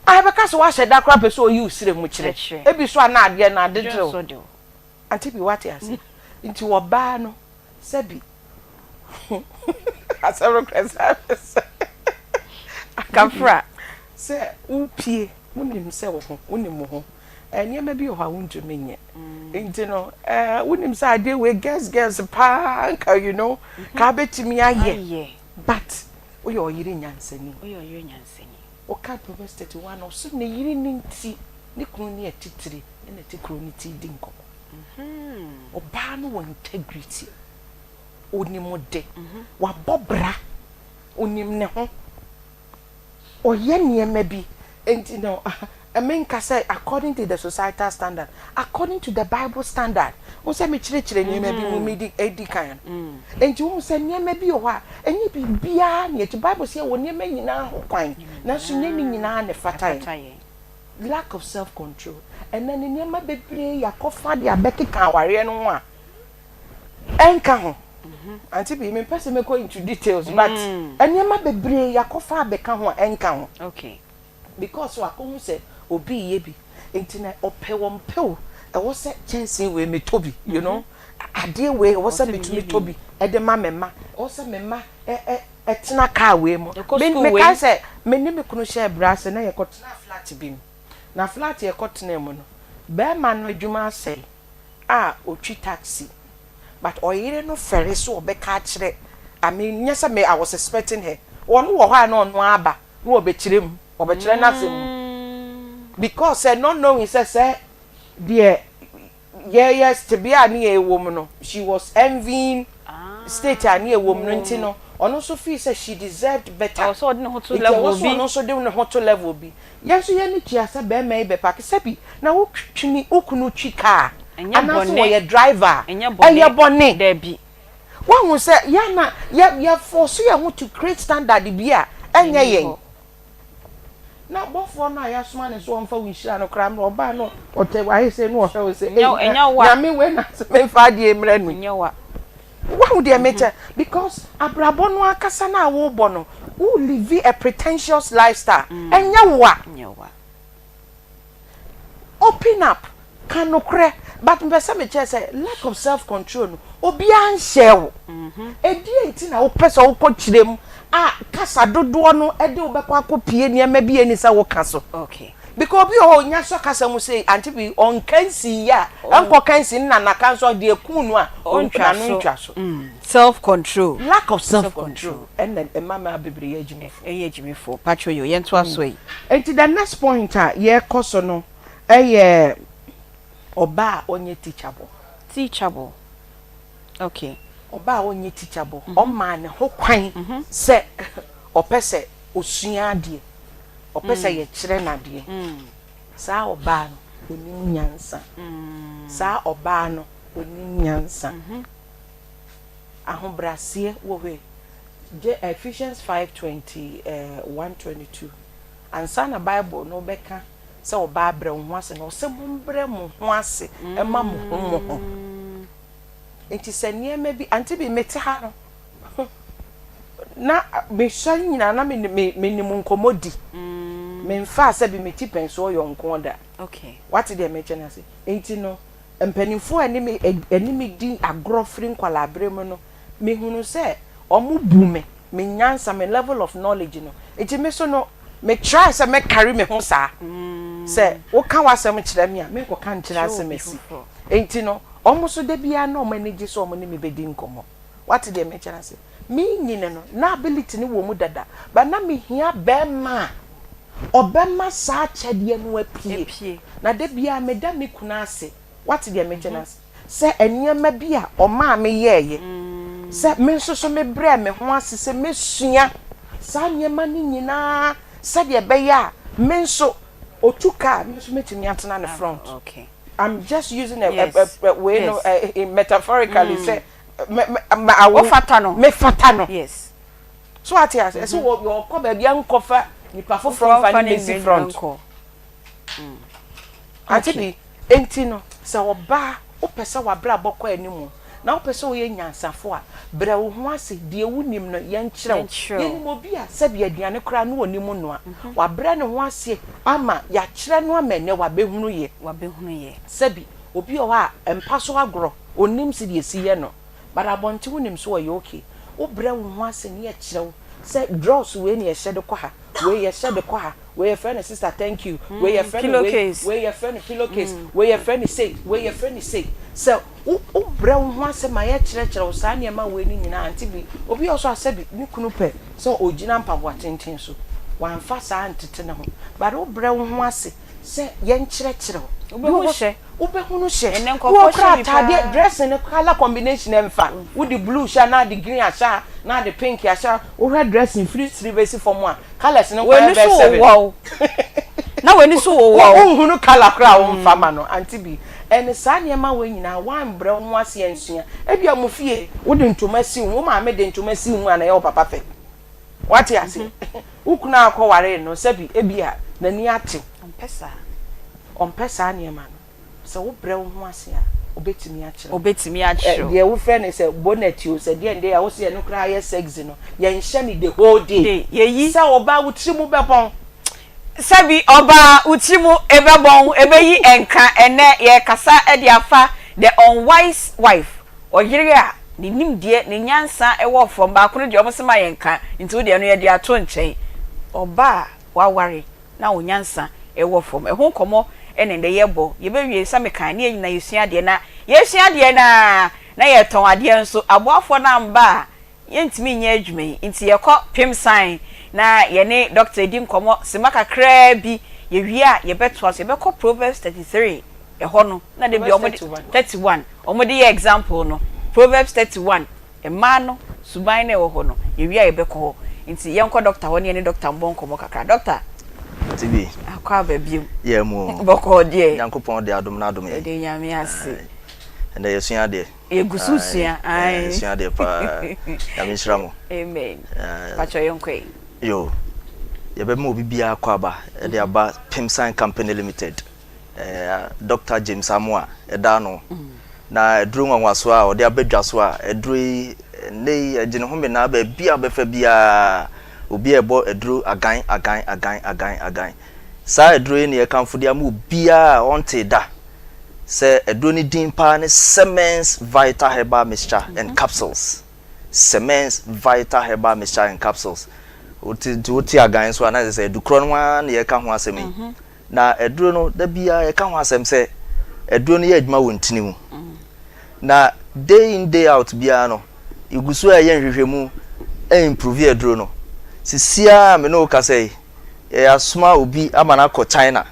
a ɛbɛka sɛ wahyɛ da koraa pɛ sɛ ɔyi wo serɛ mu kyerɛ ebi so a na adeɛ no ade dere Ante bi wate ase nti ɔbaa no sɛbi asɛm no korɛ saa sɛ Kafra. Sɛ wopie wonim sɛ wo ho wonim wo ho nneɛma bi wɔ hɔ a wontumi nyɛ nti no wonim sɛ adeɛ wei girls girls paa nka you know ka bɛtumi ayɛ but woyɛ ɔyere nyansani. Woyɛ ɔyere nyansani. Woka Proverbs 31 ɔse ne yere no nti ne kunu ne atitire. Ɛna ɛte kuro no ti di nkɔmmɔ. Ɔbaa no wɔ integrity. Onim de. Wabɔ bra. Onim ne ho. Ɔyɛ nneɛma bi. Enti no, menka sɛ according to the societal standard, according to the Bible standard. Wohu sɛ mekyerɛkyerɛ nneɛma bi mu medi edi kan no. Enti wohu sɛ nneɛma bi wɔ hɔ a, ɛnyɛ biribiara na yɛte. Bible sɛ yɛwɔ nneɛma nyinaa ho kwan, nanso nyɛ ne nyinaa na ɛfata yɛn. Lack of self control. Ɛnnɛ no nneɛma bebree yɛakɔfa de abɛkeka awareɛ no ho a ɛnka ho. Auntie Bee, mempɛ sɛ mɛkɔ into details but nneɛma bebree yɛakɔfa abɛka ho a ɛnka ho. Okay. Because wakɔhu sɛ obi reyɛ bi nti na ɔpɛ wɔmpɛ o, ɛwɔ sɛ kyɛnsee wei metɔ bi, you know, adeɛ wei ɛwɔ sɛ metumi tɔ bi de ma me mma, ɛwɔ sɛ me mma tena car wei mu. Ɛkɔ Me sukuu wei. mekae sɛ me ne me kunu hyɛɛ bra ase na yɛkɔtenaa flat bi mu. Na flat a yɛkɔtenaa mu no, barima no adwuma asɛe a ɔtwi taxi. But ɔyere no fɛre sɛ ɔbɛka akyerɛ, I mean nyɛ sɛ me I was expecting her. Ɔno wɔ hɔ a na ɔno ara aba na ɔbɛkyerɛ mu, ɔbɛkyerɛ n'asɛm mu. Because sɛ not knowing sɛ sɛ deɛ yɛyɛ tebea a ne yɛwɔ mu no she was envying state a ne yɛwɔ mu no nti no ɔno nso feel sɛ she deserved better Ɛwɔ sɛ ɔde ne ho to nti level ɛwɔ sɛ bi. ɔno nso de ne ho to level bi. Yɛn nso yɛn ani tua sɛ bɛrima yi bɛpake sɛbi na wo twene wo kunu twi car Ɛnyɛ anaasɛ bɔne. ɔyɛ driver a Ɛnyɛ bɔne. ɛyɛ bɔne. Dabi. Woahu sɛ yɛn na yɛ yɛ force yɛn ho to create standard bi a ɛnyɛ Ɛnni yɛn. hɔ. Na bɔfoɔ no a yɛasoma no sɛ ɔmfa wo nhyira no koraa mmerɛ ɔbaa no ɔtɛ wayɛ sei na ɔhwɛ wo sɛ ei na Nyame wei na sɛ memfa adeɛ mmerɛ no yi. Woahu deɛ mekyɛ because abrabɔ no ankasa no a wobɔ no wo live a pretentious lifestyle ɛnyɛ wo a. Open up, ka nokorɛ but mepɛ sɛ mekyerɛ sɛ lack of self control no obiara nhyɛɛ wo. Ɛdeɛn nti na wopɛ sɛ wokɔ kyerɛ mu a kasa dodoɔ no de wo bɛkɔ akɔ pie nneɛma bi a ɛni sɛ woka so. Because obi wɔ hɔ ɔnya sɔ kasa mu sei ante bi ɔnka nsii yɛ a ɛnkɔ ka nsi no na naka nso deɛ ɛkuu no a n'ano ntwa so. Self control. Lack of self control ɛna ɛma mmaa bebree yɛ agyimifoɔ. Ɛyɛ agyimifoɔ. Patrɔ yo yɛntoa so yi. Nti the next point a yɛrekɔ so no yɛ ɔbaa a ɔnyɛ teachable. Teachable. Okay. Ɔbaa a ɔnyɛ teachable, ɔmaa ne ho kwan sɛ ɔpɛ sɛ ɔsua adeɛ, ɔpɛ sɛ yɛkyerɛ no adeɛ. Saa ɔbaa no, ɔnim nyansa. Saa ɔbaa no, ɔnim nyansa. Ahobrɛaseɛ wɔ hɔ yi. Ephesians 5:21, 22, ansa na Bible no bɛka sɛ ɔbaa brɛ wo ho ase no, ɔsɛ mombrɛ mo ho ase ma mo ho mo ho. Nti sɛ nneɛma bi, ante bi mete ha no, na mesua nyinaa na menim nkɔmmɔ di. Memfaa sɛ bi meti pɛn so ɔyɔnko da. Wate deɛ mekyɛ no ase? Nti no, mpanimfoɔ a ɛne me di agorɔ firi nkwadaa-berɛ mu no, mehunu sɛ wɔbu me, me nyansa, me level of knowledge no. Nti me so no, me try sɛ mɛ carry me ho saa. Sɛ woka w'asɛm kyerɛ me a, menkɔka nkyerɛ asɛm asi. Nti no, wɔn nso da biara na wɔn ani gye sɛ wɔn ne me bɛdi nkɔmmɔ. Woate deɛ mekyerɛ no ase? Menyini no, na ability no wɔ mu dada, but na mehia barima a ɔbɛma saa akyɛdeɛ no apue. Na da biara meda me kunu ase. Woate deɛ mekyerɛ no ase? Sɛ nneɛma bi a ɔmaa me yɛeɛ, sɛ me nso so mebrɛɛ me ho ase sɛ mɛsua saa nneɛma no nyinaa sɛdeɛ ɛbɛyɛ a me nso ɔtu kaa a, me nso mɛtumi atena ne front. I'm just using a, a, a, a wei no a, metaphorically sɛ me, me, me, awo, Wofata no. mefata no. Yes. So ate ase, ɛsɛ wɔ ɔkɔ baabi a nkɔfa nipa foforɔ mfa ne mɛsi front. Ante bi, enti no, sɛ ɔbaa, wopɛ sɛ w'abrabɔ kɔ anim, na wopɛ sɛ woyɛ nyansafo a, brɛ wo ho ase, deɛ wonim no, yɛnkyerɛ wo. Yɛnim obi a, sɛbi aduane koraa no ɔnim noa. Wabrɛ ne ho ase ama yɛakyerɛ no ama ɛnnɛ wabɛhunu yɛ. Sɛbi, obi wɔ hɔ a, mpa so agorɔ, ɔnnim sɛdeɛ ɛsi yɛ no. But abɔnten wonim sɛ ɔyɛ okay. Wobrɛ wo ho ase na yɛkyerɛ wo sɛ drawers wei na yɛhyɛ de kɔ ha, wei yɛhyɛ de kɔ ha, wei yɛfrɛ no sister thank you, wei yɛfrɛ no wei, wei yɛfrɛ no pillow case, wei yɛfrɛ no sei, wei yɛfrɛ no sei. Sɛ wo wobrɛ wo ho ase ma yɛkyerɛkyerɛ wo saa nneɛma wei no nyinaa ante bi. Obi wɔ hɔ nso a sɛbi ne kunu pɛ sɛ ɔgyina mpaboa tenten so, wamfa saa antete ne ho. But wobrɛ wo ho ase sɛ yɛnkyerɛkyerɛ wo. Wobɛhu hyɛ. Wobɛhunu hyɛ. Ɛnɛ Bi nkurɔfoɔ wɔ hyɛ koraa bi ataadeɛ paa. dressing no colour combination ɛmfa. Wode blue hyɛ a na ade green ahyɛ a na ade pink ahyɛ a wohwɛ dressing firi siri bɛsi fam a colours no koraa W'ani bɛyɛ so seven. wowɔ wo. Na w'ani so wowɔ wo. Wonhunu colour koraa a womfa ma no auntie bi. Ɛne saa nneɛma wei nyinaa woambrɛ wo ho ase ansua. Ebia mo fie wode ntoma si wo ho, wo maame de ntoma si wo mu a na ɛyɛ wo papa fɛ. Wate ase? Wo kunu a wokɔwaree no, sɛbi ebia n'ani atew. Ɔmpɛ saa. Ɔmpɛ saa nneɛma no. Sɛ wobrɛ wo ho ase a, obetumi akyerɛ wo. Obetumi akyerɛ wo. Deɛ wofrɛ no sɛ bonnet o, sɛ deɛn deɛ a wose ɛno koraa yɛ sexy no, yɛnhyɛ no the whole day. Day. Yɛyi. Sɛ ɔbaa wo tiri mu bɛbɔn. Sɛbi ɔbaa wo tiri mu bɛbɔn, ɛbɛyi nka. Ɛnnɛ yɛrekasa de afa the unwise wife. Ɔyere a ne nimdeɛ, ne nyansa wɔ fam, baako no deɛ wɔn se ma yɛnka, nti wo deɛ ɛno yɛde ato nkyɛn. Ɔba a waware na wo nyansa wɔ fam, ɛho nkɔmmɔ na ɛnnɛ yɛbɔ. Yɛbɛwie, sɛ mekae, ne yɛn nyinaa yɛsua adeɛ, na yɛsua adeɛ no ara na yɛtɔn adeɛ nso. Aboafoɔ no amba a, Yɛntumi nyɛ adwuma yi, nti yɛkɔ Pemsan na yɛne dɔkta redi nkɔmmɔ sima kakraa bi. Yɛwie a, yɛbɛtoa so. Yɛbɛkɔ Proverbs 33, ɛhɔ no na da biara wɔde, 31, wɔde yɛ example no. Proverbs 31, mmaa no suban no a ɛwɔ hɔ no, yɛwie a yɛbɛkɔ hɔ. Nti yɛnkɔ dɔkta hɔ na yɛne dɔkta mbɔ nkɔmmɔ kakra. Dɔkta, Tibi. akɔ aba biom. Yɛ mu o. Bɔkɔɔ deɛ. Nyankopɔn de adom no adom yɛn. Yɛde Nyame ase. Aye. Ɛnɛ yɛsua adeɛ. Yɛgu so sua ae. Yɛsua adeɛ paa. Nyame nhyira mo. Amen. Pakyɛ yɛnkɔ yi. Yo. Yɛbɛma obi biara kɔ aba ɛde aba Pimsan Company Limited. Eh, Dr. James Amoah ɛda ano. Na aduro nwanwaso a ɔde aba dwa so a aduro yi nnɛ yi ɛgye ne ho menaa baabi a wobɛfa biara obi a ɛbɔ aduro agan agan agan agan agan. Saa aduro yi na yɛkamfo de ama obiara a ɔntee da. Sɛ aduro no din paa ne Semens Vital Herbal Mixture and Capsules. Semens Vital Herbal Mixture and Capsules. Wote nti wote agan nso a na kyerɛ sɛ adukorɔ no ara na yɛreka ho asɛm yi. Na aduro no da biara yɛka ho asɛm sɛ aduro no yɛ adwuma wɔ ntini mu. Na day in day out biara no yɛgu so a yɛyɛ nhwehwɛmu improve aduro no. Sisi ara a me ne wo kasa yi yɛasoma obi ama no akɔ China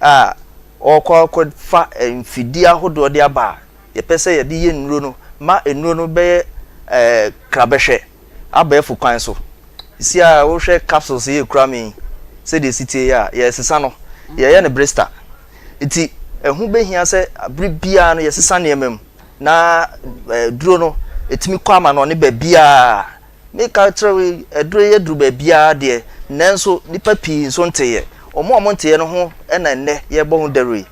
a ɔrekɔ akɔfa mfidie ahodoɔ de aba a yɛpɛ sɛ yɛde yɛ nnuro no ma nnuro no bɛyɛ ɛɛ krabɛhwɛ abɛɛfo kwan so. Sisi a wohwɛ capsules yi ekura me yi sɛdeɛ esi tie yi a yɛresesa no yɛyɛ no brista nti ɛho bɛhia sɛ bere biara no yɛsesa nneɛma mu na duro no ɛtumi kɔ amanɔne baabiara. Meka kyerɛ wo yi, aduro yi aduru baabiara deɛ, nanso nnipa pii nso nteeɛ. Wɔn a wɔnteeɛ no ho na nnɛ yɛrebɔ ho dawuro yi.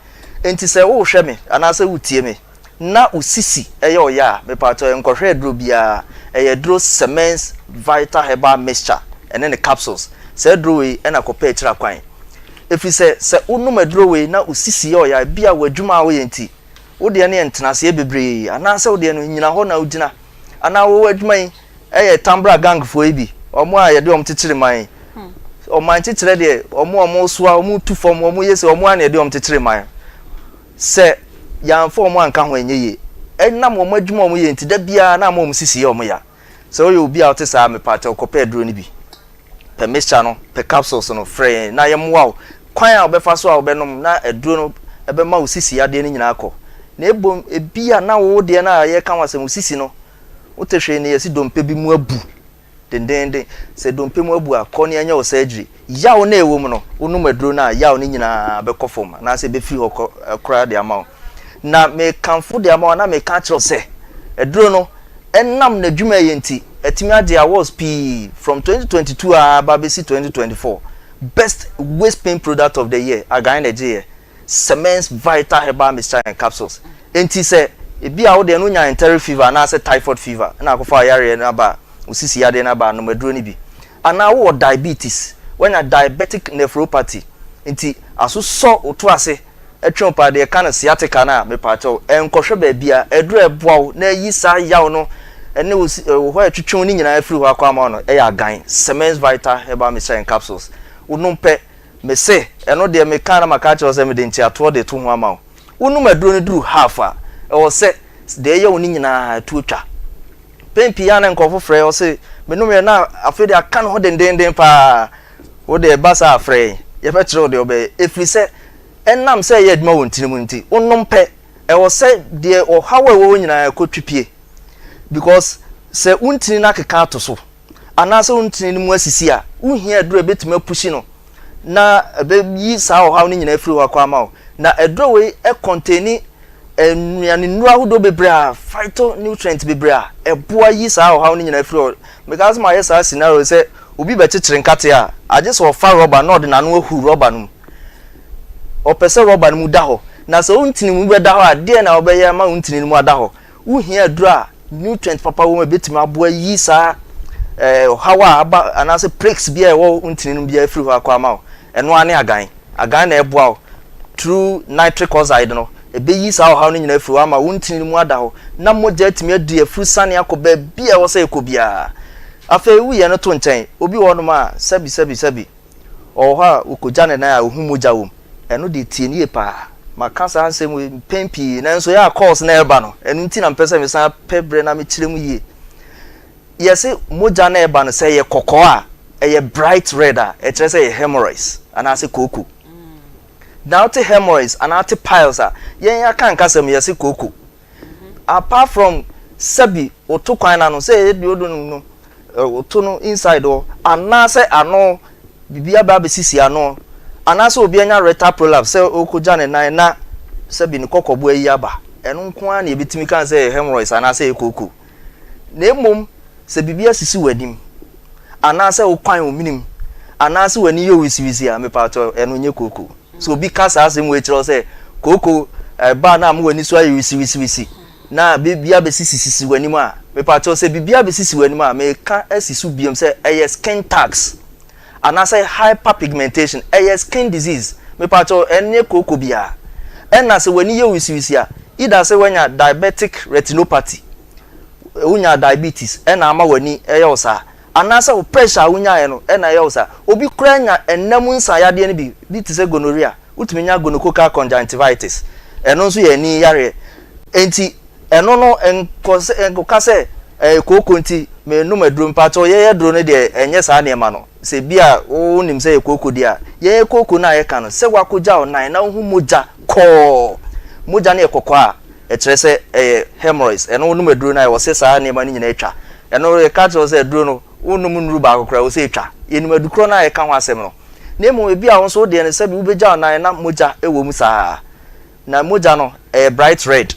Enti sɛ worehwɛ me anaasɛ woretie me na wo sisi yɛ wo ya a, mepaakyɛw nkɔhwɛ aduro biara. Ɛyɛ aduro Semens Vital Herbal Mixture ɛne ne capsules. Saa aduro wei na kɔpɛ akyiri akwan. Ɛfiri sɛ, sɛ wonom aduro wei na wo sisi yɛ wo ya, ebia w'adwuma a woyɛ nti, wo deɛ no yɛ ntenaseɛ bebree anaasɛ wo deɛ no nnyina hɔ na wogyina anaa wo adwuma yi yɛ tambra gang foɔ yi bi, wɔn a yɛde wɔn kyekyere man yi. Ɔman kyekyerɛ deɛ wɔn a wɔsoa, wɔn tu fam, wɔn yɛ sɛ wɔn a na yɛde wɔn kyekyere man. Sɛ yɛamfa wɔn anka ho ɛnyɛ yie. Ɛnam wɔn adwuma a wɔyɛ nti, da biara na ama wɔn sisi yɛ wɔn ya. Sɛ woyɛ obi a wote saa a, mepaakyɛw kɔpɛ aduro no bi. Pɛ mixture no, pɛ capsules no, frɛ yɛn na yɛmmoa wo kwan a wobɛfa so a wobɛnom na aduro no bɛma wo sisi yadeɛ no nyinaa akɔ. Na ebom, ebia na wo deɛ no a yɛreka ho asɛm, wo sisi no, wote hwee no yɛse dompe bi mu abu dendeenden. Sɛ dompe mu abu a, kɔ na yɛnyɛ wo surgery. Yaw no a ɛwɔ mu no, wonom aduro no a, yaw no nyinaa bɛkɔ fam anaasɛ ɛbɛfiri hɔ kɔ koraa de ama wo. Na mekamfo de ama wo na meka akyerɛ wo sɛ, aduro no, ɛnam n'adwuma a ɛyɛ nti, atumi agye awards pii from 2022 ara ba bɛsi 2024. Best Waist Pain Product of the Year, Agan na ɛgyeeɛ, Semens Vital Herbal Mixture and Capsules. Enti sɛ ebia wo deɛ no wonya enteric fever anaasɛ typhoid fever na akɔfa wo yareɛ no aba a, wo sisi yadeɛ no aba a, nom aduro no bi. Anaa wowɔ diabetes, woanya diabetic nephropathy, nti asosɔ wo to ase twe wo paa, deɛ yɛka no sciatica no a, mepaakyɛw, nkɔhwɛ baabiara, aduro a ɛboa wo na ayi saa yaw no ne wo si wo hɔ a ɛtwetwe wo no nyinaa afiri hɔ akɔ ama wo no yɛ agan, Semens Vital Herbal Mixture and Capsules. Wonom pɛ, mese, ɛno deɛ meka na maka akyerɛ wo sɛ mede nkyeatoɔ de to ho ama wo. Wonom aduro no duru half a, ɛwɔ sɛ deɛ ɛyɛ wo no nyinaa ɛtoɔ twa. Mpɛn pii a na nkurɔfo frɛ ɔse menomyɛ na afei de aka ne ho dendeenden paa. Wo deɛ ɛba saa a frɛ yɛn, yɛbɛkyerɛ wo deɛ wobɛyɛ. Ɛfiri sɛ Ɛnam sɛ ɛyɛ adwuma wɔ ntini mu nti, wonom pɛ, ɛwɔ sɛ deɛ ɔhaw a ɛwɔ hɔ nyinaa ɛkɔ twipie. Because sɛ wo ntini no akeka ato so, anaasɛ wo ntini no mu asisi a, wohia aduro a ɛbɛtumi apushi no na ɛbɛyi saa ɔhaw no nyinaa afiri hɔ akɔ ama wo. Na aduro wei kɔntɛni nnuanennuro ahodoɔ bebree a phytonutrient bebree a ɛboa yi saa ɔhaw no nyinaa firi hɔ. Mekaa sɛ mayɛ saa scenario sɛ obi bɛkyekyere nkate a, agye sɛ ɔfa rɔba na ɔde n'ano ahu rɔba no mu. Ɔpɛ sɛ rɔba no mu da hɔ. Na sɛ wo ntini mu bɛda hɔ a, deɛn na wobɛyɛ ama wo ntini no mu ada hɔ? Wohia aduro a nutrient papa wɔ mu a ɛbɛtumi aboa yi saa ɔhaw a aba anaasɛ plaques bi a ɛwɔ wo ntini no mu biara afiri hɔ akɔ ama wo. Ɛno ara ne agan. Agan na ɛboa wo through nitric oxide no, ɛbɛyi saa ɔhaw no nyinaa afiri hɔ ama wo ntini no mu ada hɔ na mogya atumi adi afuru sane akɔ baabi a ɛwɔ sɛ ɛkɔ biara. Afei woyɛ no to nkyɛn, obi wɔ hɔnom a sɛbi sɛbi sɛbi ɔwɔ hɔ a ɔkɔgya ne nan a ɔhu mogya wɔ mu. Ɛno deɛ tie no yie paa. Maka saa nsɛm wei mpɛn pii nanso ɛyɛ a calls na ɛreba no, ɛno nti na mepɛ sɛ mesan pɛ berɛ na mekyerɛ mu yie. Yɛse mogya no a ɛba no sɛ ɛyɛ kɔkɔɔ a, ɛyɛ bright red a, ɛkyerɛ sɛ ɛyɛ hemorrhoids anaasɛ kooko. Na wote hemorrhoids anaa wote piles a, yɛn aka nkasa mu yɛse kooko. Apart from sɛbi woto kwan no ano sɛ ɛyɛ duodenum no, woto no inside hɔ anaasɛ ano biribi aba abɛsisi ano anaasɛ obi anya rectal prolapse sɛ ɔrekɔgya ne nan na sɛbi ne kɔkɔbo ayi aba, ɛno nko ara na yɛbɛtumi ka sɛ ɛyɛ hemorrhoids anaasɛ ɛyɛ kooko. Na mmom sɛ biribi asisi w'anim, anaasɛ wo kwan wo menem, anaasɛ w'ani yɛ wisiwisi a, mepatɔ ɛno nyɛ kooko. Sɛ obi ka saa asɛm wei kyerɛ wo sɛ kooko ɛba na ama w'ani so ayɛ wisiwisiwisi na biribi abɛsisisisi w'anim a, mepatɔ sɛ biribi abɛsisi w'anim a, meka asi so biom sɛ ɛyɛ skin tags anaasɛ hyperpigmentation, ɛyɛ skin disease, mepatɔ ɛnyɛ kooko biara. Ɛna sɛ w'ani yɛ wisiwisi a, either sɛ woanya diabetic retinopathy, wonya diabetes ɛna ama w'ani ɛyɛ wo saa, anaasɛ wo pressure a wonyaeɛ no ɛna ɛyɛ wo saa. Obi koraa nya ɛnna mu nsa yadeɛ no bi, bi te sɛ gonorrhea, wotumi nya gonococcal conjunctivitis, ɛno nso yɛ ani yareɛ. Enti ɛno no nkɔ sɛ nkɔka sɛ ɛyɛ kooko nti menom aduro, mpakyɛw yɛyɛ aduro no deɛ ɛnyɛ saa nneɛma no. Sɛ bi a wonim sɛ ɛyɛ kooko deɛ a, yɛyɛ kooko no a yɛka no sɛ woakɔgya wo nan na wohu mogya kɔɔ, mogya no yɛ kɔkɔɔ a, ɛkyerɛ sɛ ɛyɛ hemorrhoids. Ɛno wonom aduro no a ɛwɔ sɛ saa nneɛma no nyinaa twa. Ɛno yɛka kyerɛ wo sɛ aduro no wonnom nnuru baako koraa ɛwɔ sɛ ɛtwa. Yɛnim adukorɔ no a yɛka ho asɛm no. Na mmom ebi a wo nso wo deɛ no sɛbi wobɛgya wo nan na mogya wɔ mu saa. Na mogya no ɛyɛ bright red.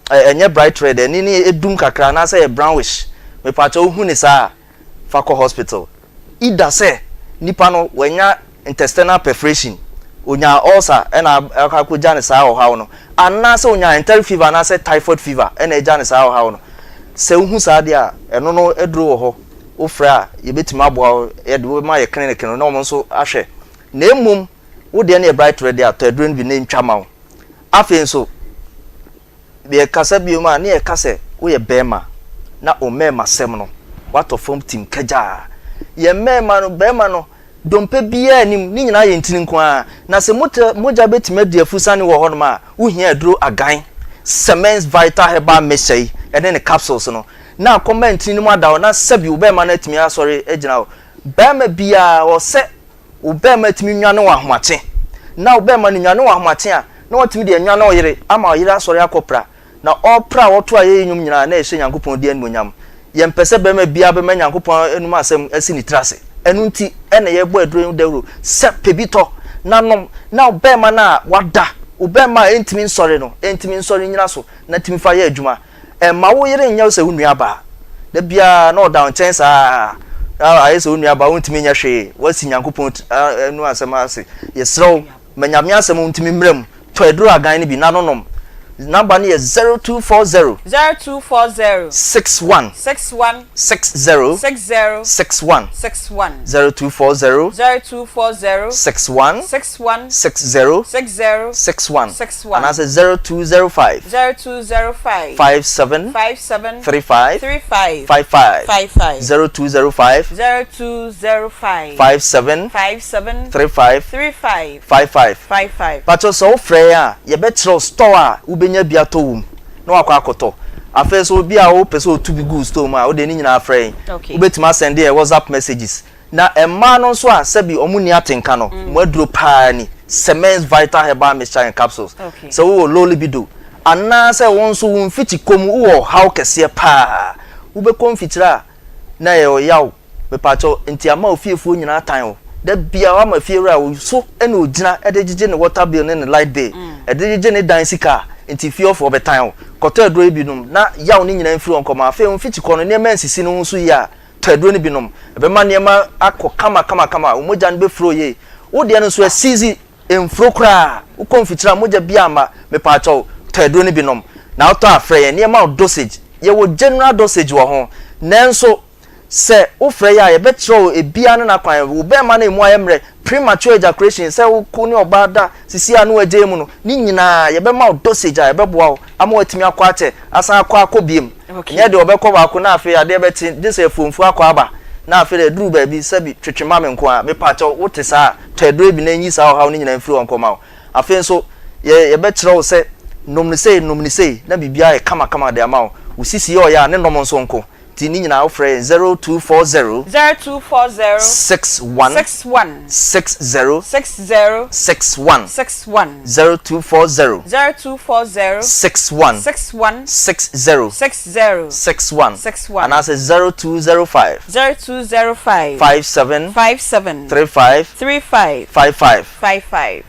Ɛnyɛ bright red, ɛni no ɛdum kakra anaasɛ ɛyɛ brownish. Mepakyɛ wohu ne saa a, fa kɔ hospital. Either sɛ nipa no wanya intestinal perforation, onyaa ulcer ɛna akɔ akɔgya no saa ɔhaw no, anaasɛ onyaa enteric fever anaasɛ typhoid fever ɛna agya no saa ɔhaw no. Sɛ wohu saa deɛ a, ɛno no aduro wɔ hɔ, wofrɛ a yɛbɛtumi aboa wo, yɛde wo bɛma yɛ clinic no na wɔn nso ahwɛ. Na mmom wo deɛ no yɛ bright red deɛ a, tɔ aduro no bi na ɛntwa ma wo. Afei nso, Yɛkasa bio a, na yɛka sɛ woyɛ barima na wo mmarimasɛm no, woatɔ fam tim kagyaa. Yɛn mmarima no, barima no, dompe biara nnim, ne nyinaa yɛ ntini nko ara. Na sɛ mogya, mogya bɛtumi adi afusiane wɔ hɔnom a, wohia aduro agan, Semens Vital Herbal Mixture yi ne ne capsules no, na akɔma ntini no mu ada hɔ na sɛbi wo barima no atumi asɔre agyina hɔ. Barima biara, ɔsɛ wo barima tumi nwane wo ahomakye, na wo barima no nwane wo ahomakye a, na watumi de anwane ɔyere ama ɔyere asɔre akɔpra, na ɔrepra a ɔto ayɛyi nnwom nyinaa na ɛhyɛ Nyankopɔn din animuonyam. Yɛmpɛ sɛ barima biara bɛma Nyankopɔn anom asɛm asi ne tiri ase. Ɛno nti na yɛbɔ aduro yi ho dawuro sɛ pɛ bi tɔ na nom, na wo barima no a wada, wo barima a ɛntumi nsɔre no, ɛntumi nsɔre nnyina so na tumi fa yɛ adwuma. Mma wo yere nyɛ wo sɛ wo nuabaa. Da biara na ɔda wo nkyɛn saa ara, na ayɛ sɛ wo nuabaa, wontumi nyɛ hwee. Woasi Nyankopɔn anu asɛm ase. Yɛsrɛ wo, ma Nyame asɛm ntumi mmra mu. Tɔ aduru agan no bi na no nom. Number no yɛ 0240. 0240. 61. 61. 60. 60. 61. 61. 0240. 0240. 61. 61. 60. 60. 61. 61. Anaasɛ 0205. 0205. 57. 57. 35. 35. 55. 55. 0205. 0205. 57. 57. 35. 35. 55. 55. Pakyɛw sɛ wo frɛ yɛn a yɛbɛkyerɛ wo store a wobɛnya bi atɔ wɔ mu na wakɔ akɔtɔ. Afei nso obi a wopɛ sɛ otu bi gu wo store mu a wode ne nyinaa frɛ yɛn. Okay. Wobɛtumi asɛnde yɛn WhatsApp messages. Na mmaa no nso a sɛbi wɔn nni atenka no, mo aduro paa ni. Semens Vital Herbal Mixture and Capsules. Sɛ wowɔ low libido anaasɛ wo nso wo mfikyikɔ mu wowɔ ɔhaw kɛseɛ paa, wobɛkɔ mfikyire a na ɛyɛ ɔyaw. Mepaakyɛw, nti ama ofiefoɔ nyinaa tan wo. Da biara wama fiewura wo so na ogyina de gyegye ne water bill ne ne light bill, ɛde gyegye ne dan sika a, nti fieɔfoɔ bɛtan wo. Kɔtɔ aduro yi bi nom na yaw no nyinaa mfiri hɔ nkɔma. Afei wo mfikyikɔ no nneɛma nsisi no ho so yie a, tɔ aduro no bi nom. Ɛbɛma nneɛma akɔ kama kama kama, wo mogya no bɛflow yie. Wo deɛ no nso asiizi, ɛmflow koraa. Wokɔ mfikyire a mogya biara mma. Mepaakyɛw, tɔ aduro no bi nom. Na wotɔ a frɛ yɛn na yɛma wo dosage. Yɛwɔ general dosage wɔ ho, nanso Sɛ wofrɛ yɛ a, yɛbɛkyerɛ wo ebiara ne n'akwan. Wo bɛrima no emu ayɛ mmerɛ, premature ejaculation, sɛ wo ko ne ɔbaa da sisi a na wagyae mu no, ne nyinaa yɛbɛma wo dosage a ɛbɛboa wo ama woatumi akɔ akyɛ, asan akɔ akɔ biom. Nyɛ deɛ ɔbɛkɔ baako na afei adeɛ bɛkye, gye sɛ afuomfuo akɔ aba, na afei deɛ aduru baabi sɛbi twetwe ma me nko ara. Mepakyɛw, wote saa a, tɔ aduro yi bi na ɛnyi saa ɔhaw no nyinaa mfiri hɔ nkɔma wo. Afei nso, yɛ yɛbɛkyerɛ wo sɛ nom no sei, nom no sei, na biribiara ayɛ kamakama de ama wo. Wo sisi yɛ ɔya a, ne nom nso nko. Nti ne nyinaa wofrɛ yɛn 0240. 0240. 61. 61. 60. 60. 61. 61. 0240. 0240. 61. 61. 60. 60. 61. 61. Anaasɛ 0205. 0205. 57. 57. 35. 35. 55. 55.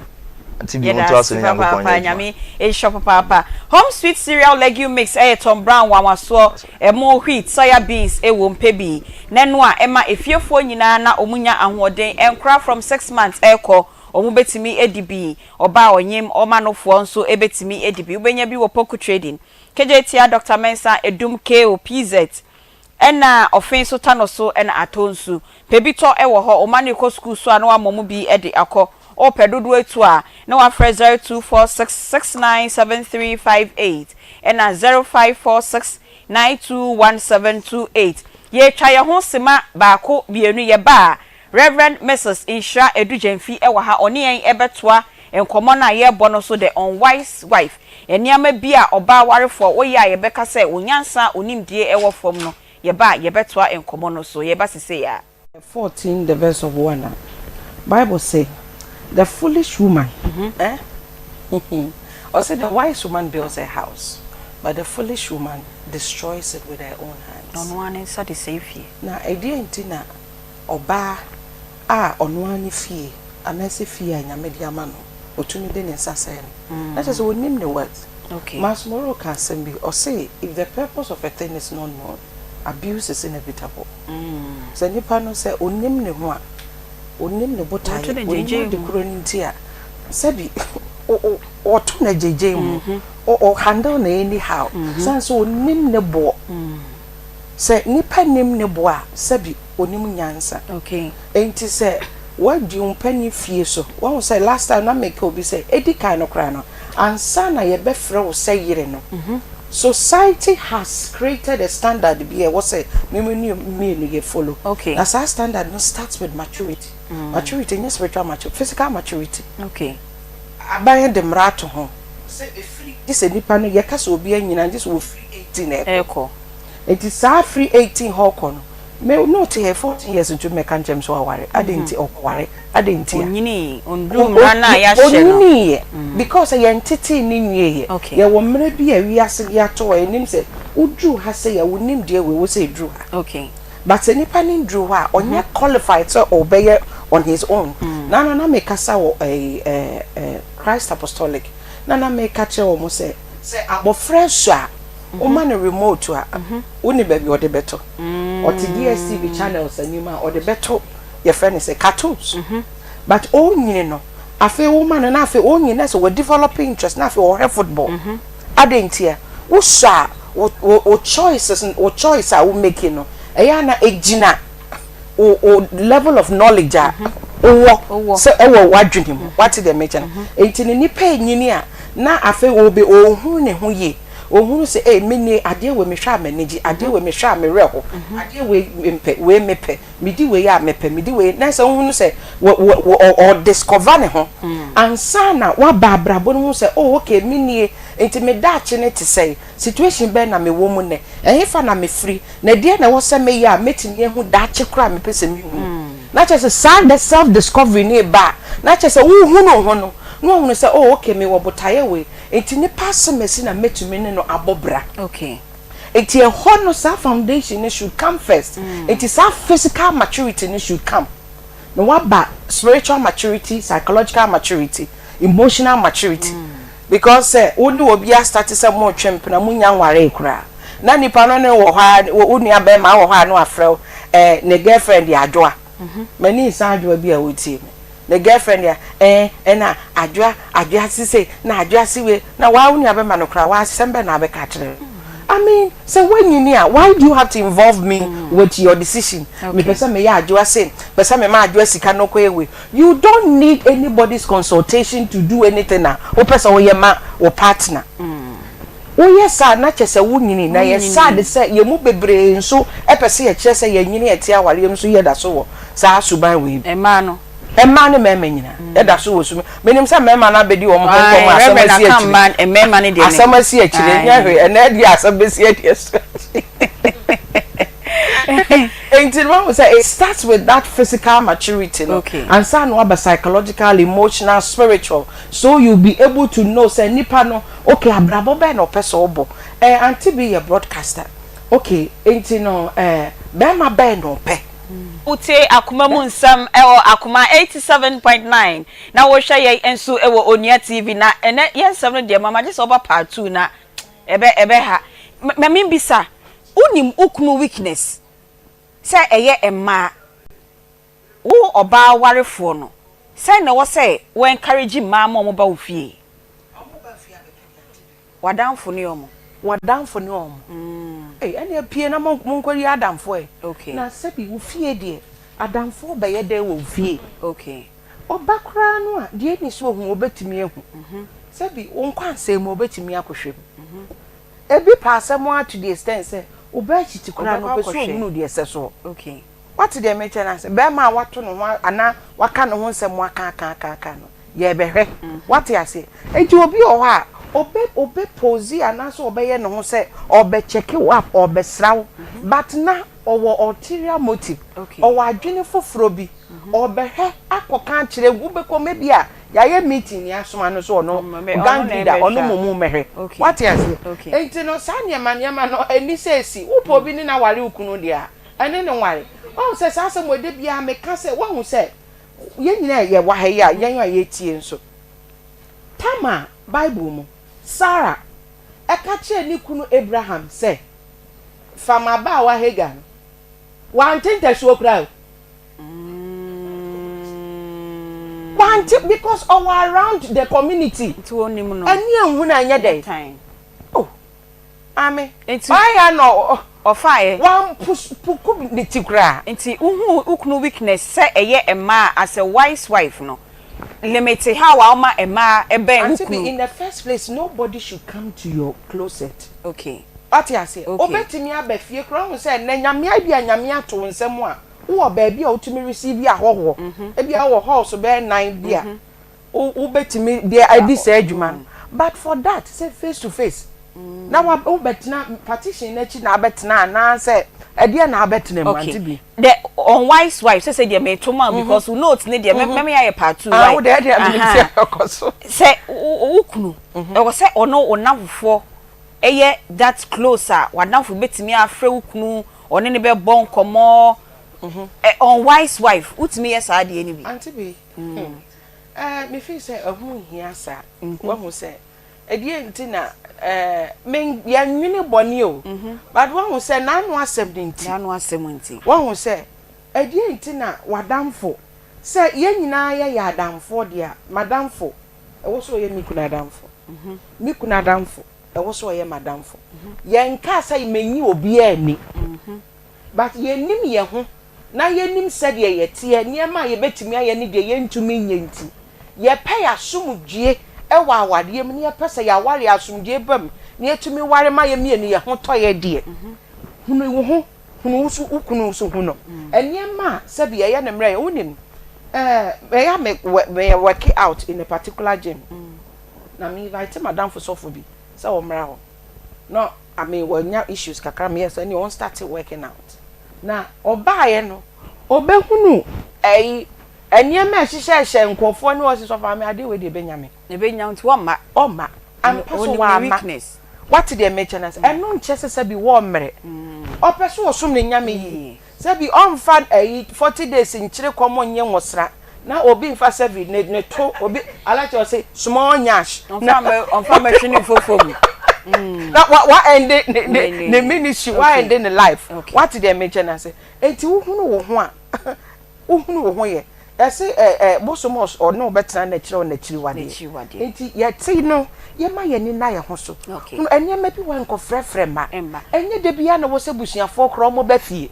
Nti bi Yɛda montoa so ase ne Nyankopɔn papaapa nyɛ adwuma. Nyame nhyira wo papaapa. Home sweet cereal legume mix ɛyɛ Tom Brown nwanwasoɔ. Ɛmo, wheat, soya beans wom pɛ bi na ɛno a ɛma efiefoɔ nyinaa na ɔmo nya ahoɔden, nkora from 6 months ɛrekɔ ɔmo bɛtumi adi bi, ɔbaa a ɔnyem ɔma nofoɔ nso bɛtumi adi bi, wobɛnya bi wɔ Poku Trading, Kejetia, Doctor Mensah, Edum, KO, PZ, ɛna ɔfe nso Tano so ɛna Atɔ nsu, pɛ bi tɔ ɛwɔ hɔ, ɔma no rekɔ sukuu so a na wama ɔmo bi de akɔ, wopɛ dodoɔ etu a na wafrɛ 0246 697358 ɛna 0546 921728. Yɛretwa yɛn ho sima baako mmienu yɛba a Rev. Mrs. Nhyira Adu Gyamfi wɔ ha ɔne yɛn ɛbɛtoa nkɔmmɔ no a yɛrebɔ no so The Unwise Wife nneɛma bi a ɔbaa warefoɔ woyɛ a yɛbɛka sɛ wo nyansa wo nimdie wɔ fam no yɛba a yɛbɛtoa nkɔmmɔ no so yɛba sesei a. 14 the verse of 1 a, Bible se, The foolish woman, eh, ɔse the wise woman builds her house, but the foolish woman destroys it with her own hands. Na ɔno ara ne nsa de sɛe fie. Na ɛdeɛn nti na ɔbaa a ɔno ara ne fie anaasɛ fie a Nyame de ama no, ɔtumi de ne nsa sɛe no? Na kyerɛ sɛ ɔnnim ne worth. Okay. Myles Munroe ka asɛm bi, ɔse if the purpose of a thing is not known, abuse is inevitable. Sɛ nipa no sɛ ɔnnim ne ho a, ɔnnim ne botaeɛ, ɔnnim ade korɔ no nti a, sɛbi ɔto no agyegye mu, ɔ handle no anyhow, sane sɛ ɔnnim ne boɔ. Sɛ nipa nnim ne boɔ a, sɛbi ɔnim nyansa. Enti sɛ woadi wo mpanin fie so, wahu sɛ last time na meka obi sɛ, ɛdi kan no koraa no, ansa na yɛbɛfrɛ wo sɛ yere no, society has created a standard bi a ɛwɔ sɛ me mu ne mmienu yɛ follow. Na saa standard no starts with maturity. Maturity nyɛ spiritual maturity, physical maturity. Aban de mmara ato ho sɛ ɛfiri, gye sɛ nipa no, yɛka sɛ obi anyini a, gye sɛ ɔfiri 18 ɛrekɔ. Nti saa firi 18 hɔ kɔ no, me na ɔte hɛ 14 years nti mɛka nkyɛn sɛ waware, adɛn nti ɔkɔware, adɛn nti a? Ɔnyinii, ɔnduruu mmara no a yɛahyɛ no. Ɔnyiniiɛ because yɛntetee no nwieeɛ. Yɛwɔ mmara bi a wiase de ato hɔ, yɛnim sɛ woduru ha sei a, wo nimdeɛ wei wɔ sɛ ɛduru ha. But sɛ nipa no nduru hɔ a, ɔnyɛ qualified sɛ ɔbɛyɛ on his own. Na na na mekasa wɔ ɛyi ɛɛ Christ Apostolic, na na meka kyerɛ wɔn sɛ, sɛ abɔfra su a, Woma no remote a, wonim baabi a ɔde bɛto. Ɔte DSTV channels anim a, ɔde bɛto yɛfrɛ no sɛ cartoons. But ɔnyini no, afei woma no na afei ɔnyini na sɛ wɔ develop interest na afei ɔhwɛ football. Adɛn ntia? Wosɔ a, wo wo choices, wo choice a wo make no, ɛyɛ a na ɛgyina wo wo level of knowledge a wowɔ sɛ ɛwɔ w'adwene mu. Wate deɛ mekyɛ no? Nti no nipa ɛnyini a, na afei ɔbɛ ɔhunu ne ho yie. Ɔhunu sɛ, ei, me nie, adeɛ wei mehwɛ a m'ani gye, adeɛ wei mehwɛ a me werɛ ho, adeɛ wei mempɛ, wei mepɛ, medi wei a mepɛ, medi wei, na sɛ wohunu sɛ wɔ, wɔ, wɔ, ɔ, ɔ discover ne ho ansa na waba abrabɔ no mu sɛ, oh, okay, me nie, nti me daakye no te sɛn, situation bɛn na mewɔ mu nnɛ, ɛhefa na mefiri, na ɛdeɛn na ɛwɔ sɛ meyɛ a mɛtumi ahu daakye koraa a mepɛ sɛ mehu no. Na kyerɛ sɛ saa the self discovery no reba a, na kyerɛ sɛ wohunu wo ho no, na wahunu sɛ oh okay mewɔ botaeɛ wei, nti nipa asɛmasi na mɛtumi ne no abɔ bra. Okay. Nti ɛhɔ no saa foundation no should come first. Nti saa physical maturity no should come. Na waba spiritual maturity, psychological maturity, emotional maturity. Because sɛ wo ne obi astate sɛ moretwe mpena, monnya nwaree koraa, na nipa no ne wo wɔ hɔ a, wo nua bɛrima wɔ hɔ a na wafrɛ wo, eh, ne girlfriend de adwoa. M'ani nsa adwoa bi a wotie me. Ne girlfriend a, eh, ɛna adwoa, adwoa se sei, na adwoa se wei, na waa wo nua bɛma no koraa, waa asɛm bɛn na abɛka akyerɛ no? I mean, sɛ woanyini a, why do you have to involve me with your decision? Mepɛ sɛ meyɛ adwoa sei, mepɛ sɛ mema adwoa sika na ɔkɔyɛ wei. You don't need anybody's consultation to do anything a wopɛ sɛ woyɛ ma wo partner. Woyɛ saa a, na kyerɛ sɛ wonyini. Na ɛyɛ sad sɛ yɛn mu bebree nso pɛ sɛ yɛkyerɛ sɛ yɛanyini a yɛte awareɛ mu nso yɛda so wɔ saa suban wei bi. Mmaa no. Mmaa ne mmarima nyinaa. Yɛda so wɔ su. Menim sɛ mmarima no abɛdi wɔn ho nkɔmmɔ a asɛm Reverend asi aka akyire. mmaa mmarima no deɛ ne. Asɛm asi akyire. Ɛnyɛ hwee. Ɛnnɛ deɛ asɛm bɛsi adeɛ so akyire. Enti no wahu sɛ it starts with that physical maturity no ansa na waba psychological, emotional, spiritual so you be able to know sɛ nipa no okay abrabɔ bɛn na ɔpɛ sɛ ɔbɔ. Eh aunty bi yɛ broadcaster okay enti no eh bɛrima bɛn na ɔpɛ. Wotie Akoma mu nsɛm wɔ Akoma 87.9 na wohwɛ yɛn nso wɔ Onua TV na ɛnɛ yɛn nsɛm no deɛ mama gye sɛ woba part 2 na ɛbɛ ɛbɛ ha. Ma membisa, wonim wo kunu weakness sɛ ɛyɛ mmaa? Wo ɔbaa warefoɔ no, sɛn na ɛwɔ sɛ wo encourage mmaa ma wɔba wo fie? W'adamfo ne wɔn. W'adamfo ne wɔn. Ei, ɛnneɛ pue na monkɔyi adamfoɔ ɛ. Okay. Na sɛbi wo fie deɛ, adamfoɔ bɛyɛ dɛn wɔ wo fie? Okay. Ɔba koraa no a, deɛ ɛnni sɛ ɔhu, ɔbɛtumi ahu. Sɛbi wo nkwansɛm mu, ɔbɛtumi akɔhwɛ mu. Ebi pɛ asɛm ara to the extent sɛ, wo bedsheet koraa no, ɔpɛ sɛ ɔhunu deɛ ɛsɛ soɔ. Okay. Woate deɛ merekyerɛ no ase? Barima a wato ne ho anaa waka ne ho nsɛm aka aka aka aka no, yɛrebɛhwɛ. Woate aseɛ? Enti obi wɔ hɔ a, ɔbɛ ɔbɛ pose anaasɛ ɔbɛyɛ ne ho sɛ ɔrebɛ check wo up, ɔrebɛsra wo, but na ɔwɔ ulterior motive, ɔwɔ adwene foforɔ bi, ɔrebɛhwɛ akɔka akyerɛ, wobɛkɔ mu ebia yɛayɛ meeting na yɛasoma no sɛ ɔno gang leader, ɔno mmom mmɛhwɛ. Woate aseɛ? Enti no saa nneɛma nneɛma no, ɛnni sɛ ɛsi. Wopɛ obi ne no aware wo kunu deɛ a, Ɛne no nware. Wahu sɛ saa asɛm wei da biara meka sɛ wahu sɛ yɛn nyinaa yɛwɔ ha yi a yɛn a yɛretie nso. Tam a Bible mu Sara ɛka kyerɛɛ ne kunu Abraham sɛ fa m'abaawa Hagar no, wante ntasuo koraa o. Wante because ɔwɔ around the community. Nti wɔnim no. Ɛne ehunu anyɛ dɛn. Oh. Maame, Nti why a na ɔfaeɛ? Wampuku ne ti koraa. Nti wohuu wo kunu weakness sɛ ɛyɛ mmaa a, as a wise wife no, limit how a woma mmaa bɛn wo Auntie kunu. B, in the first place, nobody should come to your closet. Okay. Wate aseɛ? Okay. Wobɛtumi aba fie koraa, wohu sɛ nnɛ Nyame ebia Nyame ato wo nsam a, wowɔ baabi a wotumi receive ahɔhoɔ. Ebia wowɔ halls bɛyɛ nan bi a, wo wobɛtumi de adi saa adwuma no but for that sɛ face to face na wa wobɛtena partition no akyi na abɛtena anaasɛ ɛdeɛ na abɛtena mu ante bi. The unwise wife sɛ sɛ deɛ meto ma mm-hmm. because wo note ne deɛ mm-hmm. mɛmɛ ayɛ part two ah, right. Wo deɛ ɛdeɛ sɛ ɛkɔ so. Sɛ wo kunu mm-hmm. ɛwɔ sɛ ɔno wo namfofoɔ ɛyɛ that close a w'adamfo bɛtumi afrɛ wo kunu ɔne ne bɛbɔ nkɔmmɔ unwise wife wotumi yɛ saa adeɛ no bi. Ante bi. Hmm. Eh, me feel sɛ ɛho nhia saa. Wahu sɛ, ɛdeɛ nti na eh, me yɛnwene bɔne o. But wahu sɛ n'ano asɛm no nti. N'ano asɛm nti. Wahu sɛ, ɛdeɛ nti na w'adamfo, sɛ yɛn nyinaa yɛyɛ adamfoɔ deɛ a, m'adamfo, ɛwɔ sɛ ɔyɛ me kunu adamfo. Me kunu adamfo, ɛwɔ sɛ ɔyɛ m'adamfo. Yɛnkaa sɛ menyi obiara ani. But yɛnnim yɛn ho na yɛnnim sɛdeɛ yɛteɛ, nneɛma a yɛbɛtumi ayɛ ne deɛ yɛntumi nyɛ nti, yɛpɛ yɛn asomdwoeɛ wɔ awareɛ mu na yɛpɛ sɛ yɛn awareɛ asomdwoeɛ ba mu na yɛtumi ware ma yɛn mmienu yɛn ho tɔ yɛn deɛ, hunu wo ho, hunu wo so, wo kunu nso hu no. Nneɛma a sɛbi ɛyɛ no mmerɛ, wonim, ɛɛ, ɛyɛ a me, meyɛ work out in a particular gym, na me invite m'adamfo sɔfo bi sɛ ɔmmra hɔ, na I mean wanya issues kakra meyɛ sɛ ɛneɛ ɔn start working out na ɔbaeɛ no ɔbɛhunu. ɛyi nneɛma a ɛhyehyɛhyɛ nkurɔfoɔ ne ɔse sɔfo maame adeɛ wei deɛ ɛbɛnya me. Ɛbɛnya nti wɔmma. Ɔmma. Ampa so wamma. Wate deɛ mekyɛ no ase? Ɛno nkyɛ sɛ sɛbi wɔmmerɛ. Ɔpɛ so ɔsom ne Nyame yie. Sɛbi ɔmfa ɛyi 40 days nkyere kɔm nyɛ nwosra na obi nfa sɛbi ne ne to obi alakyɛ ɔse small nyash. Ɔmfa mɛ ɔmfa mɛhwe ne nfofo mu. Na wa wa ɛnde ne ne ne ministry wa ɛnde ne life. Wate deɛ mekyɛ no ase? Enti wohunu wo ho a Wohunu wo ho yɛ. Yɛse ɛ ɛ bosom ɔs ɔne wo bɛtena na ɛkyerɛ wo n'akyiriwadeɛ. Nti yɛte no, yɛma yɛn ani nna yɛn ho so. Hunu nneɛma bi wɔ hɔ a nkɔfrɛfrɛ mma. Ɛnyɛ da biara na ɛwɔ sɛ abusuafoɔ koraa wɔba fie.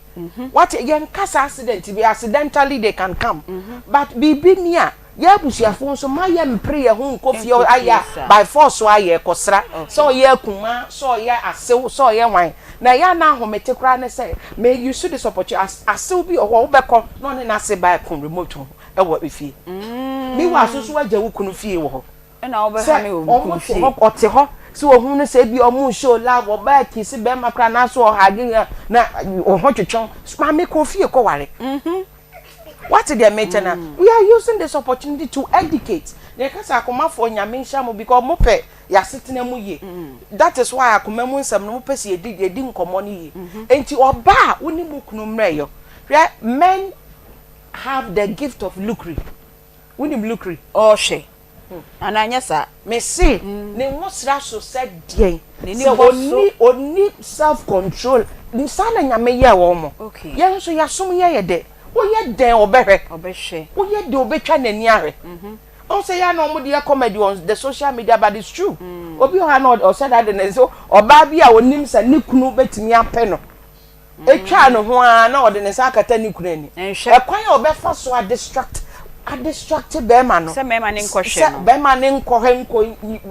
Wate? Yɛnka sɛ accident bi, accidentally they can come. But biribi ni a, Yɛn abusuafoɔ nso mma yɛ mpere yɛn ho nkɔ fie ayɛ a by force a yɛ kɔ sra sɛ ɔyɛ akumaa sɛ ɔyɛ asew sɛ ɔyɛ hwan na ɛyɛ a na ahomete koraa ne sɛ me use this opportunity asew bi wɔ hɔ a wobɛkɔ na ɔne n'ase ba ɛko remote ho ɛwɔ efie meanwhile so so wagya wo kunu fie wɔ hɔ sɛ ɔmo te hɔ ɔte hɔ sɛ ohun no sɛ ebi ɔmo show love ɔbaa kisi bɛrima koraa n'aso ɔhage na ɔho twetwe maame kɔ fie kɔ ware. Wate deɛ mekyɛ no a? We are using this opportunity to educate. Na yɛka sɛ akomafoɔ Nyame nhyira mo because mo pɛ yɛasetena mu yie. That is why akoma mu nsɛm no mo pɛ sɛ yɛdi yɛdi nkɔmmɔ no yie. Enti ɔbaa a wo ne mo kunu mmerɛyɔ. Hwɛ men have the gift of lucre. Wonim lucre? Ɔɔhwɛ anaa nyɛ saa? Mese ne ngosra so sɛ deɛn? Sɛ ɔnni ɔnni self control saa na Nyame yɛɛ wɔn. Yɛn nso yɛasom yɛ yɛ dɛ. Woyɛ dɛn ɔbɛhwɛ. Woyɛ dɛn ɔbɛtwa n'ani ahwɛ. Ɔhu sɛ yɛ a na wɔn de yɛ comedy on the social media but it's true. Obi wɔ hɔ a na ɔhyɛ da de ne nso ɔbaa bi a ɔnim sɛ ne kunu bɛtumi apɛ no. Etwaa ne ho ara na ɔde ne nsa akata ne kunu ani. Ɛkwan a ɔbɛfa so adistract adistract bɛrima no. Sɛ bɛrima no nkɔhwɛ no. Sɛ bɛrima no nkɔhwɛ nkɔ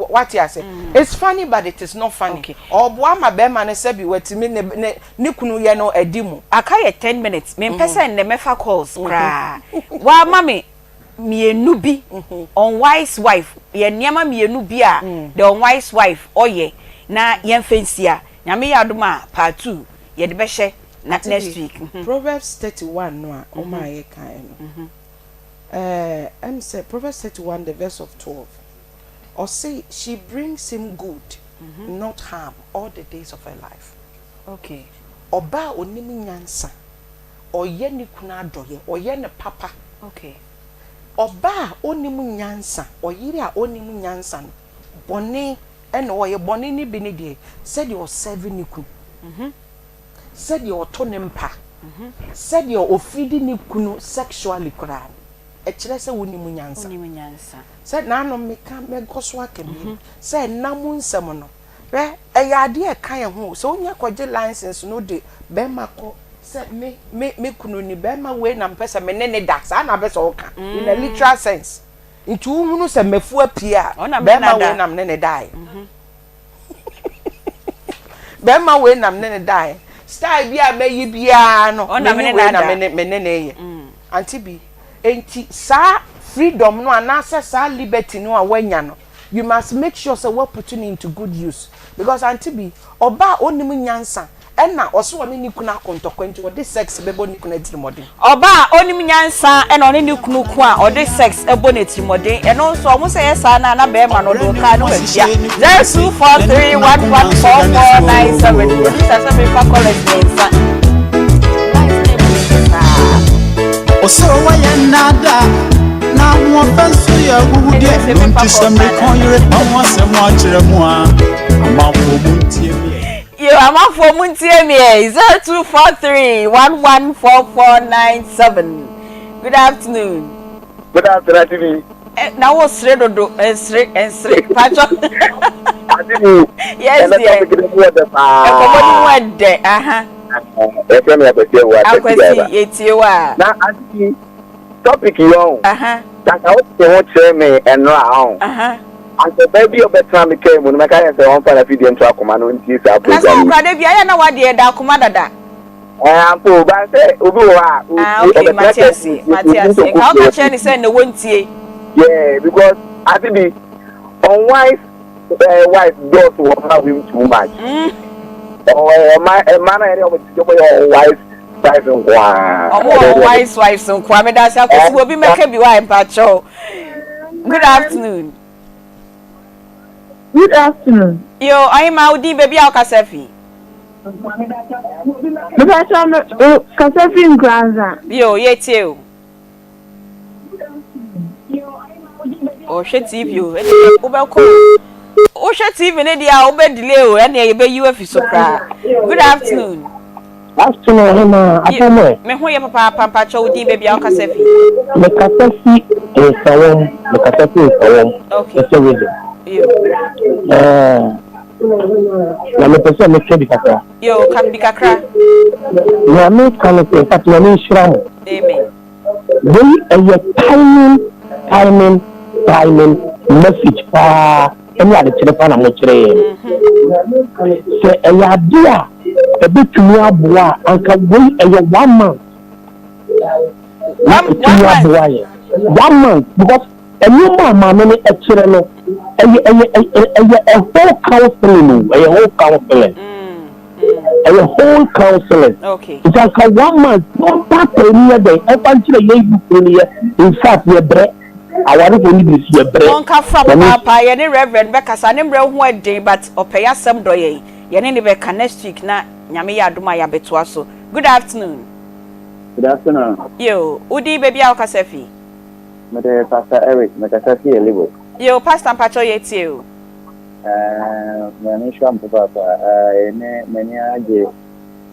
wate ase. It's funny but it is not funny. Ɔboa ma bɛrima no sɛbi watumi ne ne ne kunu yɛ no adi mu. Aka yɛ ten minutes mempɛ sɛ nnɛ mɛfa calls koraa. Wama me mmienu bi unwise wife yɛ nneɛma mmienu bi a the unwise wife ɔyɛ na yɛmfa nsia. Nyame yɛ adom a part 2 yɛde bɛhyɛ na next week. Proverbs 31 no a ɔmaa yɛ kaeɛ no, ɛɛ ɛm sɛ Proverbs 31 the verse of 12, ɔse she brings him good not harm all the days of her life. Okay. Ɔbaa a ɔnim nyansa, ɔyɛ ne kunu adɔeɛ, ɔyɛ no papa. Okay. Ɔbaa a ɔnim nyansa, ɔyere a ɔnim nyansa no, bɔne Ɛna ɔyɛ bɔne no bi ne deɛ, sɛdeɛ ɔsɛve ne kunu, sɛdeɛ ɔto ne mpa, sɛdeɛ ɔfidi ne kunu sexually koraa no, ɛkyerɛ sɛ wonim nyansa. Sɛ nanom meka mɛkɔ so aka bio sɛ nna mu nsɛm no, hwɛ ɛyɛ adeɛ a ɛka yɛn ho o, sɛ wonya kɔgye license no wode bɛrima kɔ sɛ me me me kunu ni, bɛrima wei na mepɛ sɛ me ne no da, saa na wopɛ sɛ woka in a literal sense. Nti wohunu sɛ mmafu apue a, bɛrima wei nam ne ne daeɛ. Bɛrima wei nam ne ne daeɛ. Style bi a mɛyi biara no, me ne wei na me ne ne yɛ. Mm. Ante bi. Nti saa freedom no anaasɛ saa liberty no a woanya no, you must make sure sɛ woaput no into good use. Because ante bi, ɔbaa a ɔnnim nyansa Ɛna ɔse ɔne ne kunu ako ntɔkwa nti ɔde sex bɛbɔ ne kunu atirimɔden. Ɔbaa a ɔnim nyansa ɛna ɔne ne kunu ko a ɔde sex bɔ no atirimɔden ɛno nso ɔmo sɛ ɛyɛ saa no a na bɛɛma no ɔde ɔkaa no watua 0243114497 producer sɛ menfa callers mmiɛnsa lines no ɛmu yɛ paa. Ɔsɛ wayɛ nnaadaa na ahoɔfɛ nso yɛ ahuhudeɛ no nti sɛ mekɔ yere pa ho asɛm akyerɛ mo a amanfoɔ mu ntie me. Yo amanfoɔ mu ntie me ɛ 0243 114497 good afternoon. Good afternoon Auntie B. Eh, na wo sere dodo nsere nsere patro. Auntie B. Yes dear. Ɛnɛ topic no mu ɛdɛ paa. Ɛkɔmɔ no mu ɛdɛ aha. Yɛfrɛ me Akwasi Awuah Akwasi yɛtie wo a. Na Auntie B topic yi ɔn. Sɛ anka wo te ho kyerɛ me ɛnora ɔn. Anka ɔbaa bi a ɔbɛtena me kaa mu no mɛka kyerɛ no sɛ ɔmfa n'afidie nto akoma na ɔntie saa Na sɛ program yi. wokura da bi a, ɛyɛ a na w'adeɛ ɛda akoma dada. Ɛɛ ampa o, but sɛ obi wɔ hɔ a Ah ɔtie, okay, ɔbɛtena mate kaa mu aseɛ, ntie, mate ɔnnim sɛ aseɛ. Nka ɔkɔ woka fie kyerɛ no ɔtie. sɛ nnɛ wɔntie. Yeah, because ade bi, unwise eh, wife dɔɔso wɔ mmaa wei mu too much. Ɔ- ɛ, Mmaa mmaa no a yɛne wɔn te sɛ wɔyɛ unwise. wife nko ara. Ɔmo wɔ wise wives nko ara. Meda ase Akwasi obi mɛka bi why mpakyɛw. Good afternoon. Good afternoon. Yo, ɔhema wo din baabi a wokasa fi. Mepakyɛw me kasa fi Nkoranza. Yo, yɛtie o. Ɔhwɛ TV o, ɛne wobɛkɔ o. Wohwɛ TV ne deɛ a wobɛ delay o, ɛne yɛbɛyi wo afi so koraa. Good afternoon. Afternoon, Hema. Apɔmɔ ɛ. Me ho yɛ papaapa, mpakyɛ wo din baabi a wokasa fi. Mekasa fi Nsawam. Mekasa fi Nsawam. Okay. Ɛsɛ region. Yo. Ɛɛ, na mepɛ sɛ meka bi kakra. Yo, ka bi kakra. Nea meka no sɛ, in fact, Nyame nhyira mo. Amen. Wei ɛyɛ timing timing timing message paa ɛne adekyerɛ paa na mokyerɛ yɛn. Sɛ ɛyɛ ade a ɛbɛtumi aboa a, anka wei ɛyɛ one month na ɛtumi aboa yɛn. One month because nneɛma a maame no ɛkyerɛ no ɛyɛ ɛyɛ ɛyɛ a whole counseling o, ɛyɛ whole counseling. Ɛyɛ whole counseling. Nti anka one month na ɔmpaapaa mu yɛ dɛn ɔmfa nkyerɛ yɛn youth no yɛ in fact yɛbrɛ awarefo no bi nso yɛbrɛ. Monka fra papaapa yɛne Reverend bɛkasa ne mmerɛ ho ɛden but ɔpɛ yasɛm dɔ yɛn yɛne no bɛka next week na Nyame yɛ adom a yɛabɛtoa so. Good afternoon. Good afternoon. Yoo, wo din baabi a wokasa fi? Mede Pastor Eric, mekasa fi Elibo. Yoo, Pastor mpakyɛw yɛtie o. Eh, Nyame nhyira mo papaapa. Eh, ɛnɛ m'ani agye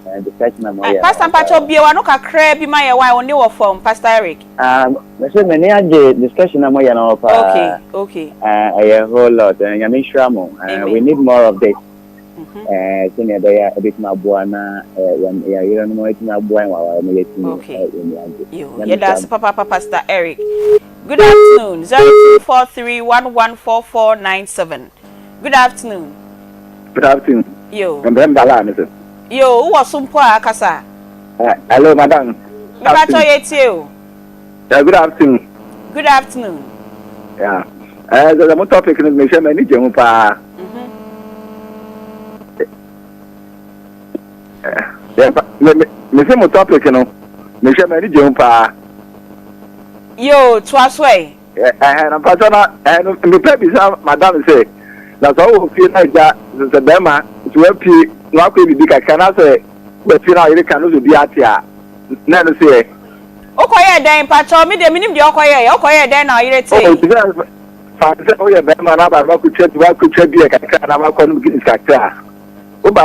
eh, discussion a moyɛ no. Pastor mpakyɛw bue w'ano kakraa bi ma yɛn why wo nne wɔ fam, Pastor Eric. Ah, mese m'ani agye discussion a moyɛ no ho paa. Okay, okay. Eh, ɛyɛ whole lot. Eh, Nyame nhyira mo. Eh, we need more of this. Mm-hmm. Eh, sɛnea ɛbɛyɛ a ɛbɛtumi aboa na eh, yɛn yɛn yerenom atumi aboa yɛn wɔ aware mu yɛatumi Okay. eh, yɛn ani agye. Yo, Nyame yɛda nhyira ase mo. papaapa Pastor Eric. Good afternoon 0243114497 Good afternoon. Good afternoon. Yo. Mbɛ mbala ne so. Yo, wowɔ so mpo a akasa. Uh, hello, madam. Mepakyɛ yɛ tie o. Yeah, good afternoon. Good afternoon. Yeah. Eh, uh, mo topic no mehwɛ m'ani gye ho paa. Mhm. Me se mo topic no mehwɛ m'ani gye ho paa. Yoo toa so ɛ. Ɛhɛn na mpatsɔ na ɛhɛn no mepɛ bisa madam sɛ na sɛ ɔwɔ fie na agya sɛ bɛrima nti wapue na wakɔyɛ biribi kakra na sɛ wapue na ɔyere ka no sɛ obi ate a na ɛno so yɛ. Wokɔyɛɛ dɛn mpatsɔ me deɛ menim deɛ ɔkɔyɛɛ wokɔyɛɛ dɛn na ɔyere tee. Oh, sɛ fa sɛ woyɛ bɛrima na aba wakɔtwa wakɔtwa beer kakra na wakɔ nom Guinness kakra a woba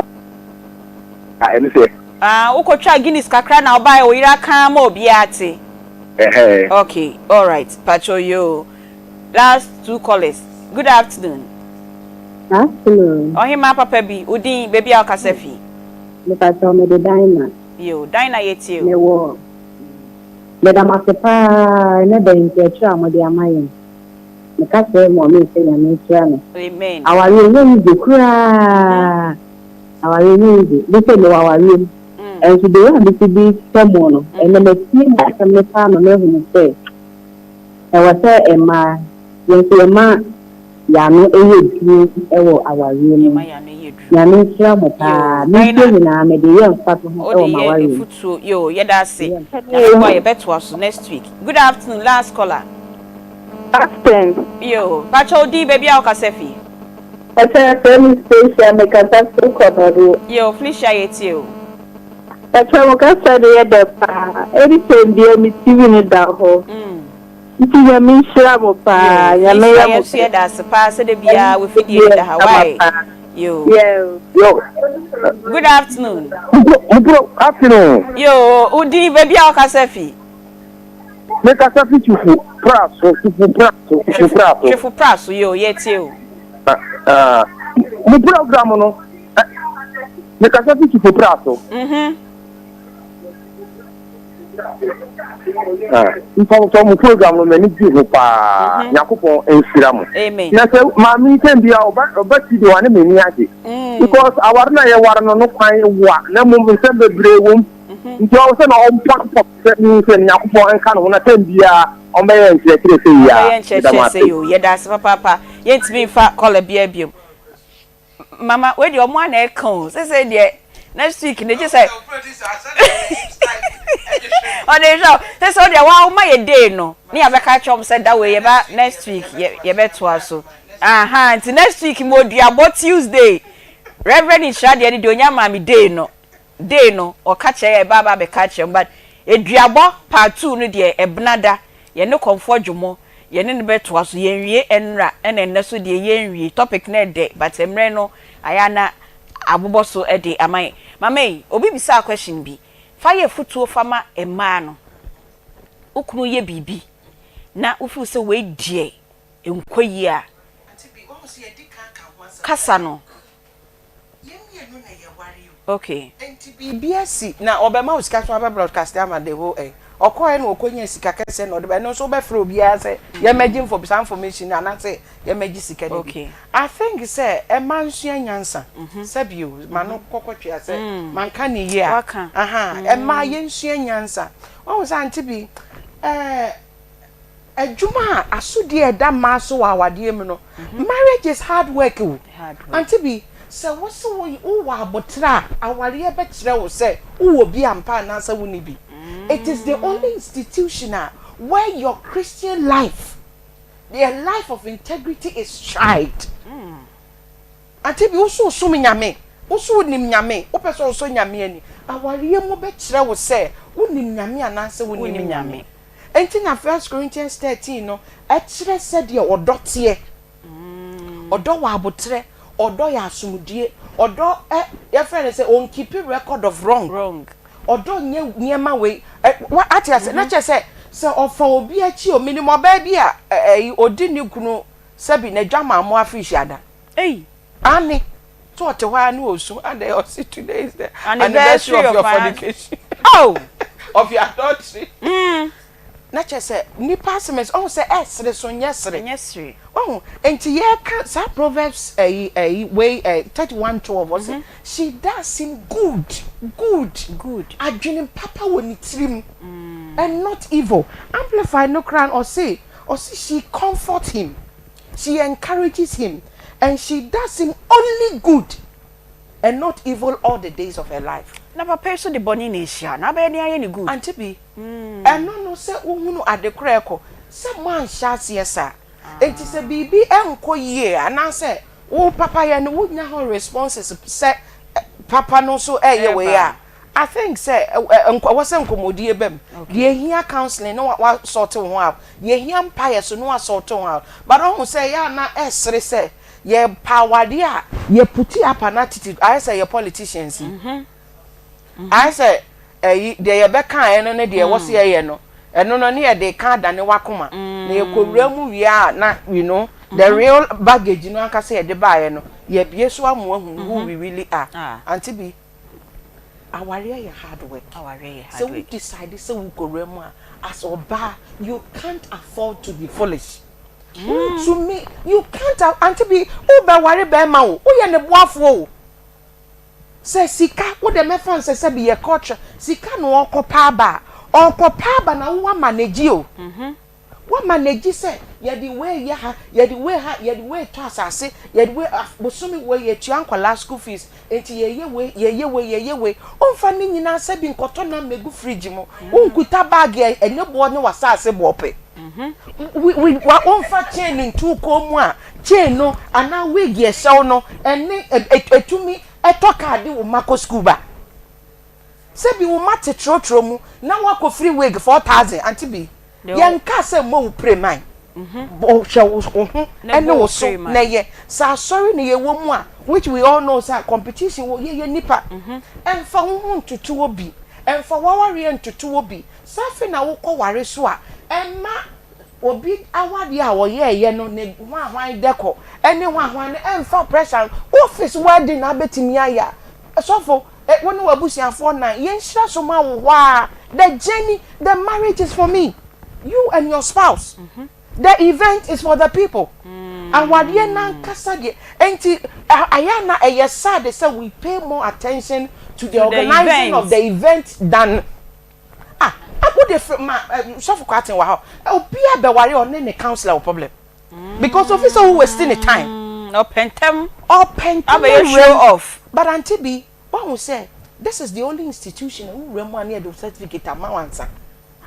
a ɛno so yɛ. Ah wokɔtwaa Guinness kakra na wobaeɛ wo yere aka ama obiara ate. Ɛhɛɛ. Okay alright pakyɛw yoo last two callers good afternoon. Afternoon. Ɔhemaa papa bi wo din baabi a wokasa fi. Mepakyɛw mede Dinah. Yoo Dinah yɛtie o. Mewɔ meda mo ase paa ɛnɛ da yi nkyerɛkyerɛ a mode ama yɛn. Meka kyerɛ mɔmee sɛ Nyame nhyira no. Amen. Awareɛ nyɛ easy koraa. Awareɛ nyɛ easy. Me sɛ mewɔ awareɛ mu. Ɛnso the way a mesi de hwɛ mo no, ɛnɛ matie mo asɛm no paa ma mahunu sɛ ɛwɔ sɛ mmaa yɛn nso yɛma yɛn ano yɛ duru wɔ awareɛ mu. Nyame nhyira mo paa. Me mfie nyinaa mede yɛ mfatoho Wode wɔ yɛ m'awareɛ mu. afutuo. Yoo, yɛda ase. Nyame boa yɛbɛtoa so next week. Good afternoon, last caller. Afternoon. Yoo, pakyɛ wo din, baabi a wokasa fi. Pakyɛ yɛfrɛ me Stacia me kasa firi Kɔnɔdeɛ. Yoo Felicia yɛtie o. Pakyɛ mo kasa no yɛ dɛ paa anytime biaa me TV no da hɔ nti Nyame nhyira mo paa Yoo Nyame Felicia yɛ mo yɛnso yɛda ase paa sɛ da biaa w'afidie no da ha wai yoo. Yoo. Good afternoon. Good afternoon. Yoo wo din baabi a wokasa fi. Me kasa fi Twifo Praso, Twifo Praso, Twifo Praso. Twifo Praso, yoo, yɛtie o. Ah, mo program no, me kasa fi Twifo Praso. Mhm. Ah, mpɔtɔ mo program no m'ani gye ho paa. Mhm. Nyankopɔn nhyira mo. Amen. Na sɛ maame nsɛm bi a ɔba ɔba studio a ne m'ani agye. Mm. Because aware na yɛware no no kwan wa na mmom nsɛm bebree wom. Nti ɔwɔ sɛ na ɔmpɔmpɔ sɛ mehu sɛ Nyankopɔn nka ne ho na tɛm biara ɔmbɛyɛ nkyerɛkyerɛ sei yi a. Ɔbɛyɛ Meda mo nkyerɛkyerɛ ase. sei o. Yɛda ase papaapa. Yɛntumi mfa kɔla biara biom. Mama, wei deɛ ɔmo ara na ɛka o. Seesei deɛ. Next week ne gye sɛ ɔde hwɛ sɛ sɛ ɔde wa ɔma yɛ day no ne yɛabɛka akyerɛ wɔn sɛ da wei yɛba next week yɛ yɛbɛtoa so. Aha nti next week mo duabɔ Tuesday Reverend Nhyira deɛ no deɛ onya maame day no day no ɔka kyerɛ yɛ ɛba aba abɛka akyerɛ mo but eduabɔ part 2 no deɛ ɛbena da yɛne kɔmfoɔ dwomɔ yɛne no bɛtoa so yɛnwie ɛnra ɛna ɛnɛ so deɛ yɛnwie topic no ɛdɛ but mmerɛ no ayɛ ana abobɔ so de ama yɛn. Mama yi, obi bisaa question bi, fa yɛ afutuo fa ma mmaa no. Wo kunu yɛ biribi na wo feel sɛ wei deɛ nkɔ yie a, kasa no. Okay. Enti biribi asi na ɔbɛma wo sika so abɛ broadcast ama the whole eh. Ɔkɔɛ na ɔkɔnya sika kɛseɛ na ɔde ba ɛno nso wobɛfrɛ obiara sɛ yɛmmɛgye info saa information no anaasɛ yɛmmɛgye sika no bi. I think sɛ ɛma nsua nyansa sɛbi o ma no kɔkɔ twea sɛ manka ne yie a aha ɛma yɛnsua nyansa. Wahu sɛ ante bi ɛɛ adwuma a asodie a ɛda mmaa so wɔ awadeɛ mu no marriage is hard work o ante bi sɛ wo se wowɔ aboterɛ a awareɛ bɛkyerɛ wo sɛ wowɔ bi ampa anaasɛ wonni bi. It is the only institution a where your Christian life, your life of integrity is tried. Ante bi wo so wosom Nyame, wo so wonim Nyame, wopɛ sɛ wosɔ Nyame ani, awareɛ mu bɛkyerɛ wo sɛ wonim Nyame anaasɛ wonnim Nyame. Enti na First Corinthians 13 no kyerɛ sɛdeɛ ɔdɔ teɛ. Ɔdɔ wɔ aboterɛ, ɔdɔ yɛ asomdue, ɔdɔ ɛ yɛfrɛ no sɛ ɔnkeepi record of wrong. Wrong. Ɔdɔ nyɛ nneɛma wei ɛ wa ate ase na kyerɛ sɛ sɛ ɔfa obi akyi o menim ɔbaa bi a ɛ ɛyi ɔdi ne kunu sɛbi n'adwamammɔ afirihyia da. Ei. Aane so ɔte hɔ ara ne ɔsu adɛn ɔse today is the anniversary of your fornication oh of your adultery mm. Na kyerɛ sɛ nipa asɛm ɛsɛ ɔhu sɛ ɛsere so nyɛ sere nyɛ sere ɔhu nti yɛka saa proverbs ɛyi ɛyi wei ɛ 31:12 ɔse mm -hmm. she does him good good good adwene papa wɔ ne tirim mm. and not evil amplify no koraa ɔse ɔse she comfort him She encourages him and she does him only good and not evil all the days of her life. Na papa yi nso de bɔne na ɛhyia no, abɛyɛ den ayɛ no good. Auntie bi, ɛno no sɛ wohunu ade korɔ ɛkɔ, sɛ moanhyɛ aseɛ saa, enti sɛ biribi ɛnkɔ yie anaasɛ wo papayɛ no wonnya ho responses sɛ papa no nso ɛyɛ wei a, I think sɛ ɛwɔ sɛ nkɔmmɔdie ba mu. Deɛ ɛhia counseling na wa sort wo ho out. Deɛ ɛhia mpaeɛ so na wa sort wo ho out. But ɔhu sɛ ɛyɛ a na ɛsere sɛ yɛ pa awadeɛ a yɛ puti up an attitude ayɛ sɛ yɛ politicians yi. Ayɛ sɛ ɛyi deɛ yɛbɛka ɛno ne deɛ ɛwɔ sɛ yɛyɛ no ɛno no ne yɛde ka adane wakoma na yɛkɔwura mu wie a na you know the real baggage no ankasa yɛde baeɛ no yɛbie so amoa hu who we really are. Auntie bi. Awareɛ yɛ hard work. Awareɛ yɛ hard Sɛ wo work. decide sɛ wo kɔwura mu a, as ɔbaa, you can't afford to be foolish. Wontumi, you can't, auntie bi, wo bɛ ware bɛɛma o, wo yɛ ne boafoɔ o. Sɛ sika, wo deɛ mɛfa no sɛ sɛbi yɛ culture, sika na ɔɔkɔ pɛ aba a, ɔɔkɔ pɛ aba na wo wa manage o. Woama no agyi sɛ yɛde wei yɛ ha, yɛde wei ha, yɛde wei tɔ asase, yɛde wei ah, bosome wei yɛtua nkwadaa school fees, enti yɛyɛ wei, yɛyɛ wei, yɛyɛ wei. Womfa ne nyinaa sɛ bi nkɔtɔ nam mmɛgu fridge mu. Wonkuta bag a ɛne boɔ ne w'asase boɔ pɛ. Wi wi wa womfa chain nto wo kɔn mu a chain no anaa wig a ɛhyɛ wo no ɛne ɛtumi ɛtɔ kaa de wo mma kɔ school ba. Sɛ bi wo mma te trɔtrɔ mu na woakɔ free wig 4000 ante bi yɛnkaa sɛ mmɔ wo pire man bɔ hwɛ wo ho ne wo so na yɛ sɛ asɔre na yɛwɔ mu a which we all know sɛ competition wɔ yɛyɛ nipa ɛmfa wo ho ntoto obi ɛmfa w'awareɛ ntoto obi sɛ afei na wokɔ ware so a ɛmma obi awareɛ a ɔyɛɛyɛ no ne hwan hwan dɛkɔ ɛne hwan hwan no ɛmfa pressure office wedding na abɛtumi ayɛ a sɔfo Wo ne w'abusuafoɔ nan, yɛnhyira so ma wo hɔ ara. The journey, the marriage is for me, you and your spouse. The event is for the people. Awadeɛ no ankasa deɛ, enti ayɛ a na ɛyɛ sad sɛ we pay more attention to the organizing of the event than ah, wo de fr ma sɔfo Kwarteng wɔ ha, obiara bɛware ɔne ne counselor wɔ problem. Because ofi sɛ wo waste ne time. Ɔpɛ ntɛm. Ɔpɛ ntɛm abɛyɛ show off. But auntie bi, wahu sɛ. This is the only institution a wowura mu a na yɛde wo certificate ama wo ansa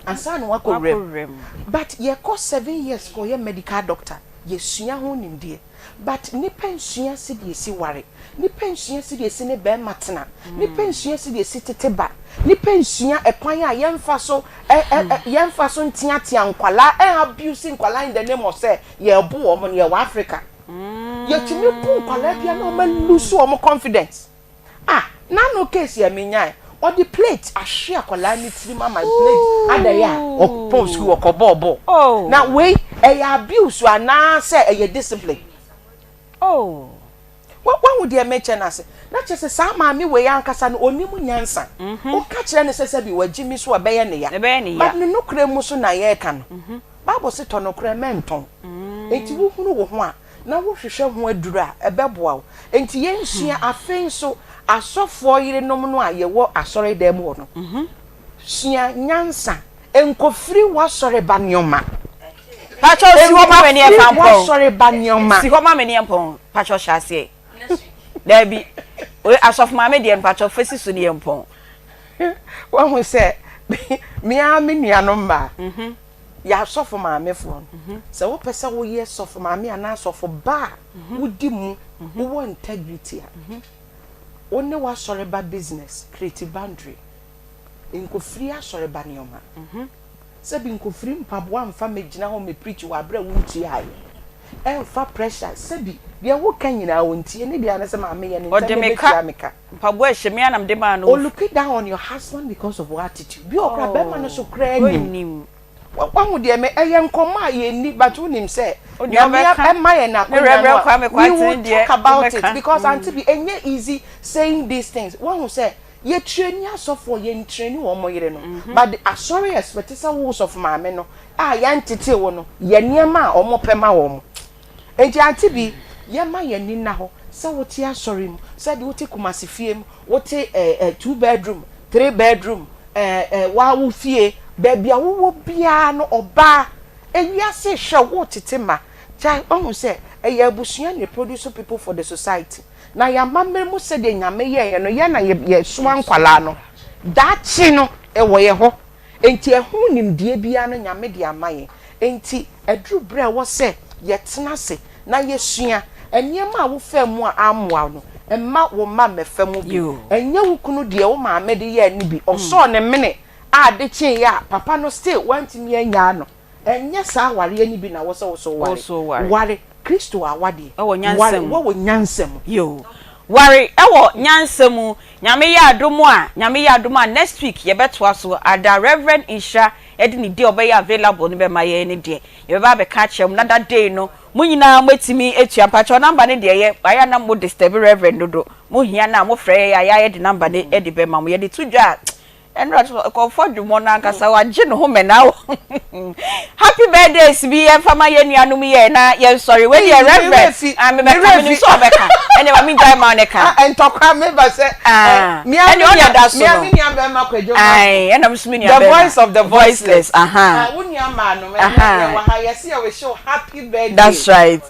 ansa na woakɔ wura mu. But yɛkɔ 7 years kɔyɛ medical doctor, yɛsua ho nimdeɛ. But nipa nsua sɛdeɛ esi ware, nipa nsua sɛdeɛ esi ne bɛrima tena, nipa nsua sɛdeɛ esi tete ba, nipa nsua ɛkwan a yɛmfa so ɛ ɛ ɛ yɛmfa so nteatea nkwalaa, ɛ abuse nkwalaa in the name of sɛ yɛɛbo wɔn no. Yɛwɔ Africa, yɛtumi bu nkwalaa bi a na wɔn lose wɔn confidence. Ah, n'ano case yɛ menyae, ɔde plate ahwe akwadaa ne tirim ama plate adɛyɛ a ɔpɔn sukuu ɔkɔ bɔɔl bɔɔl. Na wei ɛyɛ abuse anaasɛ ɛyɛ discipline? Oh. Wahu deɛ mekyɛ no ase na kyerɛ sɛ saa maame wei ankasa no onim nyansa. Woka kyerɛ no sɛ sɛbi wagye mi so a, ɛbɛyɛ ne ya. Ɛbɛyɛ ne ya. But ne nokorɛ mu so na yɛreka no. Bible se tɔ nokorɛ mɛntɔn. Enti wohunu wo ho a na wohwehwɛ ho aduru a, ɛbɛboa wo. Enti yɛnsua. Afei nso asɔfoɔ yerenom no a yɛwɔ asɔredan mu hɔ no, sua nyansa. Nkɔfiri w'asɔreba nneɛma. Pakyɛw si hɔ ma me ne ɛfa Nkɔfiri mpɔn. w'asɔreba nneɛma. Si hɔ ma me ne mpɔn. Pakyɛw hyɛ aseɛ. Daabi. Oye asɔfo maame deɛ no pakyɛw fa si so ne yɛ mpɔn. Wahu sɛ me ara me nuanom mmaa, yɛ asɔfo maamefoɔ no, sɛ wopɛ sɛ woyɛ sɔfo maame anaa sɔfo ba a wodi mu, wowɔ integrity a, wo ne w'asɔreba business, create boundary. Nkɔfiri asɔreba nneɛma. Sɛbi nkɔfiri mpaboa mfa mmɛgyina hɔ mmɛpreach wɔ aberɛ a wontuaeɛ. Ɛmfa pressure. Sɛbi deɛ woka nyinaa ɔntie, ne deɛ ne sɛ maame yɛ ne ntɛm Ɔde na me ka ɛbɛtua me ka. Mpaboa ɛhyɛ me a na mede maa no. O look down on your husband because of wo attitude. Bi wɔ koraa bɛrima no so koraa nim. Ɔnnim. Wahu deɛ me ɛyɛ nkɔmmɔ a yɛnni, but wonim sɛ Wo deɛ Nyame wobɛka. ɛma yɛn Ne akwanya no Reverend a, Kwame we Kwarteng will deɛ talk about it wobɛka. because Auntie bi ɛnyɛ easy saying these things. Wahu sɛ yɛ traini asɔfoɔ, yɛn traini wɔn yere no, but asɔre expect sɛ wo sɔfo maame no a yɛntetee wo no yɛ nneɛma a wɔn pɛ ma wɔn. Enti Auntie bi, yɛma yɛn ani nna hɔ sɛ wote asɔre mu, sɛdeɛ wote Kumasi fie mu, wote eh, eh, two bedroom, three bedroom, eh, eh, waa wo fie, baabi a wowɔ biara no, ɔbaa, ewiase hwɛ wo tete ma. Gyae, wahu sɛ ɛyɛ abusua na produce people for the society. Na yɛn amammerɛ mu sɛdeɛ Nyame yɛeɛ no, yɛn na yɛsoa nkwadaa no. Daakye no, ɛwɔ yɛn hɔ. Enti ɛho nimdeɛ biara no Nyame de ama yɛn. Enti ɛduru berɛ a ɛwɔ sɛ yɛtena ase na yɛsua. Nneɛma a wofaa mu a ammoa wo no, mma wo mma mmɛfa mu bi. Ɛnyɛ wo kunu deɛ wo maame de yɛɛ no bi, ɔsɔɔ ne mene a ade kyeeɛ a papa no still wantumi annyaa no. Ɛnyɛ saa awareɛ no bi na wɔ sɛ wo so ware. Ware Kristo awadeɛ. Wɔ nyansa Ware mu. wɔ nyansa mu. Yoo. Ware wɔ nyansa mu. Nyame yɛ adom a, Nyame yɛ adom a next week yɛbɛtoa so. Ada Rev. Nhyira de ne day a ɔbɛyɛ available no bɛma yɛn no deɛ, yɛbɛba abɛka akyerɛ mo na that day no, mo nyinaa moatumi atua. Mpakyɛw number no deɛ yɛ, ayɛ a na mo disturb Rev. dodo. Mo hia no a, mofrɛ yɛn a, yɛa yɛde number no de bɛma mo. Yɛde to dwa a, Ɛnora so kɔfɔ dwomɔ no ankasa wagye ne ho mɛna o. Happy birthdays bi yɛmfa ma yɛn nuanom yɛ na yɛnsɔre. Wei deɛ Reverend, ah mebɛka menim sɛ ɔbɛka. Ɛnna ma mengyae ma ne ka. Ah, ntɔkwa meba sɛ ah, mea ɛnna ɔna da so no. Mea me nua bɛrima Kwadwo ma. Ae, ɛnna me nso me nua bɛrima. The voice of the voiceless. Aha. Ah, wo nua maa no, ɛnna yɛwɔ ha yɛse yɛ wish you happy birthday. That's right.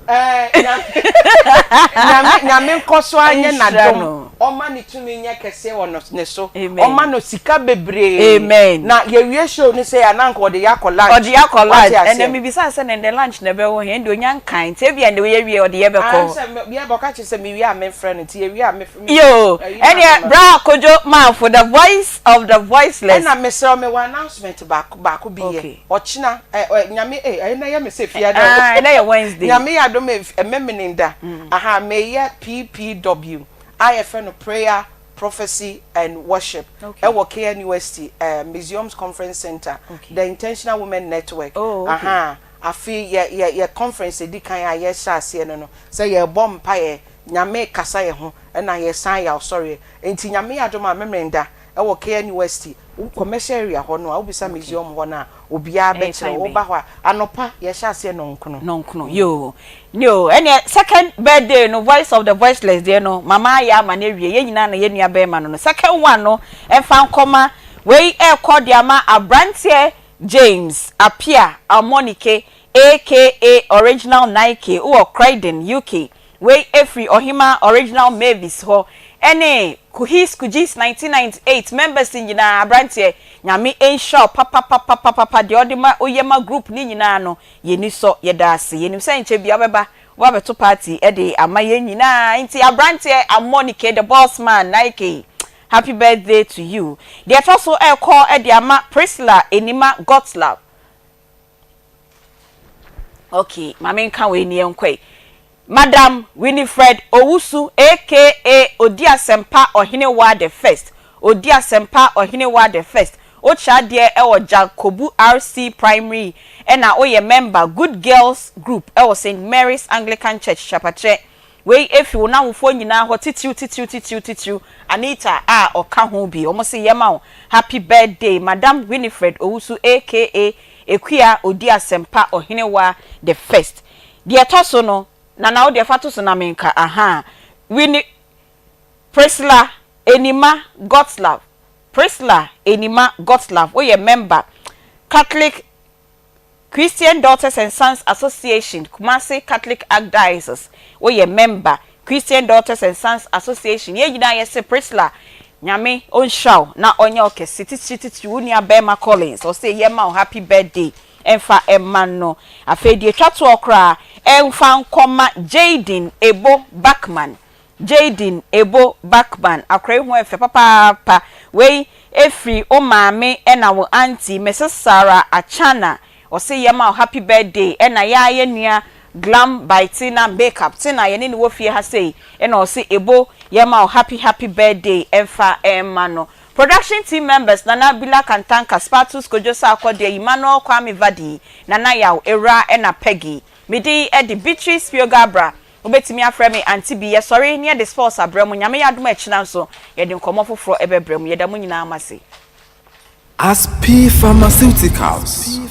Eh, nyame nyame nkɔ so anyɛ n'adom, ɔma ne tumi nyɛ kɛseɛ wɔ no ne so, ɔma no sika bebree. Amen. Na yɛwie show no sɛ ananka ɔde yɛ akɔ lunch. Ɔde yɛ akɔ lunch. Ɛnna mebisa sɛ ne ndɛ lunch na ɛbɛwɔ he, ɛnde onya nkan nti ebia ndɛ yɛwie ɔde yɛ bɛkɔ. Sɛ yɛbɛ ɔka kyerɛ sɛ mewie a memfrɛ no, nti yɛwie a mefrɛ. Yo, ɛneɛ bra Kojo Manfo, the voice of the voiceless. Ɛna mesrɛ wo, mewɔ announcement baako baako bi yɛ. Ɔkyena ɛ ɛ Nyame eh ɛnɛ yɛ me sɛ fiada o. Ah, ɛnɛ yɛ Wednesday. Nyame yɛ adom a ɛmɛmene da. Aha, meyɛ PPW a yɛfrɛ no Prayer, Prophecy and Worship ɛwɔ KNUST eh, Museums Conference Centre, The Intentional Women Network. Oh, okay. Aha, afe yɛ yɛ yɛ conference edi kan a yɛhyɛ aseɛ no no, sɛ yɛrebɔ mpaeɛ, Nyame kasa yɛ ho, ɛna yɛsan yɛ asɔreɛ. Nti Nyame yɛ adom a memene da ɛwɔ KNUST wo commercial area hɔ no a, wobisa museum hɔ no a, obiara bɛkyerɛ wo. Woba hɔ a, anɔpa yɛhyɛ aseɛ nnɔnkono. Nnɔnkono, yoo. Yoo, ɛneɛ second birthday no, voice of the voiceless deɛ no, mama ayɛ ama no awie, yɛn nyinaa na yɛn nua barima no no. Second one no, ɛmfa nkɔma, wei ɛrekɔ de ama abranteɛ James Appiah Amonike aka Original Nike wɔ Croydon, UK. Wei firi Ɔhemaa Original Mavis hɔ. Ɛne Kuhis Kujis 1998 members nyinaa abranteɛ Nyame nhyira wo papapapapapa deɛ ɔde ma woyɛ ma group no nyinaa no yɛni sɔ yɛda ase yɛnim sɛ nkyɛ bia wobɛba woba bɛto party de ama yɛn nyinaa nti abranteɛ Amonike the boss man Nike happy birthday to you deɛ ɛtɔ so ɛrekɔ de ama Priscilla Enima Godslove Okay, ma menka wei ni yɛnkɔ yi. Madam Winifred Owusu aka Odi Asɛmpa Ɔhenewaa the First, Odi Asɛmpa Ɔhenewaa the First, wokyerɛ adeɛ wɔ Jakobu RC Primary ɛna woyɛ member Good Girls Group wɔ St. Mary's Anglican Church, Shapakyerɛ. Wei efi wo n'awofoɔ nyinaa hɔ titiriw titiriw titiriw titiriw Anita a ɔka ho bi. Wɔn se yɛma wo happy birthday Madam Winifred Owusu aka Akua Odi Asɛmpa Ɔhenewa the first. Deɛ ɛtɔ so no Nana wo deɛ fa to so na menka ahaa Winnie Priscilla Enima Godslove Priscilla Enima Godslove woyɛ member Catholic Christian Daughters and Sons Association, Kumasi Catholic Archdiocese, woyɛ member, Christian Daughters and Sons Association, yɛn nyinaa yɛse Priscilla, Nyame ɔnhyira wo na ɔnyɛ wo kɛse titiri titiri wo nua bɛɛma Collins, ɔse yɛma wo happy birthday ɛmfa ɛma no. Afei deɛ ɛtwa toɔ koraa ɛmfa nkɔma Jayden Ebo Buckman, Jayden Ebo Buckman, akora yi ho yɛ fɛ papaapa. Wei firi wo maame ɛna wo auntie Mrs Sarah Achana. Ɔse yɛma wo happy birthday ɛna yɛa yɛ nua Glam by Tina Makeup Tina yɛne no wɔ fie ha sei ɛna ɔse Ebo yɛma wo happy happy birthday ɛmfa ɛmma no. Production team members Nana Bila Kantanka, Spatus Kojo Sarkodie, Emmanuel Kwame Vadi, Nana Yaw, Ewura ɛna Peggy. Me din ɛde Beatrice Pioga Abra. Wobɛtumi afrɛ me Auntie Bi. Yɛsɔre ne yɛde sports abrɛ mo. Nyame yɛ adom a ɛkyena nso yɛde nkɔmmɔ foforɔ bɛbrɛ mo. Yɛda mo nyinaa mo ase. Aspi Pharmaceuticals.